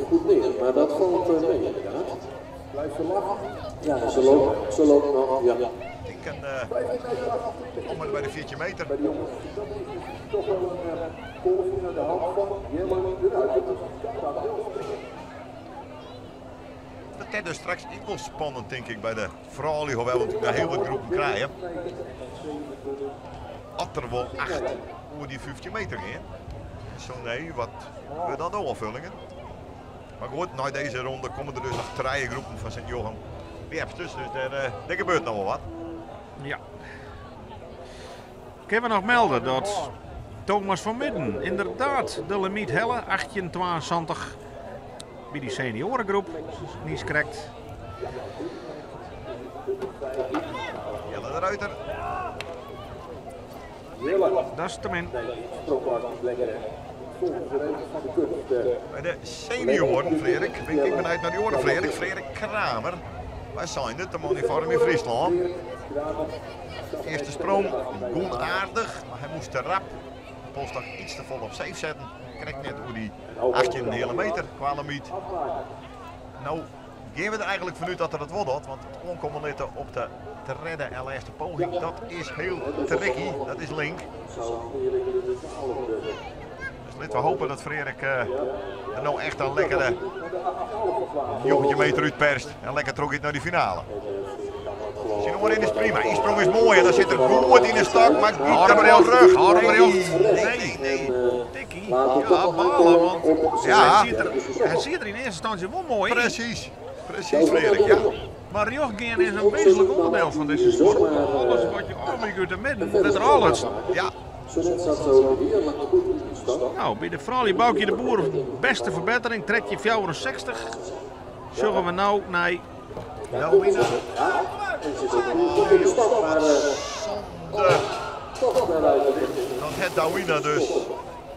Goed neer, maar dat valt mee inderdaad. Blijf ze lachen. Ja, ze loopt nog, ja. Ik denk een, om en bij de 14 meter. Bij de jongens, dat is toch wel een kolfje naar de hand van Jelle de Ruiter. Dat is dus straks ook wel spannend, denk ik, bij de vrouwen, hoewel we natuurlijk daar heel wat groepen krijgen. Had er wel 8 over die 15 meter in. Zo nee, wat we dan de aanvullingen. Maar goed, nei dizze ronde komme der dus noch trije groepen fan Sint Jochum ljepsters, dus dêr, dêr gebeurt noch wol wat. Ja. Kinne we noch melde dat Thomas van Midden ynderdaad de limyt helle, 1872 by dy senioaregroep, niiskrekt. Jelle de Ruiter. Dat is te min. By de senioaren, Freark, bin ik benijd nei dy oare Freark, Freark Kramer. Wy seinen it, de man yn foarm yn Fryslân. Earste sprong gong aardich, mar hy moast te rap. De polsstok iets te folle op safe setten. Krekt net oer dy 18,5 meter kwa limyt. No gean we der eigenlik fanút dat er it wol docht, want it oankomme litte op de tredde en lêste poging, dat is hiel tricky, dat is link. Dus litte we hope dat Freark der no echt in lekkere 19 meter útperst en lekker trochgiet nei de finale. Syn oanrin is prima, ynsprong is moai en dan sit er goed yn de stok, mar giet er wol rjocht. Hâld him rjocht. Nee, nee. Tikkie. Ja, balen, want Ja. hy siet der yn earste ynstânsje wol moai yn. Presys, presys Freark, ja. Mar rjocht gean is in wêzentlik ûnderdiel fan dizze sport. Alles wat je ôfwike út de midden, wurdt der ôflutsen. Ja. No, by de froulju Boukje de Boer bêste ferbettering, 1364. Sjogge we no nei Delwina. Zonde. Dat hat Douwina dus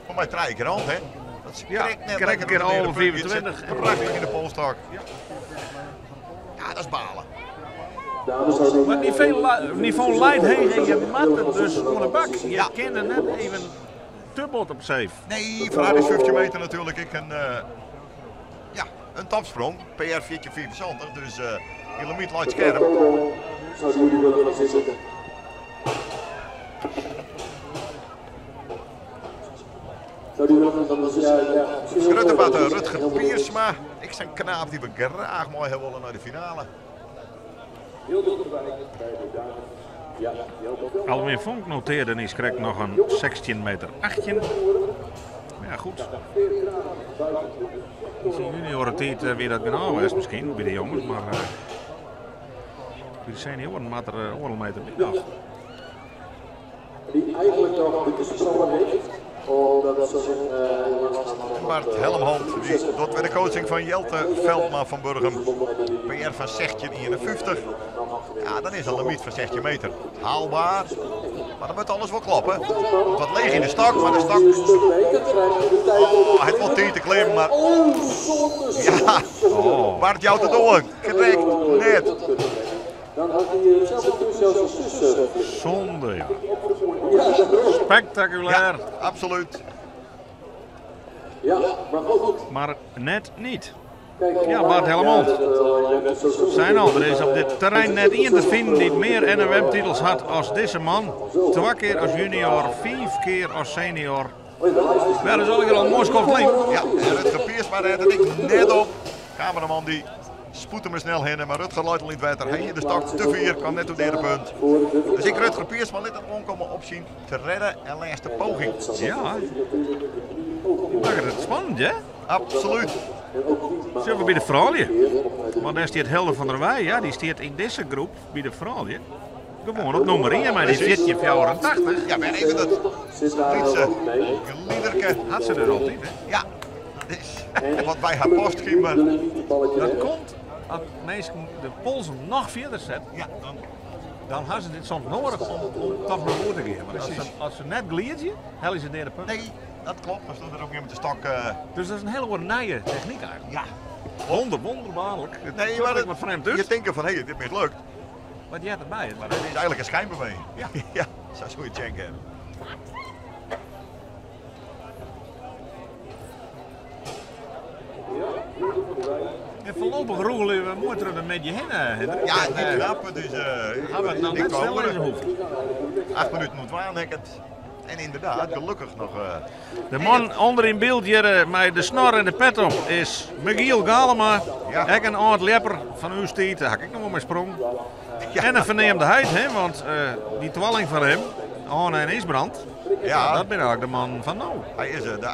foar my trije kear hân, hè? Dat is Ja, krekt net krekt lekker kear op de alve punt. It sit 25. Prachtich yn de polsstok. Ja, dat is balen. Mar it nivo leit heech en je moatte dus oan de bak. Je Ja. kinne net even te bot op safe. Nee, foar har is 15 meter natuerlik ek in, ja, in topsprong. PR 14,75, dus dy limyt leit skerp. Zouden jullie willen gaan zitten? Zouden jullie willen gaan zitten? Ja, ja. Grutte batte Rutger Piersma. Ek sa'n knaap dy't we graach mei ha wolle nei de finale. Heel dichterbij bij de dames. Ja, Jelke Velma. Alwin Vonk notearde niiskrekt noch in 16 meter 18. Mar ja, goed. Yn syn juniorentiid wie dat genôch west miskien by de jonges, mar by de senioaren moat der oardel meter by noch. Die eigenlijk nog de gesprongen heeft. Omdat ze zich En Bart Helmhand, die docht wer de coaching fan Jelte Veldma fan Burgum. PR fan 16,51. Ja, dan is in limyt fan 16 meter haalbaar. Mar dan moat alles wol kloppe. Wat leech yn de stok, mar de stok... Oh, hy hat wol tiid te klimmen, mar... Ja, Bart jout it oan. Krekt net. Dan had hij hetzelfde toestel als zijn zus. Zonde, ja. Ja, daarom. Spektakulêr. Ja, absoluut. Ja, maar goed. Mar net net. Kijk, Ja, Bart Helmond. Sein al, der is op dit terrein net ien te finen dy't mear NOM-titels hat as dizze man. Twa kear as junior, fiif kear as senior. Wer is allegear al in moai skoft lyn. Ja, en Rutger Piersma rêdt it ek net op. Kameraman dy spoet him snel hinne, mar Rutger leit al yn it wetter. Hy hie de stok te fier, kaam net oer it punt. Dus ek Rutger Piersma lit it oankomme op syn tredde en lêste poging. Ja. Dy makket it spannend, hè? Absoluut. Sjogge we by de froulju. Want dêr stiet Hilde van der Weij, ja, dy stiet yn dizze groep by de froulju. Gewoan op nûmer 1 mei dy 1484. Ja, wer even dat lytse gliderke. Hat se dus altyd, hè? Ja, dat is wat by har past, skynber. Dat komt as minsken de polsen noch fierder sette, Ja, dan dan ha se dit soms nedich om toch noch oer te gean. Want Presys. as se net gliidzje, helje se dêr de punt. Nee, dat kloppet. Dan stiet der op in gegeven momint de stok. Dus dat is in hiele oare nije technyk eigenlik. Ja. Wonder, wonderbaarlik. It Nee, sjocht mar ek wat frjemd út. Je tinke fan, hé, dit mislukt. Wat heart derby? Mar dit is eigenlik in schijnbeweging. Ja. Ja, sa soe je it sjen kinne. En foarlopich rûgelje we moai troch de middei hinne, Hendrik. Ja, it giet rap, dus Ha we it noch ik net wou stil lizze hoegd. 8 minuten oer twaen ek it. En ynderdaad, gelokkich noch. De man ûnder yn byld hjir mei de snor en de pet op is Michiel Galema. Ja. Ek in âld ljepper fan ús tiid, dêr ha ik ek noch wol mei sprong. Ja. En in ferneamde heit, hè, want dy twalling fan him, Arne en Isbrand, Ja. Dat bin eigenlijk de man fan no. Hy is de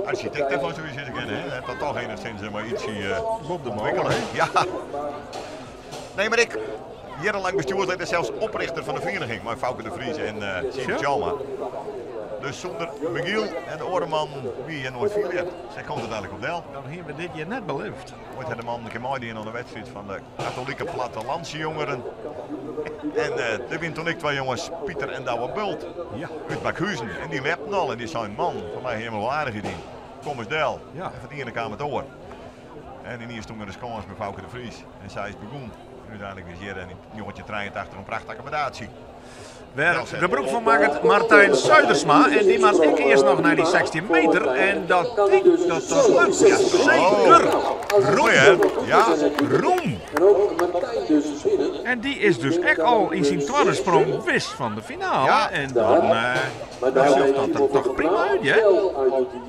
arsjitekt dêrfan, soe je sizze kinne. Hè? Hy hat dat toch enigszins mei ietsje Bob de ûntwikkele. Ja. Nee, mar ik, jierrenlang bestjoerslid en sels oprichter fan de ferieniging mei Fouke de Vries en Siebe Tjalma. Dus sûnder Michiel en de oare mannen wie hjir noait fierljept. Sa komt it eigenlik op del. Dan hiene we dit hjir net belift. Oait hat de man in kear meidien oan de wedstriid fan de Katolike Plattelandsjongeren. En der wienen toen ek twa jonges, Pieter en Douwe Bult, út Bakhuzen. En dy ljepten al en dy seinen, man, foar my ha jimme wol aardichheid dien. Kom ris del. En fan it iene kaam it oar. En ynienen stûn er de skâns by Fouke de Vries. En sa is it begûn. En úteinlik is hjir yn 1983 in prachtakkommodaasje. Wêr gebrûk fan makket Martijn Zuidersma en dy moat ek earst noch nei dy 16 meter en dat tinkt dat dat lukt. Ja seker! Roem! Ja. Roem! En dy is dus ek al yn syn twadde sprong wis fan de finale en dan sjocht dat der toch prima út hear,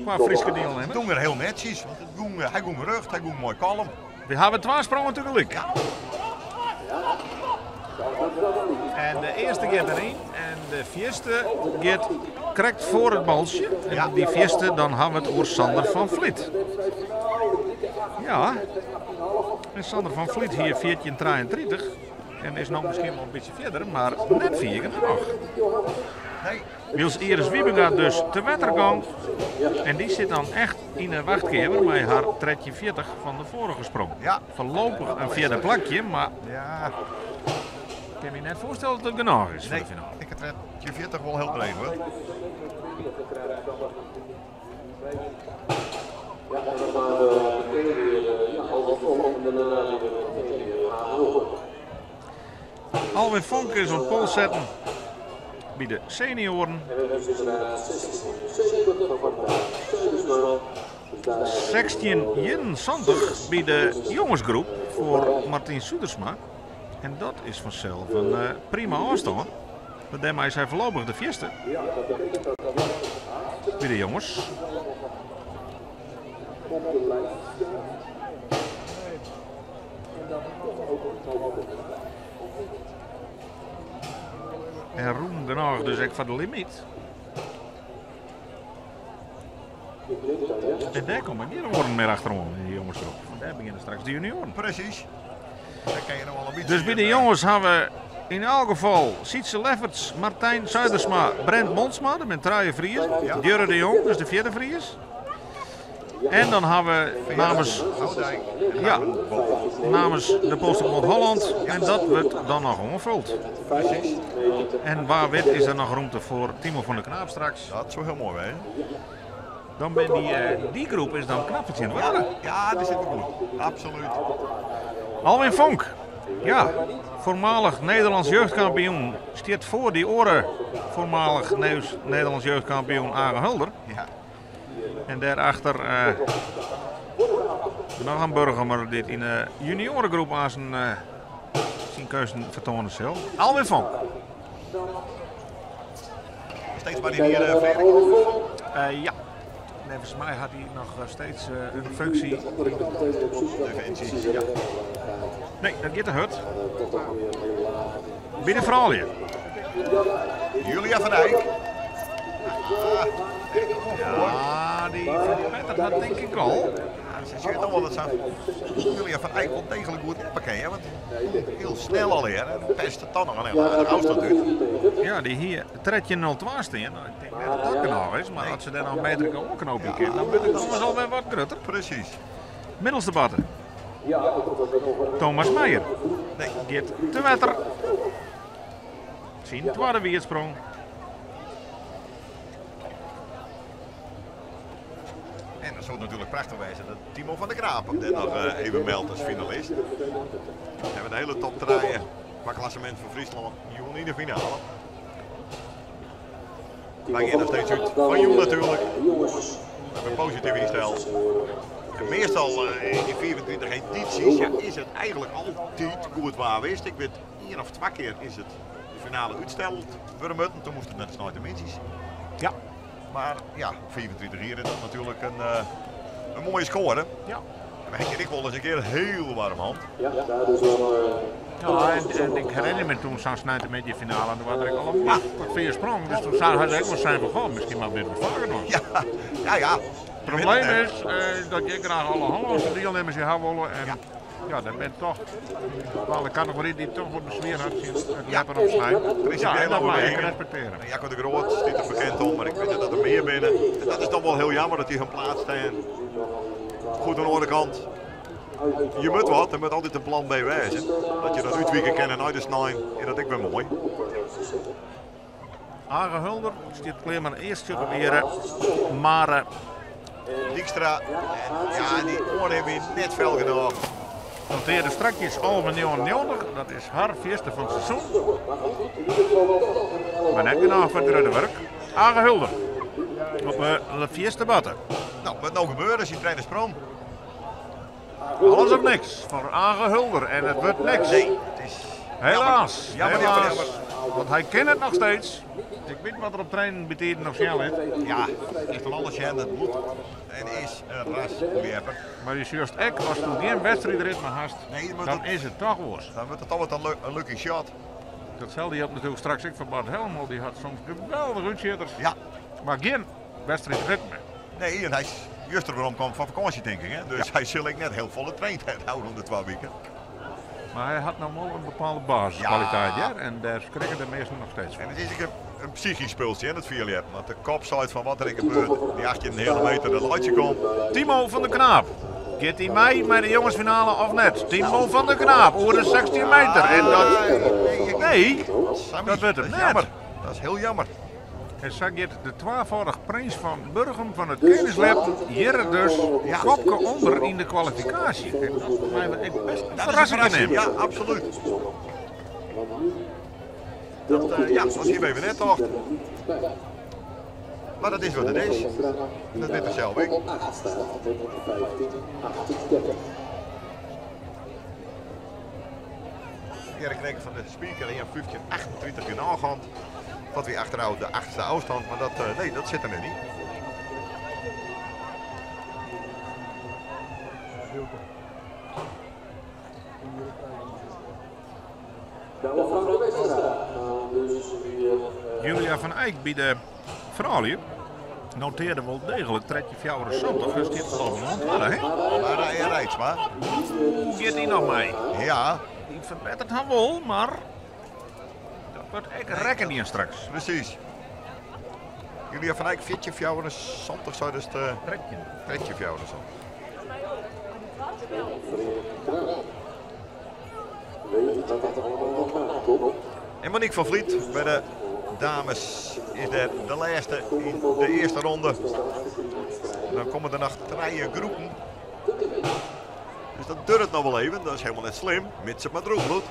kwa Fryske dielnimmer. It gong er hiel netsjes, want it gong, hy gong rjocht, hy gong moai kalm. We hawwe twa sprongen tegelyk. En de earste giet deryn en de fierste giet krekt foar it baltsje. En dy fierste, dan hawwe we it oer Sander van Vliet. Ja, en Sander van Vliet hie 14,33 en is no miskien wol in bytsje fierder, mar net fier genôch. Wylst Iris Wiebenga dus te wetter gong en dy sit dan echt yn de wachtkeamer mei har 13,40 fan de foarige sprong. Foarlopich in fjirde plakje, mar ik kin my net foarstelle dat it genôch is foar de finale. Nee, ik ha 13,40 wol hiel dreech hoor. Alwin Fonk is oan it pol setten by de senioaren. 16,71 by de jongesgroep foar Martien Zuidersma. En dat is fansels in prima ôfstân. Want dêrmei is hy foarlopich de fierste by de jonges. En rûm genôch dus ek foar de limyt. En dêr komme gjin oaren mear achteroan yn de jongesgroep. Want dêr begjinne straks de junioaren. Presys. Dêr kin je noch wol in bytsje Dus by de jonges ha we yn elk gefal Sietse Lefferts, Martijn Zuidersma, Brent Monsma, dat binne trije Friezen. Djurre de Jong, dat is de fjirde Fries. En dan ha we namens, ja, namens de Polsstôkbond Holland. En dat wurdt dan noch oanfuld. En wa wit is der noch romte foar Timo van der Knaap straks. Dat soe hiel moai wêze. Dan bin dy, dy groep is dan knap fertsjintwurdige. Ja, dy sit wol goed. Absolút. Alwin Fonk, ja, voormalig Nederlands jeugdkampioen, stiet foar dy oare voormalig Nederlands jeugdkampioen Age Hulder. Ja. En dêrachter noch in Burgumer dy't yn de junioaregroep aansen syn keunsten fertoane sil. Alwin Fonk. Steeds mar dy hier, Freark? Ja. Neffens my hat hy noch steeds in funksje. Defensie. Ja. Nee, dat giet te hurd. By de froulju. Julia van Dijk. Ja, dy ferbetteret har tink ik al. Ja, se sjocht toch wol dat sa Julia van Eyck wol degelijk goed oppakke, hè? Want hiel snel alhier. En perst it toch noch in hiel aardige ôfstân út. Ja, dy hie 13.02 stean. Nou, ik tink net dat dat genôch is, mar as se dêr noch in meterke oanknoopje kin, dan wurdt it kâns alwer wat grutter. Presys. Middelste batte. Thomas Meijer giet te wetter. Syn twadde wierdsprong. En dan soe it natuerlik prachtich wêze dat Timo van der Knaap him dêr noch even meldt as finalist. Dan hawwe we de hiele top trije kwa klassemint fan Fryslân jûn yn de finale. Wy gean noch steeds út fan jûn natuerlik. We binne posityf ynsteld. En meastal yn dy 25 edysjes ja, is it eigenlik altyd goed waar west. Ik wit ien of twa kear is it de finale útsteld wurde mutten. Toen moast it nei de sneintemiddeis. Ja. Mar ja, 35 jier is dat natuerlik in moaie skoare. Ja. We hebben ik wel eens een keer heel warm hand. Ja, daar dus wel. Ja, en ik herinner me toen zo'n snijde finale, en toen was er al een wat vier sprong. Dus toen zei hij ook wel zijn van, goh, misschien maar dit wat vaker nog. Ja, ja, ja. Het probleem is dat je graag alle Hollandse deelnemers hier hebben willen. En ja, dat bent toch een bepaalde categorie die toch wat bezweer had sinds het leppen op snij. Ja, en dat mag ik respecteren. Jacco de Groot staat er bekend om, maar ik weet dat er meer binnen. En dat is dan wel heel jammer dat die hun plaats staan. Goed aan de andere kant. Je moet wat, er moet altijd een plan B wijzen. Dat je dat uitwieken kan en uit de snijden. En dat ik ben mooi. Age Hulder stiet klear maar earst te proberen. Maar Dijkstra, en ja, die oren hebben we net fel genoeg. Noteerde strakjes 11,99. Dat is haar eerste van het seizoen. Maar net genoeg voor het grote werk. Age Hulder op de eerste batten. Nou, wat nou gebeurt als je trein sprong? Alles of niks voor Age Hulder en het wordt niks. Nee, het is Helaas, Jammer, jammer, helaas. jammer. Want hij kent het nog steeds. Ik weet wat er op trainen bij tijden nog snel is. Ja, is van alles en het bloed. En is een ras liefhebber. Maar je juist echt, als je geen wedstrijdritme hast, Nee, maar dan dat- is het toch woest. Dan wordt het altijd een lucky shot. Datzelfde had natuurlijk straks ik van Bart Helmel, die had soms geweldige uitschitters. Ja. Maar geen wedstrijdritme. Nee, en hij is juist er waarom kwam van vakantie, denk ik. Hè? Dus hij zal ik net heel volle train houden om de 2 weken. Maar hij had nou wel een bepaalde basiskwaliteit, Ja. ja. En daar schrikken de meesten nog steeds van. En het is ook een psychisch speeltje, hè, dat vierlep. Want de kop zei van wat er gebeurt, die acht je een hele meter dat luidje komt. Timo van der Knaap. Gaat hij mee met de jongensfinale of net? Timo van der Knaap, over de 16 meter. En dat... Nee, Sammy, dat werd hem is net. jammer. Dat is heel jammer. En zo gaat de twaalfvoudig prins van Burgum van het Kennislab hier dus Ja. kopke onder in de kwalificatie. En dat is voor mij wel echt best een Dat is een verrassing verrassing. nemen. Ja, absoluut. Dat, ja, dat was hier even net toch. Maar dat is wat het is. En dat weet ik zelf ook. Op 8 staat met 15,38. Erik Renk van de speaker in 1528 in Algant. Wat weer achteruit de achtste afstand, maar dat, nee, dat zit er nu niet. Douwe Frank de Westra gaan dus weer. Julia van Eyck bij de vrouwen noteerde wel degelijk tredje 74. Dus dit al een antwoord, hè? Maar hij rijdt maar. Hoe gaat die nog mee? Ja, Die verbetert haar wel, maar dat wordt echt rekken die straks. precies. Julia van Eyck, 14,74 zou dus de Tredje. tredje 74. Weet dat dat allemaal nog aankomt. En Monique van Vliet bij de dames is de laatste in de eerste ronde. Dan komen er nog drie groepen. Dus dat duurt nog wel even, dat is helemaal net slim, mits het maar droeg bloed.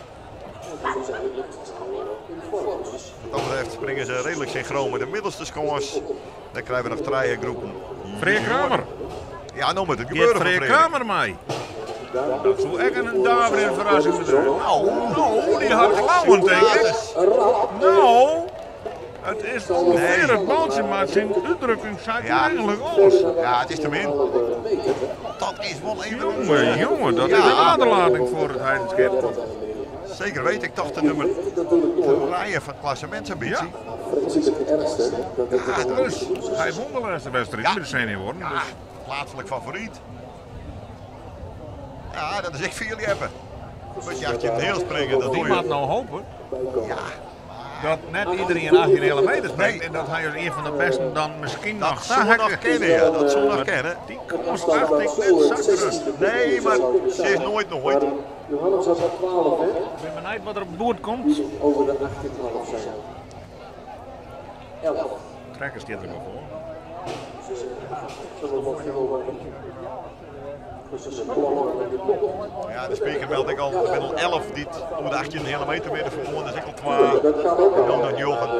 Wat dat betreft springen ze redelijk synchroon met de middelste scores. Dan krijgen we nog drie groepen. Freek Kramer. Ja, nou moet het Geert gebeuren van Freek Freek. Kramer mee. Dat zou echt een daverende verrassing bedrijven. Nou, nou, die had klauwen, denk ik. Nou, het is ongeveer het baltje, maar zijn uitdrukking zei Ja. eigenlijk alles. Ja, het is te min. Dat is wel even... Jongen, jongen, dat is Ja. een aderlating voor het Heidenschip. Zeker weet ik toch de nummer 3 van het klassementsambitie. Dat is het ergste. Dat het Ja, Dus hij won de laatste wedstrijd Ja. met de senioren. Ja, Dus plaatselijk favoriet. Ja, dat is echt voor jullie hebben. Moet je achter je heel springen, dat die doe moet je. nou hopen Ja, dat net iedereen 18 hele meter springt Nee. en dat hij als een van de besten dan misschien dat nog zou nog kennen, ja. Dat zou nog kennen. Die kans dacht ik net zakgerust. Nee, maar ze is nooit nooit. Johannes had er 12, hè? Ik ben benieuwd wat er op het boord komt. Die over de 18,5 zijn. 11. Trekkers die er wel voor. Zullen we nog veel Tussen de plannen en de kop. Ja, de speaker meldt ik al, er zijn al 11 die het om de 18 hele meter binnen vermoorden. Dat is ik al 12. Dat kan ook En al. dan nog Jochen.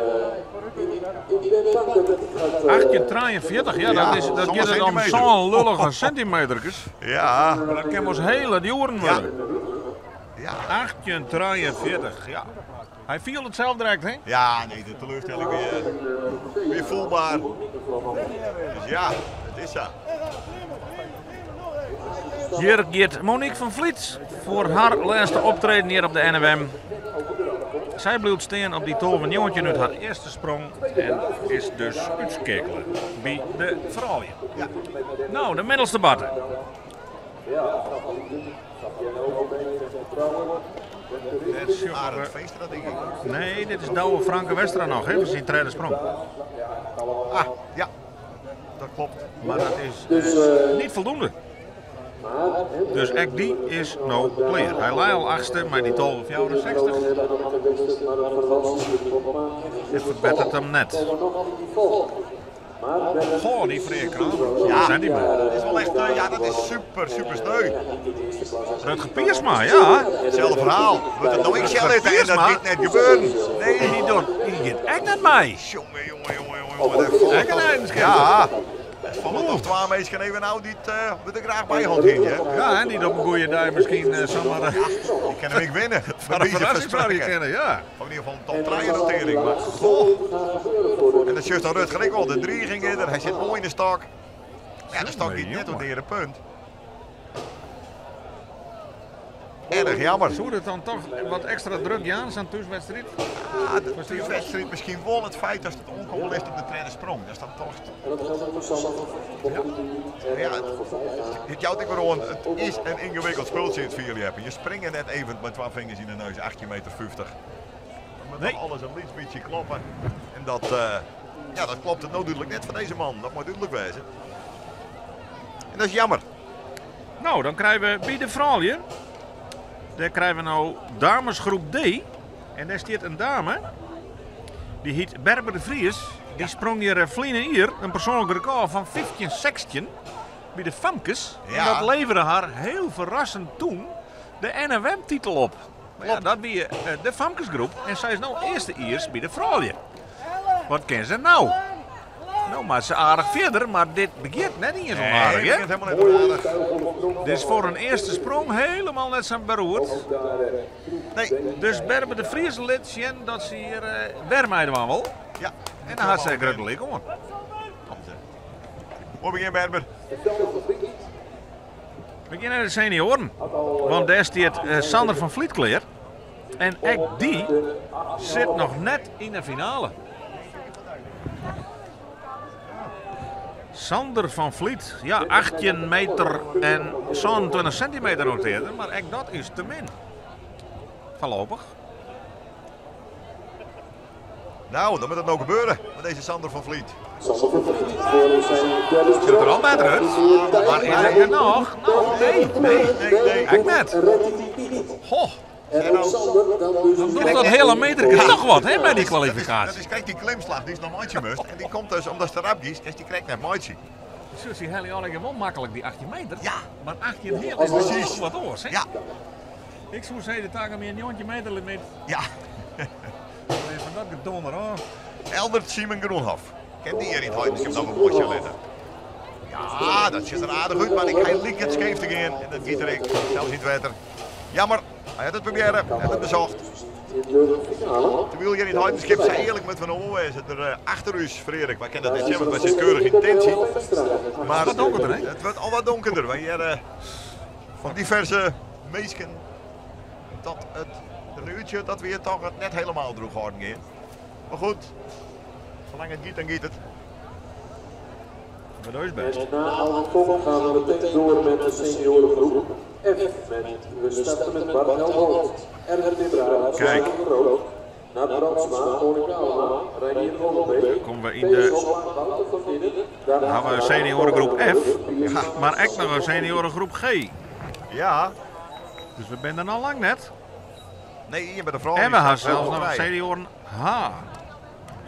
Ik ben bang dat het gaat. 1843, ja, dat, is, dat zo'n gaat het om centimeter. zo'n lullige centimetertjes. Ja, Maar dat kan ons hele duren worden. ja. 1843, ja. Hij viel het zelf direct, hè? Ja, nee, de teleurstelling weer voelbaar. Dus ja, het is zo. Hjir giet Monique van Vliet foar har lêste optreden hjir op de NFM. Sy bliuwt stean op dy 12,19 út har earste sprong en is dus útskeakele by de froulju. No, de middelste barte. Arend Veenstra, denk ik. Nee, dit is Douwe Franke Westra noch, hè, foar syn tredde sprong. Ah, ja. Dat klopt. Mar dat is niet voldoende. Dus ek dy is no klear. Hy lei al achtste mei dy 12,64. Dit ferbetteret him net. Goh, dy Freark Kramer. Ja, Zijn die man. dat is wel echt, ja, dat is super, super sneu. Rutger Piersma, ja. Hetzelfde verhaal. Moet het nou ik zelf eten en dat Piersma? dit net gebeuren. Nee, die, doet, die giet ek net mei. Jongen, jongen, jongen, jongen, jongen. Daar valt Ek een toch- heidenskip. Ja. Het valt toch twee mensen even nou die het we er graag bij had in, hè? Ja, en die op een goede dag misschien zomaar Die kan hem ik winnen. een Bij wijze van verrassingsvraag spreken. kennen, ja. Of in ieder geval een top 3 notering. Maar goh. En dat juist dan Rutger ik wel. De 3 ging eerder. Hij zit mooi in de stok. Ja, de stok Jongen, niet net op jongen. de punt. Erg jammer. Zou het dan toch wat extra druk Jaan aan thuiswedstrijd? Ja, de wedstrijd misschien wel het feit dat het onkomen ligt op de tweede sprong. Dat is dan toch. Ja, het jouwt ik weer aan. Het is een ingewikkeld spultje in het vierliepen. Je springt net even met twee vingers in de neus, 18,50 meter. Dan moet Nee. toch alles een lief beetje kloppen. En dat, ja, dat klopt het nou duidelijk net van deze man. Dat moet duidelijk wezen. En dat is jammer. Nou, dan krijgen we bij de vrouwen. Daar krijgen we nou damesgroep D. En daar staat een dame. Die heet Berber de Vries. Die sprong hier vliegen hier een persoonlijk record van 15-16 bij de Famkes. Ja. En dat leverde haar heel verrassend toen de NFM-titel op. Maar ja, dat wie de Famkesgroep. En zij is nou eerste eers bij de vrouwen. Wat ken ze nou? Nou, maar ze aardig verder, maar dit begint net niet eens onaardig, Nee, hè? het begint helemaal net onaardig. Dit is voor een eerste sprong helemaal net zo beroerd. Nee, Dus Berber de Vries liet zien dat ze hier uh, weer wel. ja. En dan had ze grote lik hoor. Mooi begin, Berber. We beginnen de senioren. Want daar staat Sander van Vlietkleer. En ook die zit nog net in de finale. Sander van Vliet, ja, 18 meter en 27 centimeter noteerde, maar ook dat is te min. Voorlopig. Nou, dan moet het nou gebeuren met deze Sander van Vliet. Sander van Vliet voor zijn derde Ziet er al beter uit. Maar is het er nog? Nou, nee, nee. Nee, nee. Echt net. Redt hij niet. Goh, En ook Sander dan dus doet dat hele meter nog wat, hè, bij die Dat kwalificatie. is, kijk, die klimslag, die is nog Maatje must. En die komt dus, omdat ze erop kiest, dus die krijgt net Maatje. Susie Helly Ollege wel makkelijk die 18 meter. Ja. Maar 18 heel is Precies. precies wat oors, hè? Ja, Ik zou zeggen, de taak om je een 19 meter limiet. ja. Van dat gedonder, hoor. Eldert Simon Groenhof. Ken die hier niet hoor, ik heb nog een mooie letter. Ja, dat zit er aardig uit, maar ik hij liep het scheef te gaan. En dat giet er ik, zelfs niet beter. Jammer, hij had het proberen, hij had het bezocht. In de finale. Terwijl je niet Heidenskip zei eerlijk met Van Oorwees, het er achter u is, Frederik. Wij kennen dat net zelf, want wij zit keurig in tentie. Maar wat donkerder, hè? Het wordt al wat donkerder. Wij hier van diverse meesken dat het een uurtje dat we hier toch het net helemaal droeg houden gaan. Maar goed, zolang het giet, dan giet het. Maar dat is best. En na Alwin Kok gaan we meteen door met de seniorengroep. F met, we starten met Bart Helmholt, Erwin de Bruin, Kijk. Sander Rood, Nat Brandsma, Monika Alma, Reinier Hollenbeek, Komen we in de- Peter Wouter van Winnen, Dan hebben we seniorengroep F, maar ook nog een seniorengroep G. Ja, Dus we zijn er al lang net. nee, hier bij de vrouw. En we hebben zelfs nog een senioren H.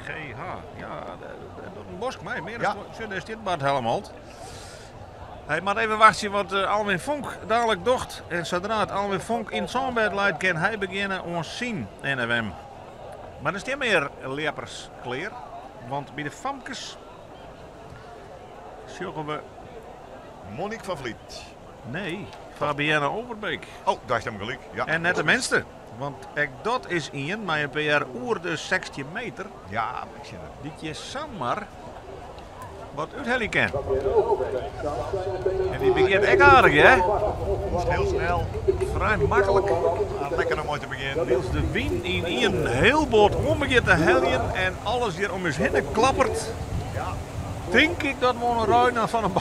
G, H. Ja, dat doet een bosk mij. Meer Ja. dan is dit Bart Helmholt. Hey, maar even wachten wat Alwin Vonk dadelijk docht. En zodra het Alwin Vonk in zo'n bed leidt, kan hij beginnen ons zien NFM. Maar er is meer lepers kleer. Want bij de famkes zoeken we... Monique van Vliet. Nee, Fabienne Overbeek. Oh, daar is hem gelijk. Ja. En net de minste. Want ook dat is één, maar een PR oer de 16 meter. Ja, ik zie het. Die je zomaar wat úthelje kin. En dy begjint ek aardich, hè? Moast hiel snel. Frij maklik. Ah, lekker om mei te begjinnen. Wylst de wyn ynienen hiel bot oan begjint te heljen en alles hjir om ús hinne klappert, tink ik dat we oan 'e rein fan in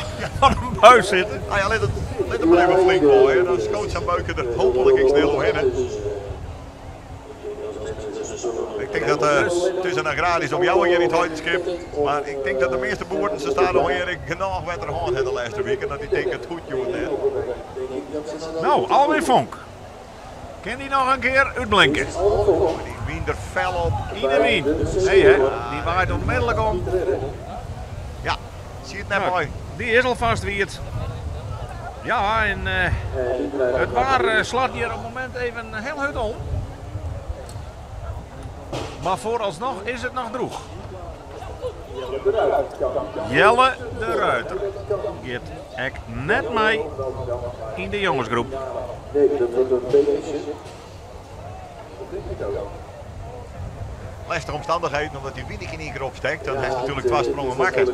bui sitte. Nou ja, lit it mar even flink waaie, dan skoot sa'n buike der hooplik ek snel oerhinne. Ik tink dat it is in agraryske omjouwing hjir yn it Heidenskip, mar ik tink dat de measte boeren se stadichoan hjir ek genôch wetter hân ha de lêste wiken, dat dy tinke it hoecht hjoed net. No, Alwin Fonk. Kin dy noch in kear útblinke? Dy wyn der fel op. Yn de wyn. Nee hè, dy waait onmiddellik om. Ja, siet net mei. Dy is al fast wiet. Ja, en it waar slacht hjir op it momint even hiel hurd om. Mar foaralsnoch is it noch drûch. Jelle de Ruiter giet ek net mei yn de jongesgroep. Lêstige omstannichheden omdat dy wyn ek yn ien kear opstekt. Dan hast natuerlik twa sprongen makke.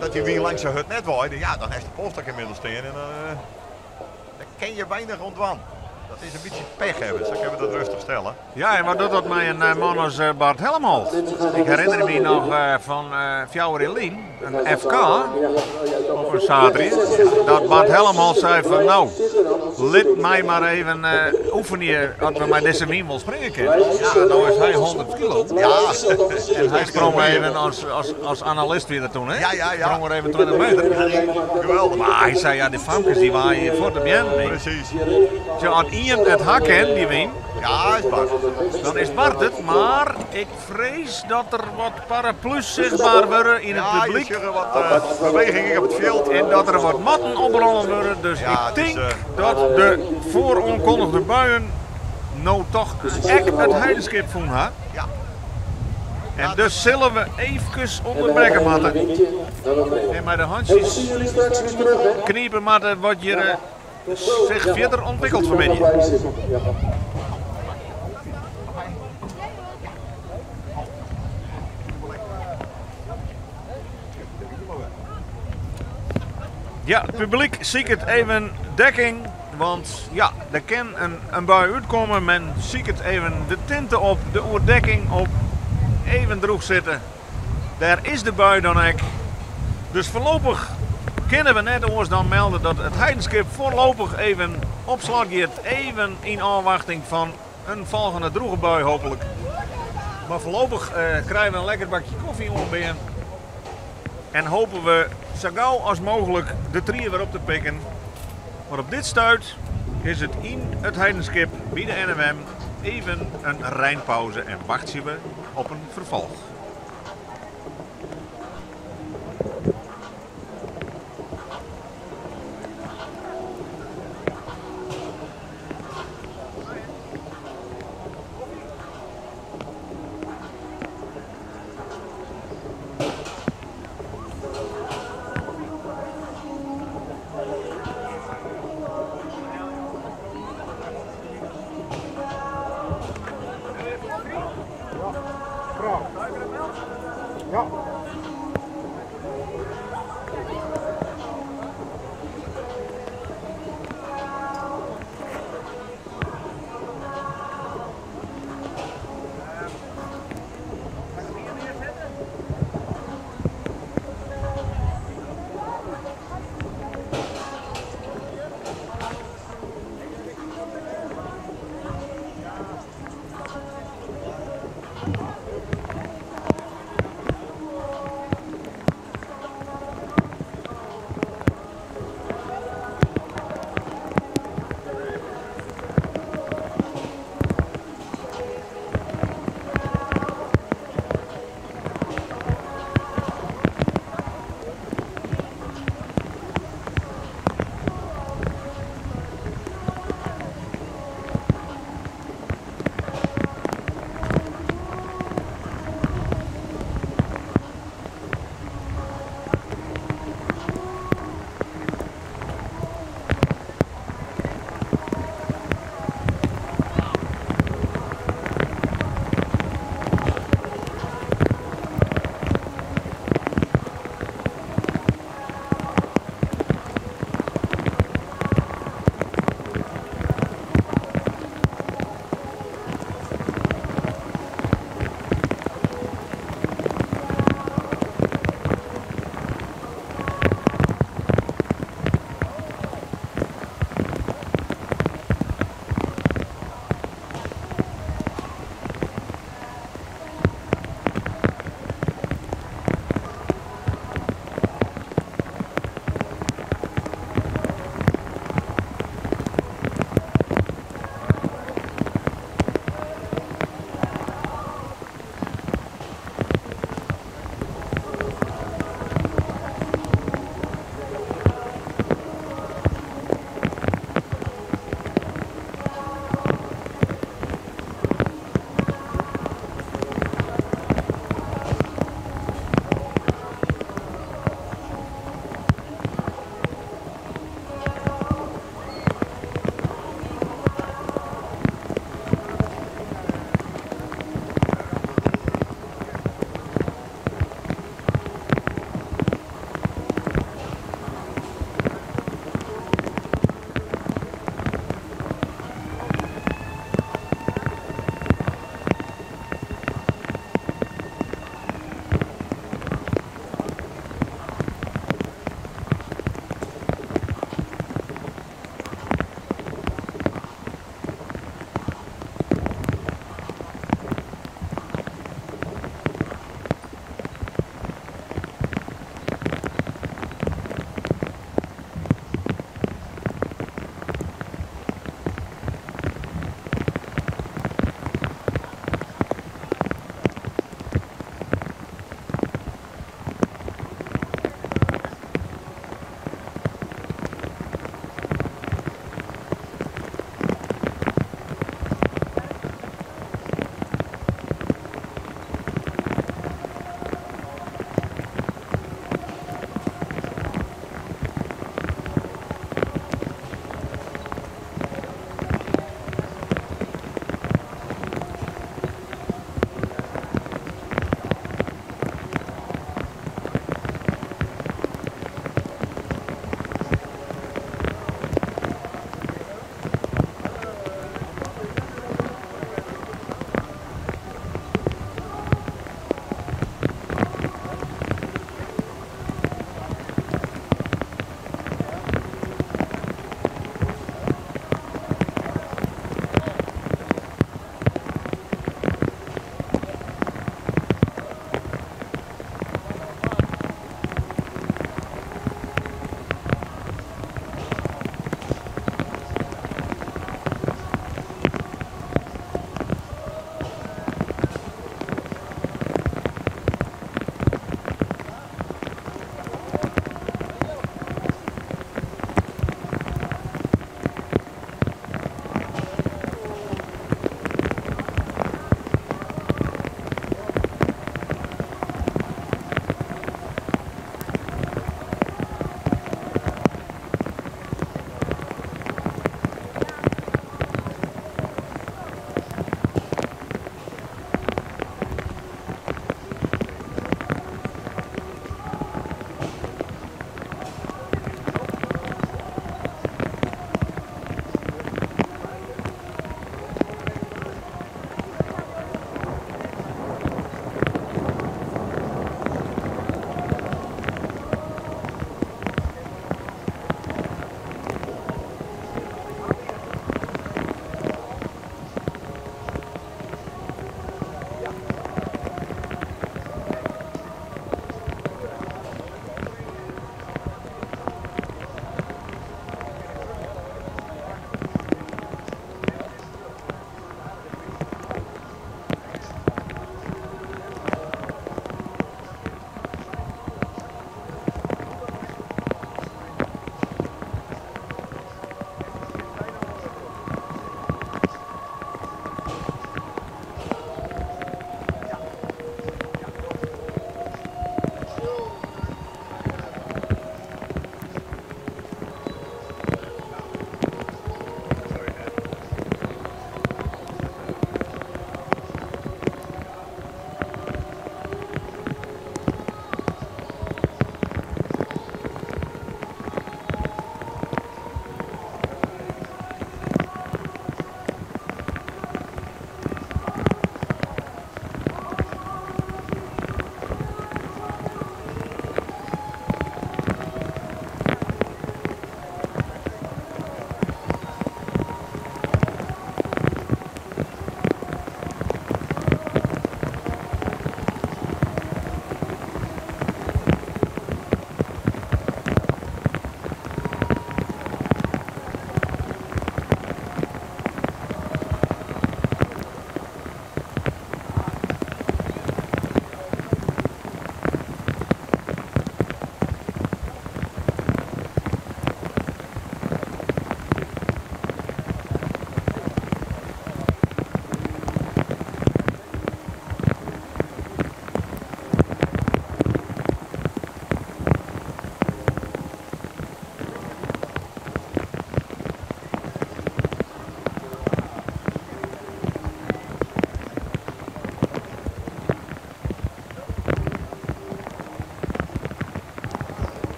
Dat dy wyn lang sa hurd net waaide, ja, dan hast de polsstok ynmiddels stean en dêr kin je weinich oan dwaan. Dat is in bytsje pech hawwe, sa kinne we dat rêstich stelle. Ja, en wat docht dat mei in man as Bart Helmholt? Ik herinner my noch fan 4 jier lyn, in FK op in saterdei, dat Bart Helmholt sei fan no, lit my mar even oefenje oft we mei dizze wyn wol springe kinne. Ja, no is hy 100 kilo. Ja. En hy sprong even as analist wie dat toen, hè? Ja, ja, ja. Sprong er even 20 meter. Geweldich. Mar hy sei, ja, dy famkes dy waaie fuort de beammen yn. Presys. Sjoch, as ien it ha kin, dy wyn, Ja, is Bart. dan is Bart it. Mar ik frees dat der wat paraplu's sichtber wurde yn it Ja, je publyk. sjogge wat beweging op it fjild. En dat der wat matten oprollen wurde. Dus Ja, ik het is, tink dat de foaroankondige buien no toch ek it Heidenskip fûn ha. Ja. En dus sille we eefkes ûnderbrekke moatte. En mei de hantsjes knipe moatte wat hjir sich fierder ûntwikkelt fanmiddei. Ja, it publyk siket even dekking, want ja, der kin in bui útkomme. Men siket even de tinte op, de oerdekking op, even drûch sitte. Dêr is de bui dan ek. Dus foarlopich kinne we net oars dan melde dat it Heidenskip foarlopich even op slot giet. Even yn ôfwachting fan in folgjende drûge bui hooplik. Mar foarlopich krije we in lekker bakje kofje oanbean. En hoopje we sa gau as mooglik de tried wer op te pikken. Mar op dit stuit is it yn it Heidenskip by de NMM even in reinpauze en wachtsje we op in ferfolch.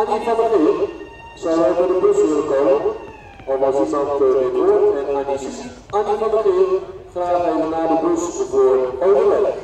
Annie van der Geer, zou jij bij de bus willen komen? Of als iemand dit hoort en Annie ziet, Annie van der Geer, graag even naar de bus voor overleg.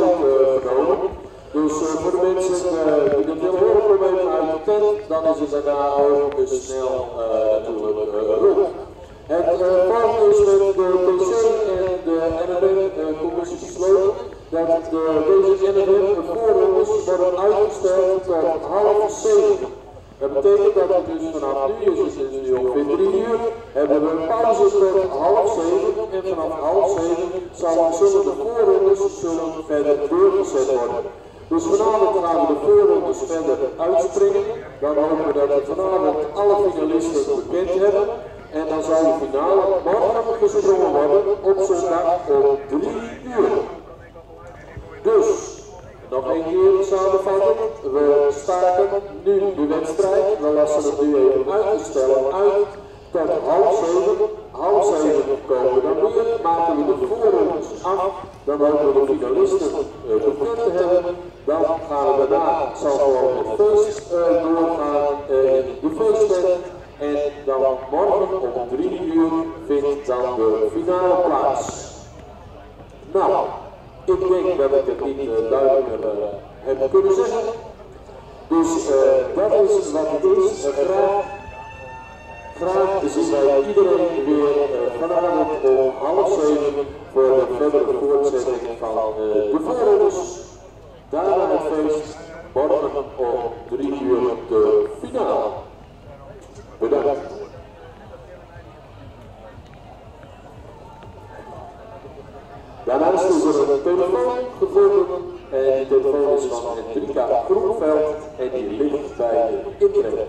besluit genomen. Dus voor de mensen die dat willen horen, kom even uit de tent. Dan is het daarna ook snel natuurlijk rond. Het volgende is met de TC en de NFM-commissie besloten dat deze NFM-voorrondes worden uitgesteld tot 6:30. Dat betekent dat we dus vanaf nu, is het dus nu ongeveer 3 uur, hebben we een pauze tot 6:30 en vanaf 6:30 zullen de voorrondes verder doorgezet worden. Dus vanavond gaan we de voorrondes verder uitspringen. Dan hopen we dat we vanavond alle finalisten bekend hebben. En dan zal de finale morgen gesprongen worden op zondag om 3 uur. Dus, nog één keer samenvattend, we staken nu de wedstrijd, we lassen het nu even uitstellen uit tot 6:30. 6:30 komen we dan weer, maken we de voorrondes af, dan hopen we de finalisten bekend te hebben. Dan gaan we daarna, zal gewoon het feest doorgaan in de feesttent. En dan morgen om 3 uur vindt dan de finale plaats. Nou, ik denk dat ik het niet duidelijker heb kunnen zeggen. Dus dat is wat het is. Graag zien wij iedereen weer vanavond om 6:30 voor de verdere voortzetting van de voorrondes. Daarna het feest, morgen om 3 uur de finale. Bedankt. Daarnaast is er een telefoon gevonden en die telefoon is van Hendrika Groenveld en die ligt bij de intrek.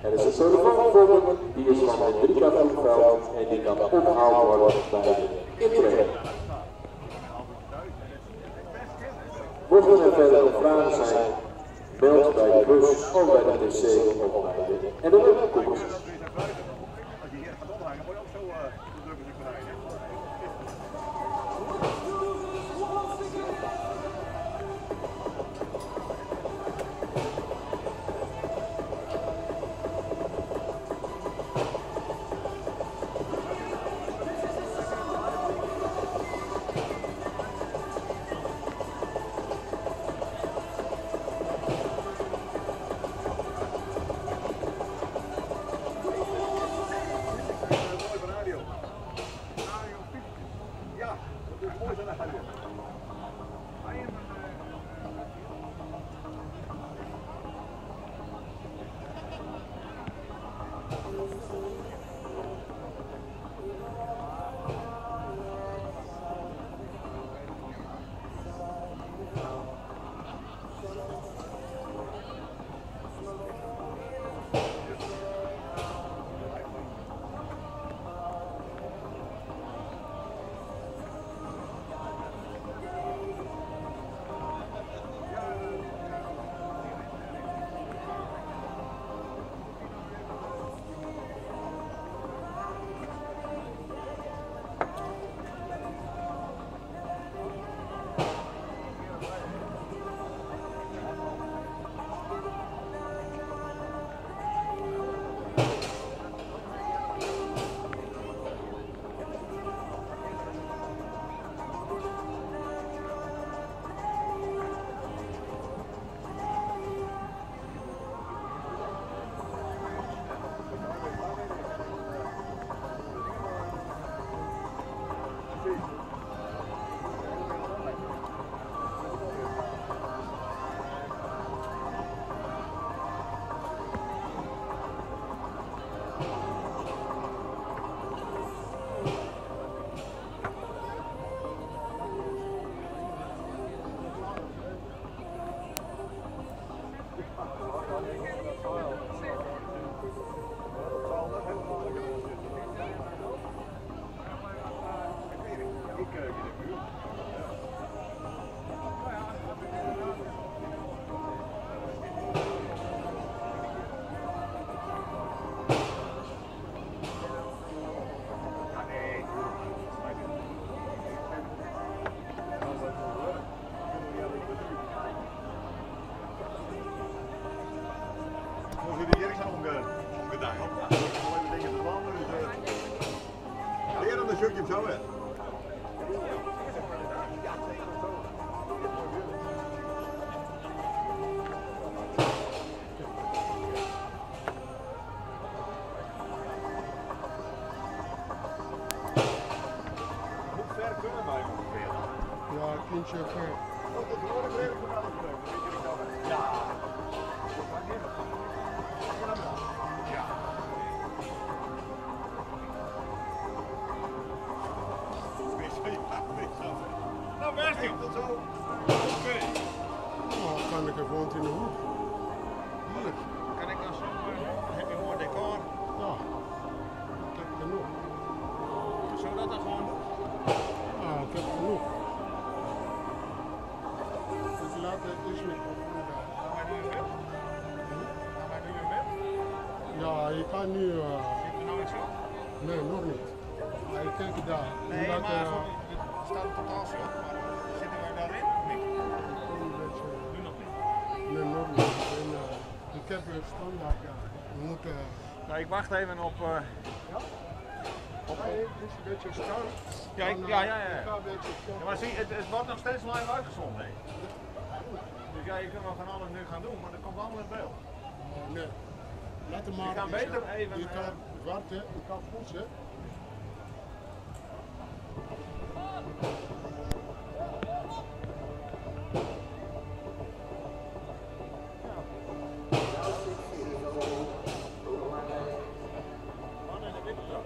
Er is een telefoon gevonden, die is van Hendrika Groenveld en die kan opgehaald worden bij de intrek. Mochten er verder nog vragen zijn, meld bij de bus of bij de TC of bij de NMM-commissie. Leren, dan zoek je hem zo weer. Ja, kindje oké. Nou, best joh. Tot zo. Oké. Oh, kan ik er woont in de hoek. Hier. Kan ik dan zo? Heb je mooi decor? Ja. Ik heb genoeg. Zullen we dat dan gewoon doen? Ja, ik heb genoeg. Ik laat het is niet op. Gaan wij nu in beeld? Gaan wij nu in beeld? Ja, je kan nu. Zit er nou iets op? Nee, nog niet. Maar ik kijk daar. Nee, Omdat, maar goed, het staat totaal zo. Maar zitten wij daarin of niet? Ik kom een beetje. Nu nog niet. Nee, nog niet. En, ik heb een standaard. Ja. We moeten. Nou, ik wacht even op. Ja? Op, Nee, het is een beetje staan. Ja, Dan, ja, ja, ja. Ik ga een beetje staan. Ja, maar zie, het wordt nog steeds live uitgezonden. hè. Dus ja, je kunt wel van alles nu gaan doen, maar dat komt allemaal in beeld. Oh, nee. Laat hem maar. Je kan beter even, Je kan wachten, ik kan poetsen. Man in de witte trap.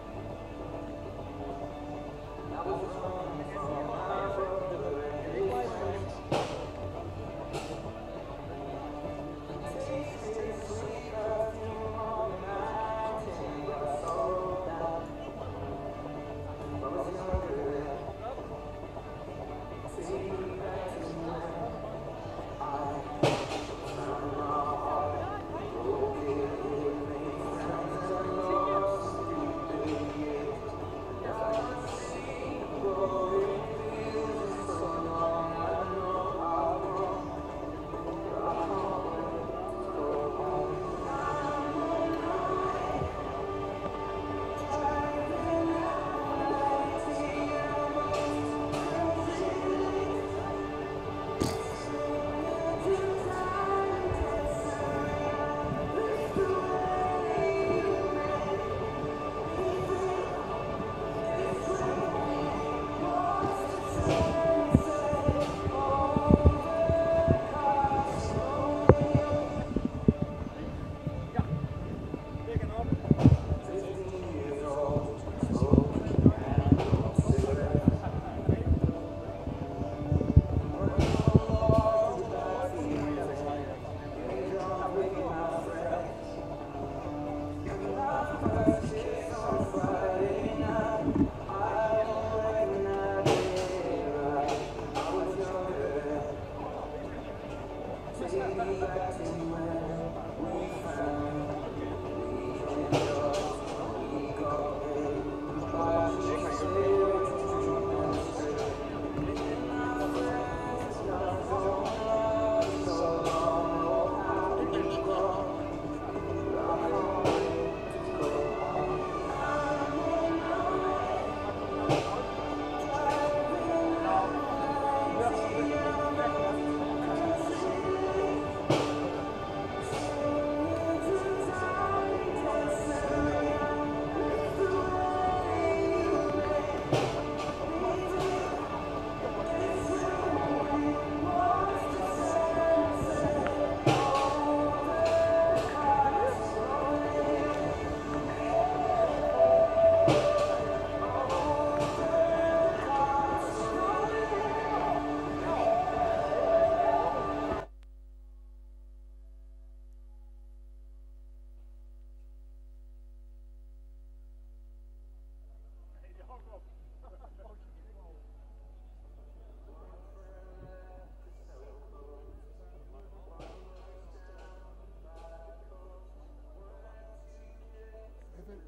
Even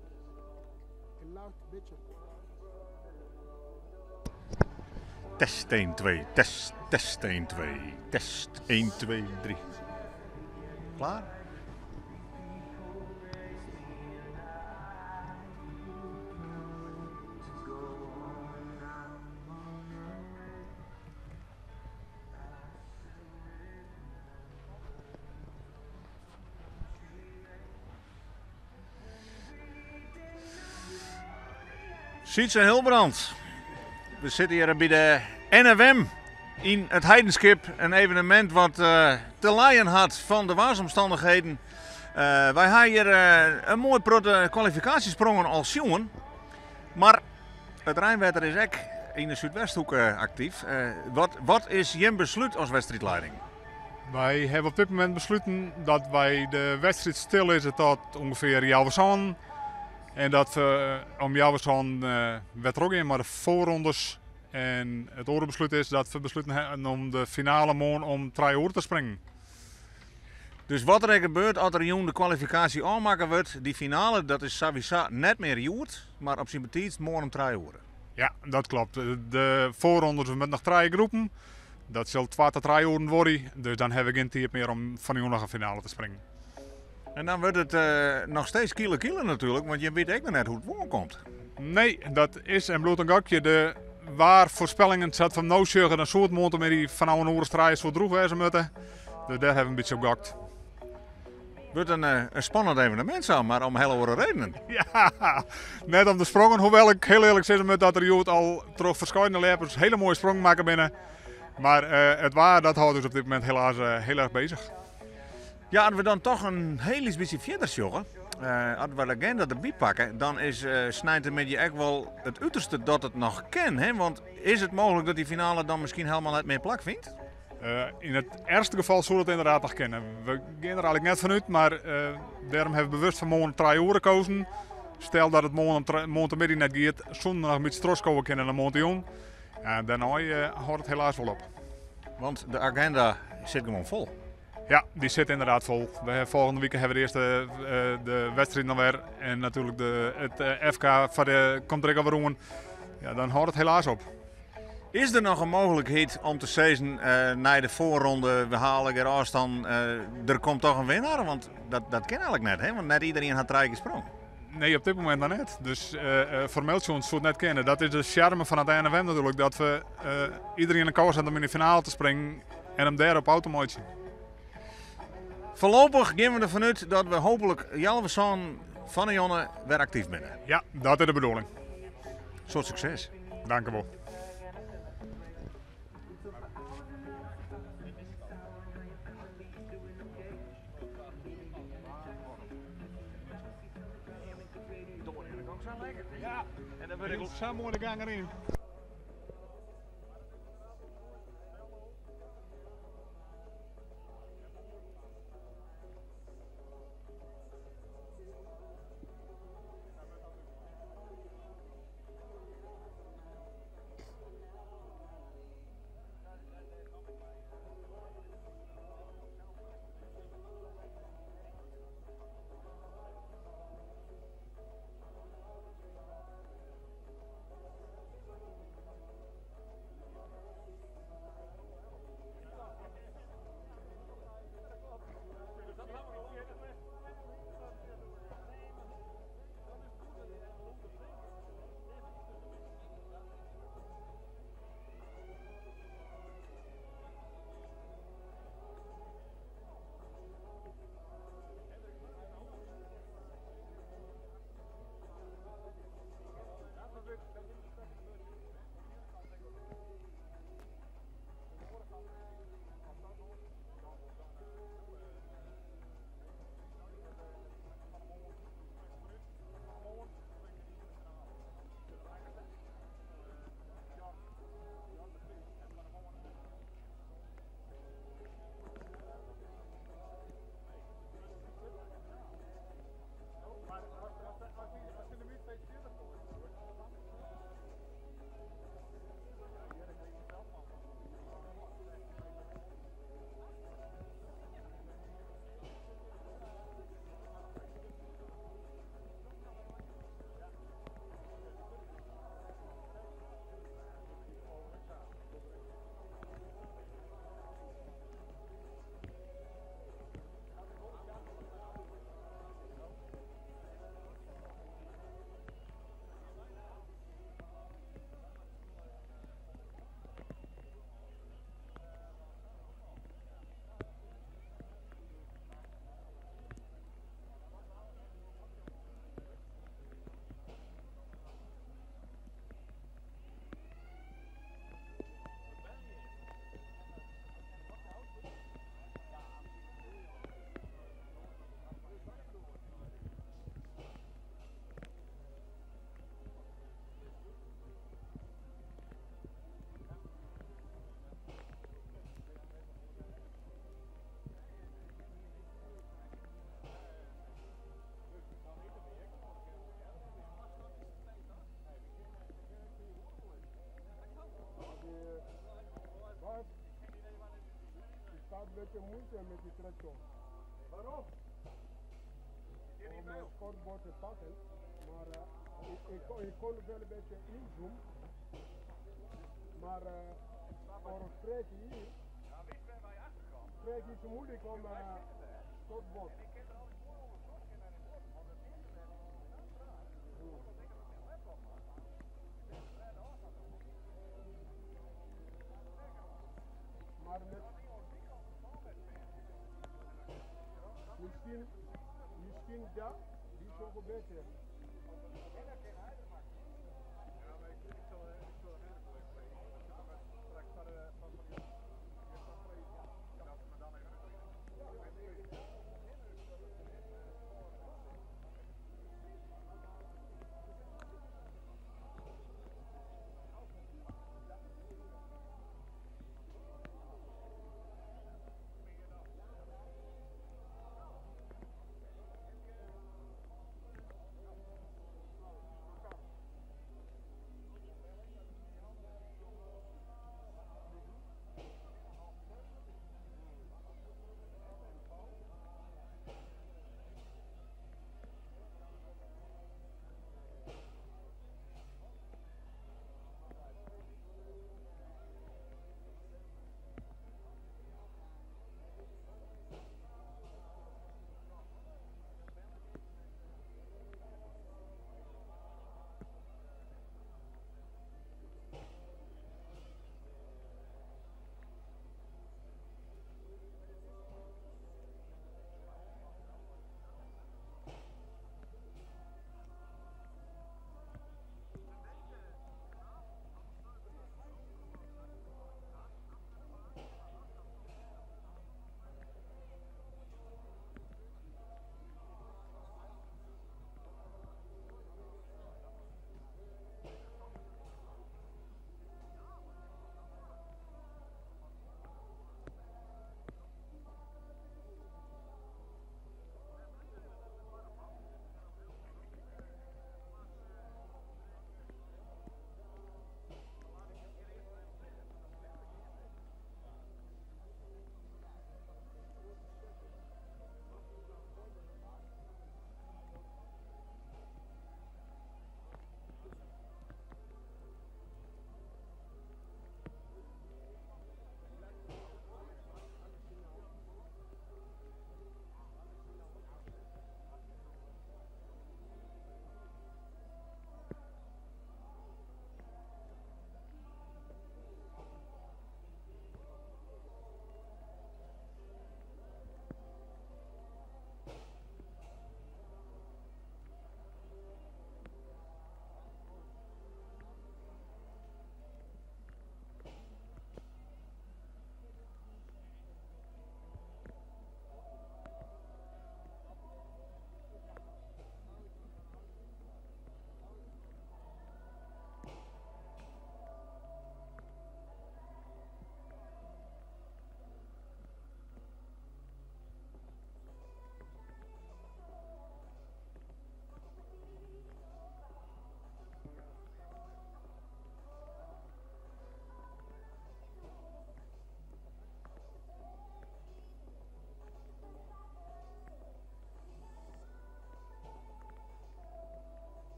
een luid beetje. Test 1, 2, test, test 1, 2, test 1, 2, 3. Klaar? Sietse Hilbrand. We sitte hjir by de NFM yn It Heidenskip. In evenemint wat te lijen hat fan de waarsomstannichheden. Wy ha hjir in moai protte kwalifikaasjesprongen al sjoen. Mar it reinwetter is ek yn de Súdwesthoeke aktyf. Wat is jim beslút as wedstriidleiding? Wy hawwe op dit momint besluten dat wy de wedstriid stillizze tot ûngefear healwei sânen. En dat we om healwei sânen wer trochgean mei de foarrondes. En it oare beslút is dat we besluten hawwe om de finale moarn om trije oere te springen. Dus wat der ek gebeurt as der jûn de kwalifikaasje ôfmakke wurdt, dy finale dat is sawiesa net mear hjoed, mar op syn betiidst moarn om trije oere. Ja, dat klopt. De foarrondes met noch trije groepen. Dat sil twa ta trije oeren duorje, dus dan hawwe we gjin tiid mear om fan jûn noch in finale te springen. En dan wurdt it noch steeds kiele kiele natuerlik, want je witte ek noch net hoe't it moarn komt. Nee, dat is en bliuwt in gokje. De waarfoarspellingen sa't we no sjogge, dan soe it moarntemiddei fanôf in oere as trije soe drûch wêze moatte. Dus dêr hawwe we in bytsje op gokt. Wurdt in spannend evenemint sa, mar om hiele oare redenen. Ja, net om de sprongen, hoewel ik hiel earlik sizze moat dat der hjoed al troch ferskeidene ljepers hiele moaie sprongen makke binne. Mar it waar dat hâldt ús op dit momint helaas hiel erch bezich. Ja, as we dan toch in hiel lyts bytsje fierder sjogge, as we de agenda derby pakke, dan is sneintemiddei ek wol it uterste dat it noch kin. Hè? Want is it mooglik dat dy finale dan miskien helemaal net mear plakfynt? Yn it erchste gefal soe dat ynderdaad noch kinne. We gean der eigenlik net fan út, mar dêrom hawwe we bewust foar moarn trije oere kozen. Stel dat it moarntemiddei net giet, soene we noch in bytsje trochskowe kinne nei moarntejûn. En dêrnei hâldt it helaas wol op. Want de agenda sit gewoan fol. Ja, dy sit ynderdaad fol. We hawwe folgjende wike hawwe we de earste de wedstriid noch wer. En natuerlik de, it FK foar de, komt der ek alwer oan. Ja, dan hâldt it helaas op. Is der noch in mooglikheid om te sizzen nei de foarronde, we ha allegear ôfstân, der komt toch in winnaar? Want dat kin eigenlik net, hè? Want net iderien hat trije kear sprongen. Nee, op dit momint noch net. Dus formeel sjoen soe it net kinne. Dat is de sjarme fan it NFM natuerlik, dat we iderien in kâns hat om yn de finale te springen en him dêrop ôf te meitsjen. Foarlopich gean we derfan út dat we hooplik healwei sânen fan 'e jûn wer aktyf binne. Ja, dat is de bedoeling. Soad sukses. Dankewol. Ja, en dan wurd ik sa moai de gang erin. had een beetje moeite met die tractor. Waarom? Om het scorebord te pakken. Maar ik kon wel een beetje inzoomen. Maar voor het spreken hier, spreken is moeilijk om scorebord. Maar met misschien dat, die is ook beter.